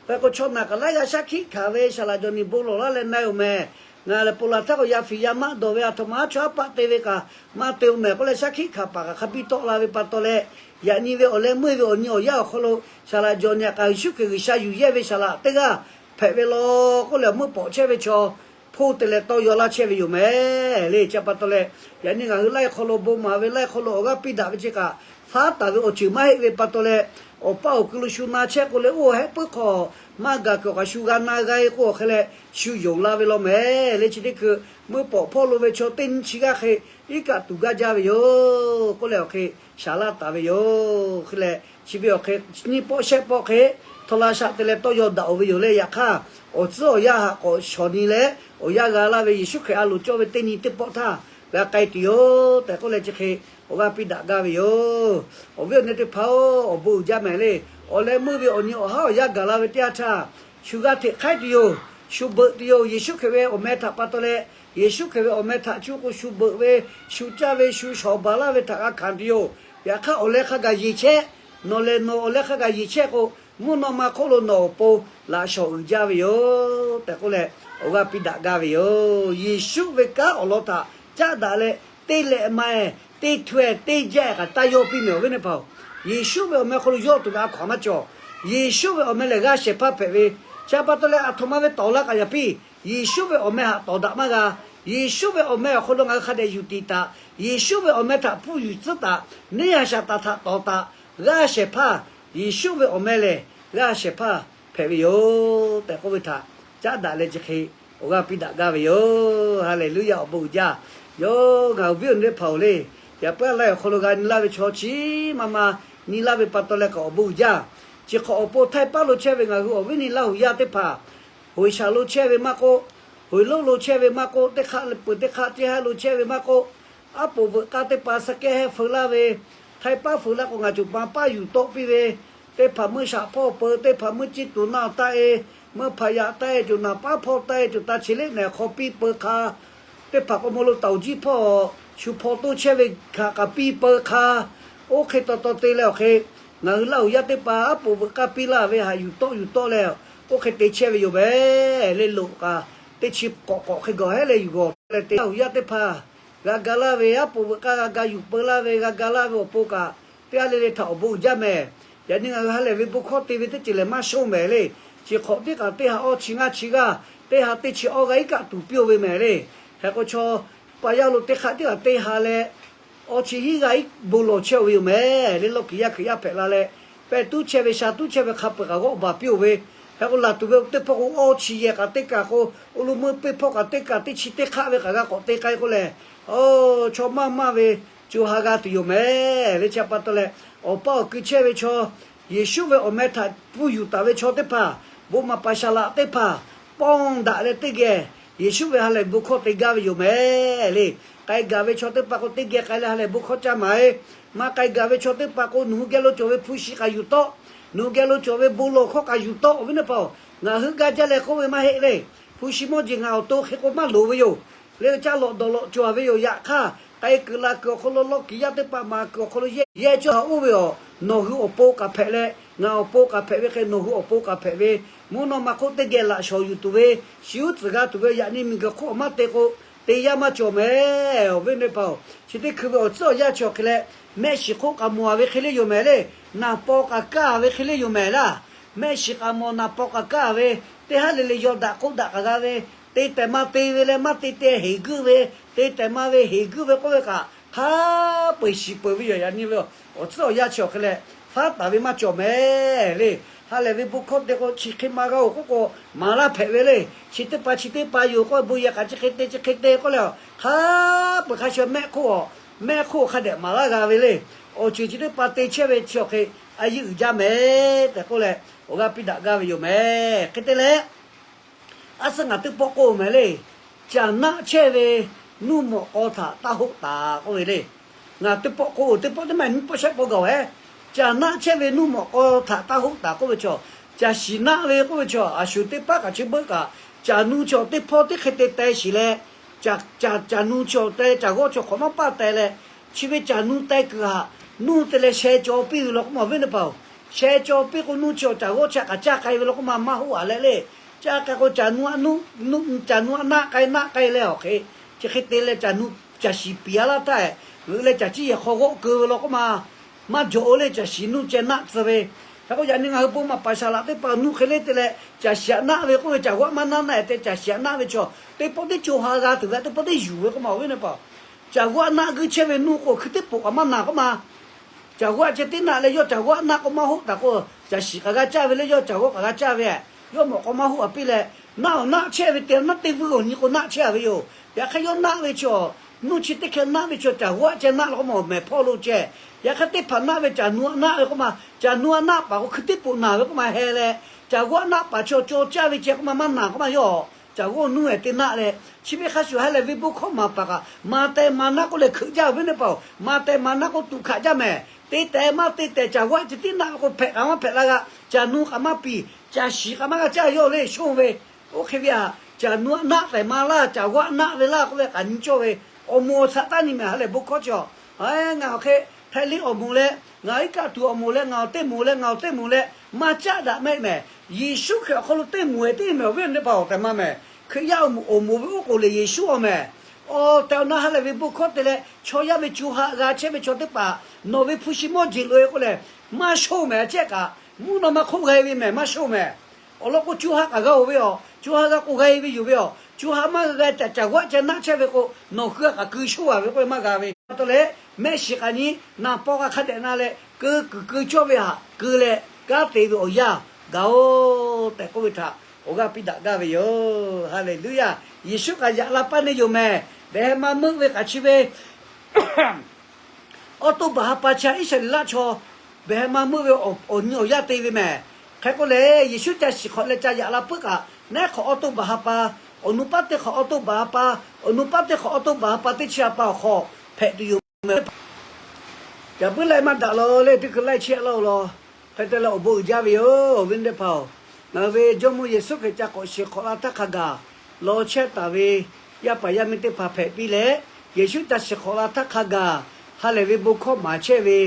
hk'e k'o chaw naˬ kaꞈ laiˉ g'aˇ shaˉ hkiˆ hkanˍ ve saˍ laꞈ Jawˬ nyi bon lawˬ laˇ leh na-e-oˬ mehˍ. Ngaˬ lehˬ ponˬ laˬ htaˇ k'o yaˇ fiˍ yaˇ maˆ dawˬ ve, aˬ htoꞈ ma haˉ chaw haˉ paˆ te ve kaꞈ maˇ te-oˬ mehˍ k'oˆ leh shaˉ hkiˆ hkanˍ paˍ kaꞈ hk'a biˇ tawˆ la ve pa taw leh, yaꞈ nyi ve awˬ leh meuˇ ve awˬ nyi awˬ yanˇ awˬ hk'aw lo saˍ laꞈ Jawˬ nyi kaꞈ Yeˍsuˆ Hkriꞈ G'uiˬsha yuˬ yehˇ ve saˍ laꞈ teˇ g'aˇ hpehꞈ ve law k'oˆ leh meuˇ pawꞈ chehˇ ve chaw hpoˇ te leh tawˇ yaw laˇ chehˇ ve yoˬ mehˍ le. Chi pa taw leh, yaꞈ nyi ngaˬ hui laiˉ hk'aw lo bon maˍ ve, laiˉ hk'aw lo awˬ g'aˇ piˇ daꞈ ve chi kaꞈ faˉ taˍ ve awˬ ceuˬ maˇ heˆ ve pa taw leh, awˬ paˇ awˬ kui lo shu na chehˇ k'o leh oˇ hehˆ puiˉ hk'aw maˇ gaˬ kuiˬ awˬ kaꞈ shu g'a na g'a-e k'oˆ awˬ hk'e leh shu yonˍ la ve law mehˍ le. Chi teˇ hkui meuˇ pawˍ hpawˇ lo ve chaw teˇ nyi chi g'aˇ hk'e iˉ kaˆ tuˬ gaˇ jaˇ ve yoˬ k'oˆ leh awˬ hk'e shaˍ laˇ taˍ ve yoˬ. Hk'e leh chi ve awˬ hk'e nyiˇ pawˆ shehˆ pawˆ hk'e htawˇ laˇ shaˆ te leh tawˇ yaw daꞈ-oˬ ve yoˬ le. Yaꞈ hk'aˇ awˬ tcuhˉ awˬ yanˇ haꞈ k'awꞈ shawˍ nyi leh awˬ yanˇ g'a laˇ ve Yeˍsuˆ Hkriꞈ a loˍ cawˇ ve teˇ nyi teˇ pawˆ htaˇ g'a k'ai tuˬ yoˬ tehꞈ k'oˆ leh chi hk'e awˬ g'aˇ piˇ daꞈ gaˇ ve yoˬ. Awˬ viˉ awˬ nyi teˇ hpaˍ-oˬ, awˬ bon uiˍ jaˇ mehˍ le. Awˬ leh meuˇ ve awˬ nyi awˬ haˉ awˬ yanˇ gaˬ la ve teˇ yanˇ htaˇ, shu g'a hteꞈ hk'aiˉ tuˬ yoˬ. Shu beuꞈ tuˬ yoˬ. Yeˍsuˆ Hkriꞈ ve awˬ meh htaꞈ pa taw leh, Yeˍsuˆ Hkriꞈ ve awˬ meh htaꞈ cuˇ k'o shu beuꞈ ve, shu caˇ ve, shu shawˍ baˬ laˇ ve htaꞈ g'a hkanˍ tuˬ yoˬ. Yaꞈ hk'aˇ awˬ leh hk'a gaˬ yeˬ chehˇ, nawˬ lehˬ nawˬ awˬ leh hk'a gaˬ yeˬ chehˇ k'o, mvuhˇ naw ma hk'oˆ lo nawˬ awˬ pon laꞈ shawˍ uiˍ jaˇ ve yoˬ tehꞈ k'oˆ leh awˬ g'aˇ piˇ daꞈ gaˇ ve yoˬ. Yeˍsuˆ ve kanˉ awˬ lawn htaꞈ caˉ daꞈ leh, teˇ lehꞈ ma-e, teˇ htu-e, teˇ jaˇ-e kaꞈ taˇ yawˇ piˇ mehˍ awˬ viˉ awˬ nyi teˇ hpaˍ-oˬ. Yeˍsuˆ ve awˬ meh hk'aw lo yawˇ tuˬ ve a hkaw-anˬ maˇ cawˬ. Yeˍsuˆ ve awˬ meh lehˬ g'aˇ shehˍ hpaˇ hpehꞈ ve, chi pa taw leh aˬ htoꞈ ma ve tawˍ laˇ kaꞈ yaꞈ piˇ, Yeˍsuˆ ve awˬ meh htaꞈ tawˍ daꞈ maˇ g'a. Yeˍsuˆ ve awˬ meh awˬ hk'aw lo ngaˬ hui hk'a dehꞈ yuˬ tiˍ taˍ, Yeˍsuˆ ve awˬ meh htaꞈ hpuˇ yuˬ tcuhˉ taˍ, neˇ haiˬ shaˍ taˍ htaꞈ tawˍ taˍ, g'aˇ shehˍ hpaˇ, Yeˍsuˆ ve awˬ meh lehˬ g'aˇ shehˍ hpaˇ hpehꞈ ve yoˬ tehꞈ k'oˆ ve htaꞈ caˉ daꞈ leh chi hk'e awˬ g'aˇ piˇ daꞈ gaˇ ve yoˬ. Haˍleˍluˆyaˇ, awˬ bon uiˍ jaˇ. Yawˇ ngaˬ hui awˬ viˉ awˬ nyi teˇ hpaˍ-oˬ le, yaꞈ puiˉ a laˇ awˬ hk'aw lo g'a nyi laˇ ve chaw chi maˇ maˇ nyi laˇ ve pa taw leh kaꞈ awˬ bon uiˍ jaˇ. Chi hk'awꞈ awˬ pon Htaiˇ paˉ lo chehˇ ve ngaˬ hui awˬ viˉ nyi Laˇ huˍ yaˇ teˇ hpaˍ, Hoˍ shaˍ lo chehˇ ve maˇ k'oˆ, Hoˍ lonˉ lo chehˇ ve maˇ k'oˆ, teˇ hk'aˆ peuˬ teˇ hk'aˆ teˇ haˉ lo chehˇ ve maˇ k'oˆ, aˉ poꞈ veuꞈ k'aˇ teˇ hpaˍ saˍ kehˉ heh feu laˇ ve, Htaiˇ paˉ feu laˇ k'o ngaˬ coˬ ma paˉ yuˬ tawˆ piˇ ve, teˇ hpaˍ meuˇ shaꞈ hpawˇ peu, teˇ hpaˍ meuˇ ciˇ tuˬ naˇ taˆ-e, meuˇ hpaꞈ yaꞈ taˆ-e, coˬ naˍ paˉ hpawˇ taˆ-e, coˬ ta chi leˆ nehˬ hk'aw piˇ peu hk'a, teˇ hpaˍ k'o mawˇ lo taoˍ jiˇ hpawˇ shu hpaw toˇ chehˇ ve htaꞈ kaꞈ piˇ peu hk'a, oˇ hk'e taw taw te leh awˬ hk'e, ngaˬ hui Laˇ huˍ yaˇ teˇ hpaˍ aˉ poꞈ veuꞈ k'aˇ piˇ laˇ ve htaꞈ yuˬ tawˆ yuˬ tawˆ leh, oˇ hk'e te chehˇ ve yoˬ mehˍ le. Loꞈ kaꞈ teˇ chi k'awꞈ k'awꞈ hk'e gawˬ hehˉ leh yuˬ gawˬ leh te Laˇ huˍ yaˇ teˇ hpaˍ g'a ga laˇ ve, aˉ poꞈ veuꞈ k'aˇ g'a ga yuˬ peu laˇ ve, g'a ga laˇ ve awˬ pon kaꞈ, teˇ g'aˇ le le htaꞈ awˬ bon uiˍ jaˇ mehˍ. Yaꞈ nyi ngaˬ hui ha lehˬ ve bon hkawˇ te ve teˇ ceuˬ lehˬ maˇ shonˇ mehˍ le. Chi hk'awꞈ tiˉ kaꞈ teˇ ha awˇ chi ngaˇ chi g'aˇ, teˇ ha teˇ chi awˇ g'aˇ iˉ kaˆ tuˬ piˇ-oˬ ve mehˍ le. Hk'e k'o chaw pa yaˇ lo teˇ hk'aˆ tiˉ kaꞈ teˇ ha leh awˇ chi hiˉ g'aˇ iˉ bon lawˬ chehˇ-oˬ ve yoˬ mehˍ le. Lawˇ kiˬ yaˇ Hkriꞈ yaˇ hpehꞈ la leh, pehˇ tuˉ chehˇ ve sha tuˉ chehˇ ve hk'a peu-eˬ kaꞈ g'awˆ baˬ piˇ-oˬ ve. Hk'e k'o laˬ tuˬ ve teˇ hpawˇ k'o awˇ chi yehˬ kaꞈ teˇ kaꞈ k'o, oˇ lo meuˇ peˇ hpawˇ kaꞈ teˇ kaꞈ teˇ chi teˇ hk'aˆ ve kaꞈ g'a k'awꞈ te k'ai k'oˆ lehˬ, chaw maˇ maˇ ve co ha g'a tuˬ yoˬ mehˍ le. Chi pa taw leh, awˬ pa awˬ kui chehˇ ve chaw, Yeˍsuˆ ve awˬ meh htaꞈ pfuhˇ yuˬ taˍ ve chaw teˇ hpaˍ, bon maˍ paˍ shaˍ laꞈ teˇ hpaˍ, pawˇ daꞈ leh teˇ geh Yeˍsuˆ ve ha lehˬ bon hkawˇ te gaˇ ve yoˬ mehˍ le. K'ai gaˬ ve chaw teˇ hpaˍ k'o teˇ geh k'ai leh ha lehˬ bon hkawˇ caˇ maˍ-e. Maˇ k'ai gaˬ ve chaw teˇ hpaˍ k'o nawˬ hui geh lo cawˬ ve hpu shi kaꞈ yuˬ tawˆ, nawˬ hui geh lo cawˬ ve bon lawˬ hkawˇ kaꞈ yuˬ tawˆ, awˬ viˉ teˇ hpaˍ-oˬ. Ngaˬ hui gaˇ jaˇ leh k'oˆ ve maˇ heˆ le. Hpu shi mawˇ jeˬ ngaˬ awˬ to hk'e k'o maˇ loˍ ve yoˬ. Le caˇ lawꞈ dawˬ lawꞈ cawˬ ve yoˬ. Yaꞈ hk'aˇ, k'ai kuiˬ la kuiˬ awˬ hk'aw lo, lawˇ kiˬ yaˇ teˇ hpaˍ maˍ kuiˬ awˬ hk'aw lo yehˇ yehˇ cawˇ ha oˇ ve awˬ, nawˬ hui awˬ pon kaꞈ hpehꞈ leh, ngaˬ awˬ pon kaꞈ hpehꞈ ve hk'e, nawˬ hui awˬ pon kaꞈ hpehꞈ ve, mvuhˇ naw ma hk'oˆ teˇ geh laꞈ shawˍ yuˬ tuˬ ve, shi uˉ tcuhˍ g'a tuˬ ve, yaꞈ nyi miˬguiˬ hk'oˆ maˇ te k'o, te yaˇ maˇ cawˬ mehˍ. Awˬ viˉ teˇ hpaˍ-oˬ, chi teˇ hkui ve awˬ tcuhˉ awˬ yanˇ chi awˬ hk'e leh, mehˆ shiˍ hk'oˆ k'aꞈ mawˬ-a ve hk'e le yoˬ mehˍ le. Naˍ paw k'aꞈ kaˇ ve hk'e le yoˬ mehˍ laˇ. Mehˆ shiˍ k'aꞈ mawˬ naˍ paw k'aꞈ kaˇ ve, teˇ haˉ le le yaw daꞈ k'oˆ daꞈ k'aꞈ g'a ve, te tehˬ ma te ve leh maˇ te te heˍ guiˇ ve, te tehˬ ma ve heˍ guiˇ ve k'oˆ ve kaꞈ, hk'a peu-eˬ shiˍ peuˬ ve yoˬ. Yaꞈ nyi ve awˬ tcuhˉ awˬ yanˇ chi awˬ hk'e leh, faˉ taˍ ve maˇ cawˬ mehˍ le. Ha lehˬ ve bon hkawˇ te k'o chi hk'e ma g'a-oˬ k'oˆ k'o, maˍ laˇ hpehꞈ ve le. Chi teˇ hpaˍ chi teˇ hpaˍ yoˬ k'o, bon yehˬ kaꞈ chi hk'e te chi hk'e te k'oˆ leh, hk'a peu-eˬ hk'a shuˍ mehˆ hk'oˆ, mehˆ hk'oˆ hk'a dehꞈ maˍ laˇ g'a ve le. Awˬ ceuˬ chi teˇ hpaˍ te chehˇ ve chi awˬ hk'e a yeˇ uiˍ jaˇ mehˍ tehꞈ k'oˆ leh, awˬ g'aˇ piˇ daꞈ gaˇ ve yoˬ mehˍ. Hk'e te leh, a suhˉ ngaˬ teˇ pawˆ k'oˆ mehˍ le. Caˬ naˆ chehˇ ve nuˇ mawꞈ k'aw htaꞈ taˇ hoˆ taˍ k'oˆ ve le. Ngaˬ teˇ pawˆ k'oˆ, teˇ pawˆ teˇ maˇ nyiˇ pawˆ shehˆ pawˆ gaˬ-oˬ hehˉ. Caˬ naˆ chehˇ ve nuˇ mawꞈ k'aw htaꞈ taˇ hoˆ taˍ k'oˆ ve chaw, caˬ shiˍ naˆ ve k'oˆ ve chaw, a shu teˇ paˉ kaꞈ chi beuˆ kaꞈ, caˬ nu chaw teˇ hpawˇ teˇ hk'e te teh shiˍ leh, caˬ, caˬ, caˬ nu chaw te, caˬ g'awˇ chaw hk'awꞈ maˇ paˇ teh leh, chi ve caˬ nu teh kuiˬ htaꞈ nuˇ te leh sheh caw piˇ ve law k'oˆ ma, awˬ viˉ teˇ hpaˍ-oˬ, sheh caw piˇ k'o nuˇ chaw caˬ g'awˇ chaw kaꞈ caˇ k'ai ve law k'oˆ ma, maˇ hoˆ-a leh le. Caˇ k'ai k'o caˬ nu aꞈ naˆ k'ai naˆ k'ai leh awˬ hk'e, chi hk'e te leh caˬ nu, caˬ shiˍ piˍ-a laˇ htaˇ, g'euꞈ leh caˬ ciˇ yehˬ hk'aw g'awˆ keu ve law k'oˆ ma, maˇ jawꞈ-o le. Caˬ shiˍ nuˇ ceh naˆ tcuh ve. Hk'e k'o yaꞈ nyi ngaˬ hui bon maˍ paˍ shaˍ laꞈ teˇ hpaˍ nuˇ hk'e le te leh, caˬ shiˍ aꞈ naˆ ve k'oˆ ve caˬ g'awˇ maˇ naˆ naˆ-e tehꞈ, caˬ shiˍ aꞈ naˆ ve chaw teˇ pawˆ teˇ co ha g'a tuˬ ve, teˇ pawˆ teˇ yuˬ ve k'oˆ ma, awˬ viˉ teˇ hpaˍ-oˬ. Caˬ g'awˇ aꞈ naˆ guiˇ chehˇ ve nuˇ k'o hkui teˇ poꞈ kaꞈ maˇ naˬ k'oˆ ma. Caˬ g'awˇ aꞈ ceh teˇ naˆ leh yawˇ caˬ g'awˇ aꞈ naˆ k'o maˇ hoˆ taˍ k'o, caˬ shiˍ kaꞈ g'a caˇ ve le, yawˇ caˬ g'awˇ kaꞈ g'a caˇ ve. Yawˇ mawꞈ k'aw maˇ huˆ a piˇ leh, naˆ awˬ naˆ chehˇ ve te naˆ teˇ vuiˇ awˬ nyi k'o naˆ chehˇ a ve yoˬ. Yaꞈ hk'aˇ yawˇ naˆ ve chaw, nuˇ chi teˇ hkeh naˆ ve chaw, caˬ g'aˆ ceh naˆ la k'o maˇ mehˍ hpawˇ lo ceh. Yaꞈ hk'aˇ teˇ hpaˍ naˆ ve caˬ nu a naˆ ve k'oˆ ma, caˬ nu a naˆ paˍ k'o hkui tiˉ poꞈ naˬ ve k'oˆ ma heh leh, caˬ g'aˆ naˆ paˍ chaw caw caˇ ve ceh k'oˆ ma maˇ naˬ k'oˆ ma yawˇ caˬ g'aˆ nuˇ ehˍ te naˆ leh, chi ve hk'a shuˍ ha lehˬ ve bon hkawˇ maˍ paˍ kaꞈ, maˍ tehˬ maˍ naˆ k'oˆ leh hkeuꞈ jaˇ ve neˇ paˍ-oˬ, maˍ tehˬ maˍ naˆ k'oˆ tuꞈ hkaꞈ jaˇ mehˍ. Te tehˬ maˇ te tehˬ caˬ g'aˆ ceh tiˉ naˆ ve k'o hpehꞈ kaꞈ maˇ hpehꞈ la g'a, caˬ nu kaꞈ maˇ piˍ, caˬ shiˍ kaꞈ maˇ g'a caˇ yawˇ le shonˇ ve. Oˇ hk'e ve htaꞈ caˬ nu a naˆ tehˬ ma laˇ, caˬ g'aˆ naˆ ve laˇ k'oˆ ve k'aꞈ nyi cawˇ ve, awˬ moˍ awˬ tsuhꞈ taˇ nyi mehˍ ha lehˬ bon hkawˇ chi a. Ngaˬ awˬ hk'e Htaiˇ liˇ awˬ moˍ leh, ngaˬ iˉ kaˆ tuˬ awˬ moˍ leh, ngaˬ awˬ teˇ moˍ leh, ngaˬ awˬ teˇ moˍ leh maˇ caˆ daꞈ mehˆ mehˍ. Yeˍsuˆ Hkriꞈ awˬ hk'aw lo teˇ moˍ ehˍ teˇ mehˍ awˬ viˉ awˬ nyi teˇ hpaˍ awˬ tehˬ ma mehˍ. Hkriꞈ yaˇ awˬ moˍ, awˬ moˍ ve oˉ k'oˍ lehˬ Yeˍsuˆ awˬ mehˍ. Awˬ tehˬ awˬ na ha lehˬ ve bon hkawˇ te leh chaw yaˇ ve co ha g'a chehˇ ve chaw teˇ hpaˍ, nawˬ ve hpu shi mawˇ jeˬ loꞈ-e k'oˆ lehˬ, maˇ shonˇ mehˍ. A cehˇ kaꞈ mvuhˇ naw ma hk'oˆ g'a-e ve mehˍ, maˇ shonˇ mehˍ. Awˬ lawn k'o co ha kaꞈ g'a-oˬ ve yoˬ. Co ha g'a k'o g'a-e ve yoˬ ve yoˬ. Co ha maˇ g'a g'a caˬ g'aˆ ceh naˆ chehˇ ve k'o, nawˬ hui a kaꞈ keu shonˇ a ve k'oˆ ve maˇ g'a ve. Taw leh mehˆ shiˍ kaꞈ nyi, naˍ paw kaꞈ hk'a dehꞈ na leh keu kuiˬ keu cawˇ ve htaꞈ keu leh kanˉ te ve awˬ yanˇ gaˬ-oˬ tehꞈ k'oˆ ve htaꞈ awˬ g'aˇ piˇ daꞈ gaˇ ve yoˬ. Haˍleˍluˇyaˇ. Yeˍsuˆ kaꞈ yaꞈ la paˇ neˇ yoˬ mehˍ. Behˬ heh ma meuˆ ve kaꞈ chi ve awˉ toˇ baˬ ha pa chi Iˉsaˍreˍlaˆ chaw behˬ heh ma meuˆ ve awˬ nyi awˬ yanˇ te ve mehˍ. Hk'e k'oˆ leh Yeˍsuˆ ca shiˍ hk'awꞈ leh ca yaꞈ la puiˉ kaꞈ, neˉ hk'awꞈ awˉ toˇ baˬ ha pa, awˬ nu paˉ teˇ hk'awꞈ awˉ toˇ baˬ ha pa, awˬ nu paˉ teˇ hk'awꞈ awˉ toˇ baˬ ha pa teˇ chi ha pa awˬ hk'aw hpehꞈ tuˬ yoˬ mehˍ. Caˬ puiˉ laiˉ maˇ daꞈ law le, teˇ hkui laiˉ chehˇ laˇ-oˬ law. Hk'e te leh awˬ bon uiˍ jaˇ ve yoˬ, awˬ viˉ teˇ hpaˍ-oˬ. Ngaˬ hui ve Jawˇmawˇ Yeˍsuˆ Hkriꞈ ca k'awꞈ shiˍ hk'awꞈ la htaˇ hk'a gaˬ law chehˇ taˍ ve yaˇ paˍ yaˇ miˇ teˇ hpaˍ hpehꞈ piˇ leh, Yeˍsuˆ ca shiˍ hk'awꞈ la htaˇ hk'a gaˬ ha lehˬ ve bon hkawˇ maˍ chehˇ ve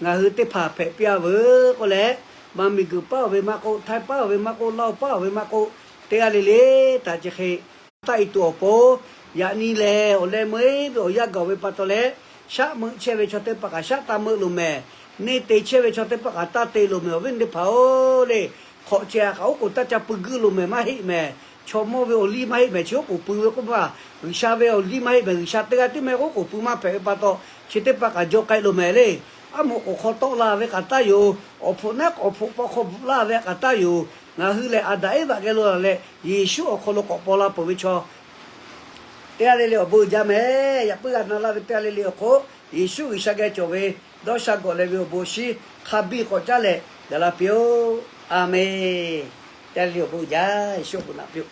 ngaˬ hui teˇ hpaˍ hpehꞈ piˇ-a veuˬ k'oˆ leh, maˇ miˬguiˬ paˉ-oˬ ve maˇ k'oˆ, Htaiˇ paˉ-oˬ ve maˇ k'oˆ, Laˇhuˍ paˉ-oˬ ve maˇ k'oˆ, teˇ g'aˇ le le htaꞈ chi hk'e taˆ-e tuˬ awˬ pon, yaꞈ nyi lehˬ awˬ leh meuˇ-eˬ ve awˬ yanˇ gaˬ ve pa taw leh, shaˆ meuˆ chehˇ ve chaw teˇ hpaˍ kaꞈ shaˆ taˇ meuˆ loˬ mehˍ. Neˇ te chehˇ ve chaw teˇ hpaˍ kaꞈ taˇ te loˬ mehˍ, awˬ viˉ teˇ hpaˍ-oˬ le. Hk'awꞈ ceh kaꞈ oˉ k'oˍ taˇ ca pui guiˇ loˬ mehˍ, maˇ heˆ mehˍ. Chaw mawˇ ve awˬ liˇ maˇ heˆ mehˍ, chi oˉ k'oˍ pui ve k'oˆ ma, G'uiˬsha ve awˬ liˇ maˇ heˆ mehˍ, G'uiˬsha teˇ g'aˇ tiˉ mehˍ oˉ k'oˍ pui maˇ hpehꞈ ve pa taw, chi teˇ hpaˍ kaꞈ jaw k'ai loˬ mehˍ le. Aˉ moˍ k'oˍ hk'aw tawˆ la ve kaꞈ taˇ yoˬ. Awˬ hpfuhꞈ naˉ awˬ hpfuhꞈ paw hk'aw bvuhꞈ laˇ ve kaꞈ taˇ yoˬ. Ngaˬ hui lehˬ Aˍdanˍ Eˇvaꞈ geh lo leh Yeˍsuˆ awˬ hk'aw lo k'awꞈ paw la peuˬ ve chaw teˇ g'aˇ le le awˬ bon uiˍ jaˇ mehˍ. Yaꞈ puiˉ g'a na laˇ ve teˇ g'aˇ le le awˬ hk'oˆ, Yeˍsuˆ G'uiˬsha geh cawˬ ve dawˇ sha gawˬ leh ve awˬ bon shinˉ hk'a biˇ k'awꞈ caˉ leh gaˬ la piˇ-oˆ. A menˬ. Teˇ g'aˇ le le awˬ bon uiˍ jaˇ, Yeˍsuˆ awˬ bon naꞈ piˇ-oˆ.